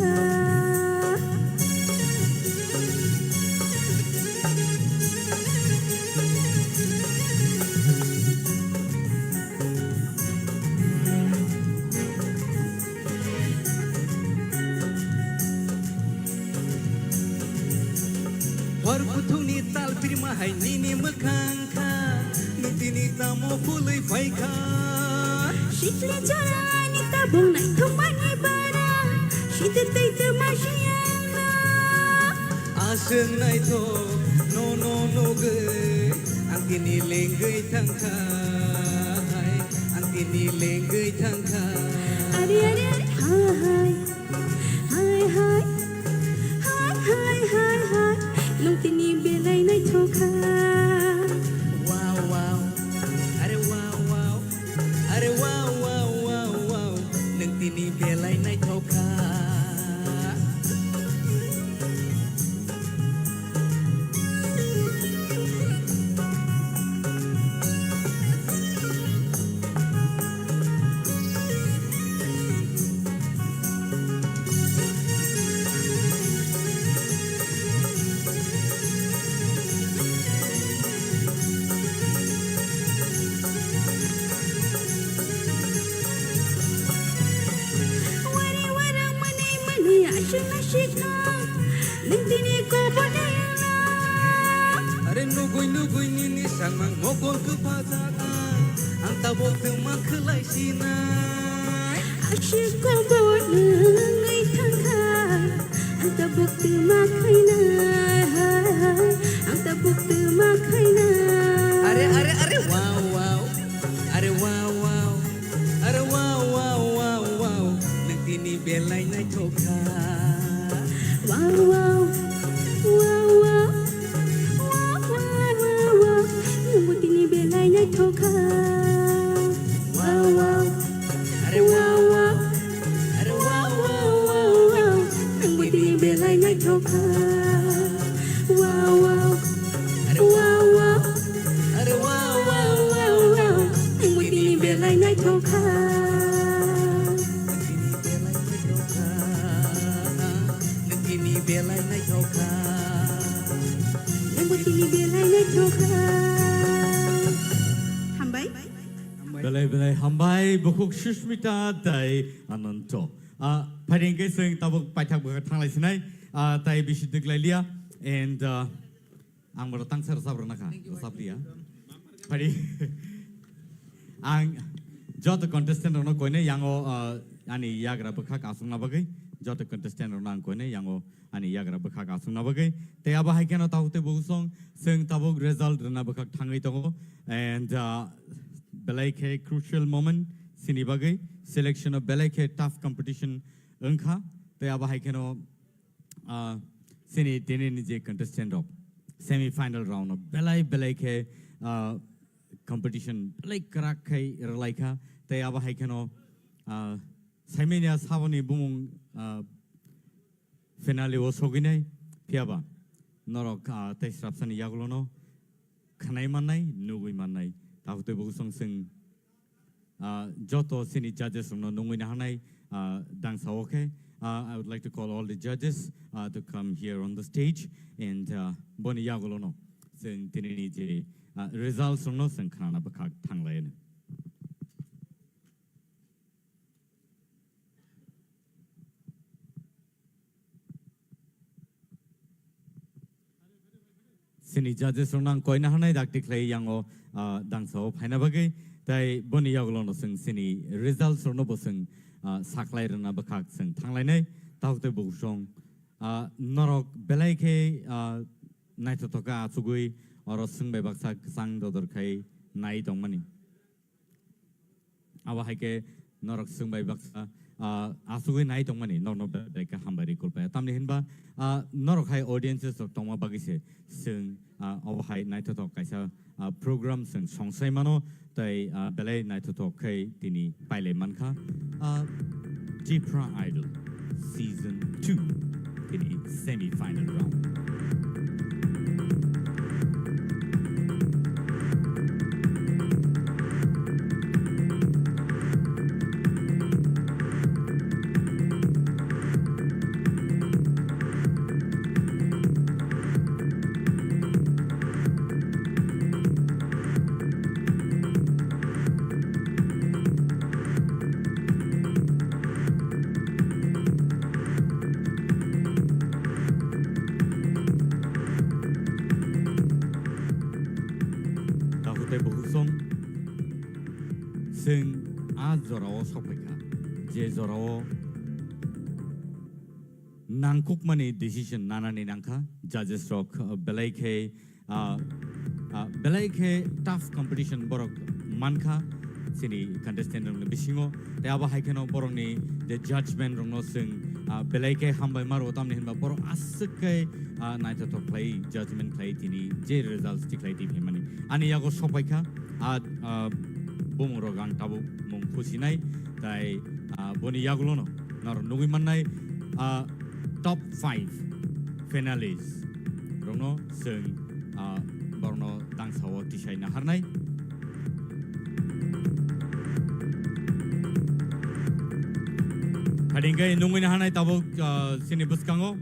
Hor kuthukni tal pirma hai nini mwkhang kha, nini tamo phulwi phai kha. Sikli jorani tabuk naithokmani bara, sitwi twi twma siyangno. Aswk naithok nono nugwi, ang tini lengwi thangkha, ang tini lengwi thangkha. Are, are, are, ha, hai. Hai, hai. Hai, hai, hai, hai. Nwng tini belai naithok kha. Wow, wow. Are wow, wow. Are wow, wow, wow, wow. Nwng tini belai naithok kha. Wari warang mani mani aswk aswk kha, nwng tini kobor ni wngna. Are nugwi nugwi nini sangmang mokol kwpajak ang, ang tabuk twma khwlai sinai. Aswk kobor nwngwi thangkha, ang tabuk twma khainai, ang tabuk twma khainai. Are, are, are, wow, wow. Are wow, wow. Are wow, wow, wow, wow. Nwng tini belai naithok kha. Wow, wow. Wow, wow. Wow, wow, wow, wow. Nwngbo tini belai naithok kha. Wow, wow. Are wow, wow. Are wow, wow, wow, wow. Nwngbo tini belai naithok kha. Wow, wow. Are wow, wow. Are wow, wow, wow, wow. Nwngbo tini belai naithok kha. Nwng tini belai naithok kha. Nwngbo tini belai naithok kha. Hambai. Belai belai hambai, bukhuk Sushmita tei Ananto. Ah, phaidi hwnkhe chwng tabuk paithak bwkha thanglai sinai, ah, tei bisi twklai liya. And, ah, ang bono tangsa rwchap rwna kha, rwchap liya. Phaidi. Ang joto contestant rokno koinai yango, ah, ani yagra bwkhak achukna bagwi, joto contestant rokno ang koinai yango ani yagra bwkhak achukna bagwi. Tei abo hai kheno tabuk tei bukhuk song, chwng tabuk result rwna bwkhak thangwi tongo. And, ah, belai khe crucial moment chini bagwi, selection o belai khe tough competition wngkha. Tei abo hai kheno, ah, chini tinini je contestant rok semi final round o belai belai khe, ah, competition belai kwrak khai rwlai kha. Tei abo hai kheno, ah, saimanya saboni bumung, ah, finale o sogwinai, phiyaba norok, ah, tei srapsani yagulono khwnai mannai, nugwi mannai. Tabuk tei bukhuk song chwng, ah, joto chini judges rokno nungwi naharnai, ah, dangsa o khe, ah, I would like to call all the judges, ah, to come here on the stage and, ah, boni yagulono chwng tinini je, ah, results rokno chwng khnana bwkhak thanglai. Chini judges rokno ang koina hanai dakti khlai yango, ah, dangsa o phaina bagwi, tei boni yagulono chwng chini results rokno bo chwng, ah, sakhlai rwna bwkhak chwng thanglainai. Tabuk tei bukhuk song, ah, norok belai khe, ah, naithothok khe achugwi oro chwng bai baksa kwchang dodor khai nai tongmani. Abo hai khe norok chwng bai baksa, ah, achugwi nai tongmani norokno belai khe hambai rwi kulpaya. Tamni hinba, ah, norok hai audiences rok tongma bagwi se chwng, ah, obo hai naithothok kaisa, ah, program chwng songsai mano tei, ah, belai naithothok khe tini pailai mankha, ah, Tipra Idol Season two tini semi final round. Chwng a jorao sokphaikha, je jorao nangkukmani decision nanani nangkha, judges rok, uh, belai khe, uh, uh, belai khe tough competition borok mankha chini contestant rokni bisingo. Tei abo hai kheno borokni je judgment rokno chwng, uh, belai khe hambai maro, tamni hinba borok aswk khe, uh, naithothok khlai judgment khlai tini je results tikhlai tini hinmani. Ani yago sokphaikha, a, uh, bumung rok ang tabuk mung khusinai, tai, ah, boni yagulono norok nugui mannai, ah, top five finalists rokno chwng, ah, borokno dangsao tisai naharnai. Phadingkhe nungui naharnai tabuk, ah, chini bwskango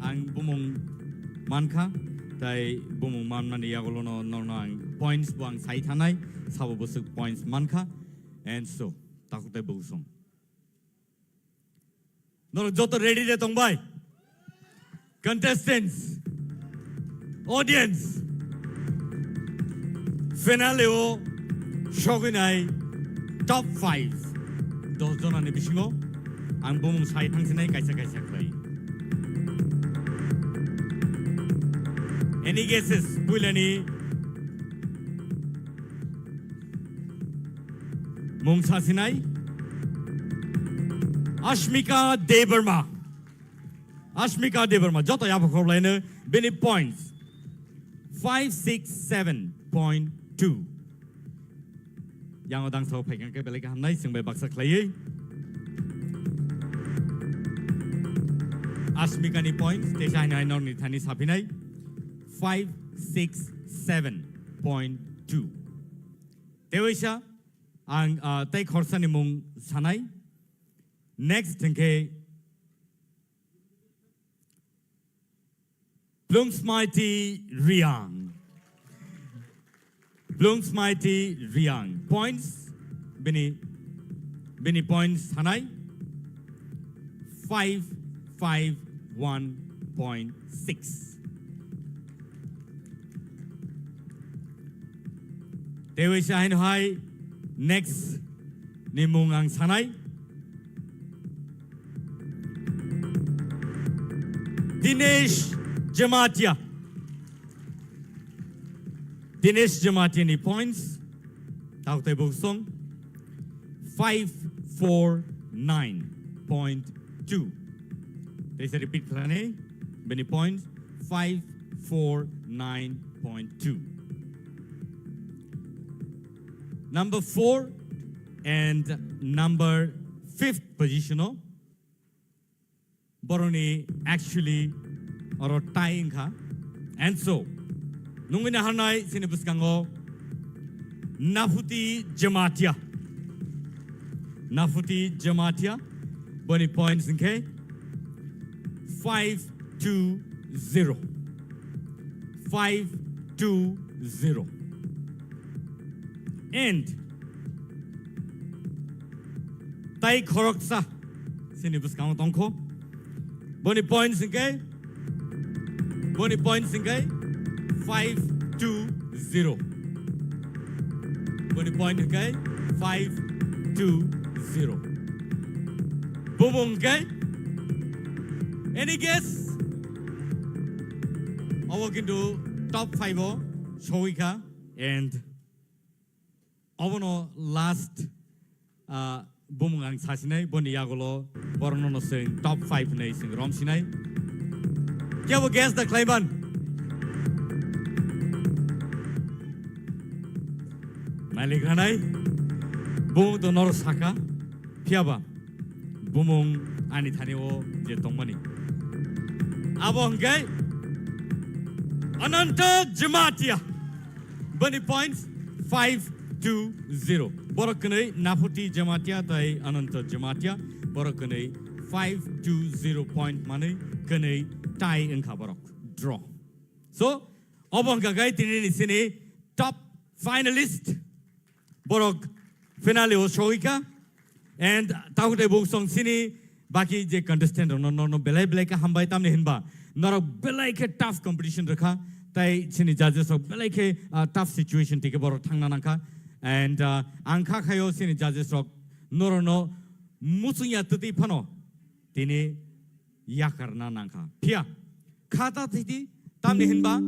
ang bumung mankha, tai bumung manmani yagulono norokno ang points bo ang sai thanai, sabo bwswk points mankha, and so, takhuk tei bwswng. Norok joto ready de tongbai? Contestants, audience, finale o sogwinai top five, dos jonani bisingo ang bumung sai thangsinai kaisa kaisa khlai. Any guesses? Puilani mung sasinai Ashmika Debbarma. Ashmika Debbarma, joto yapha khorlaino bini points five six seven point two. Yango dangsao phaikha khe belai khe hamnai, chwng bai baksa khlaiwi. Ashmika ni points, teisa haino haino ni thani saphinai, five six seven point two. Tewaisa, ang, ah, tei khorsa ni mung sanai. Next hwnkhe Plungsmaiti Riang. Plungsmaiti Riang. Points, bini, bini points sanai five five one point six. Tewaisa haino hai next ni mung ang sanai. Dinesh Jamatia. Dinesh Jamatia ni points. Takhuk tei bwswng five four nine point two. Teisa repeat khlani, bini points five four nine point two. Number four and number fifth position o borokni actually oro tie wngkha. And so, nungwi naharnai chini bwskango Naphuti Jamatia. Naphuti Jamatia, boni points hwnkhe five two zero. Five two zero. And tai khoroksa chini bwskango tongkho. Boni points hwnkhe, boni points hwnkhe five two zero. Boni point hwnkhe five two zero. Bumung hwnkhe, any guess? Obo kintu top five o sogwi kha and obono last, ah, bumung ang sasinai, boni yagulo borokno no chwng top five hinwi chwng romsinai. Kebo guess da khlaiman? Malik ranai, bumung to noro saka, phiyaba bumung ani thani o je tongmani. Abo hwnkhe Ananta Jamatia. Boni points five two zero. Borok kwnwi Naphuti Jamatia tai Ananta Jamatia. Borok kwnwi five two zero point manwi kwnwi tie wngkha borok. Draw. So, obo hwnkha khe tini ni sini top finalist. Borok finale o sogwi kha. And takhuk tei bwswng sini baki je contestant rokno norokno belai belai khe hambai, tamni hinba norok belai khe tough competition rwkha, tai sini judges rok belai khe, ah, tough situation tike borok thangna nangkha. And uh, ang kha khayo sini judges rok norokno muchungya twtwi phano tini yakarna nangkha. Phiya khata thidi tamni hinba,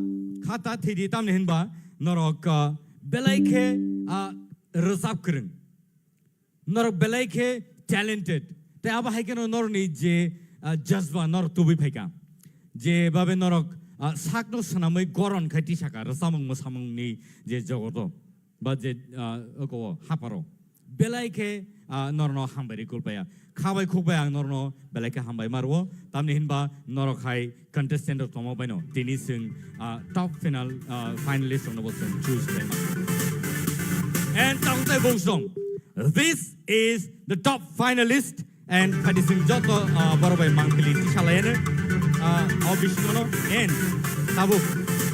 khata thidi tamni hinba norok uh, belai khe uh, rwchap kwrwng. Norok belai khe talented. Tei abo hai kheno norokni je ah, jazba norok tubui phaikha. Je babe norok ah, sakno swnamwi goron khai tisaka rwchapmung mwsamungni je jogoto ba je ah, oko o haparo. Belai khe ah, norokno hambai rwi kulpaya. Khabai khukbai ang norokno belai khe hambai ma rwo. Tamni hinba norok hai contestant rok tongma baino tini chwng ah, top final ah, finalist rokno bo chwng choose khlaima. And tabuk tei bung song, this is the top finalist and phaidi chwng joto ah, borok bai mangpili tisalayano ah, o bisingono and tabuk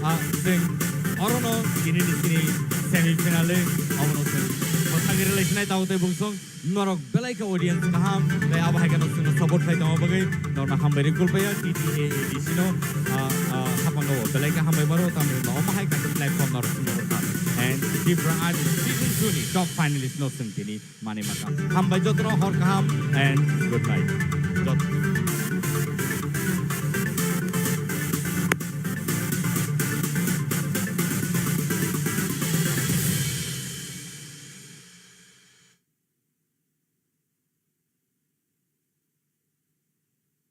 ah, chwng orono tini ni sini semi final abono chwng bwsakni relai sinai tabuk tei bung song. Norok belai khe audience kaham, tei abo hai kheno chwngno support khai tongma bagwi norokno hambai rwi kulpaya T T A A D C no, ah, ah, hapang o belai khe hambai maro, tamni hwnba omo hai kaisa platform norok chwngno rwkha. And Tipra Idol season two ni top finalist no chwng tini manwi mankha. Hambai jotono hor kaham and good night. Joto.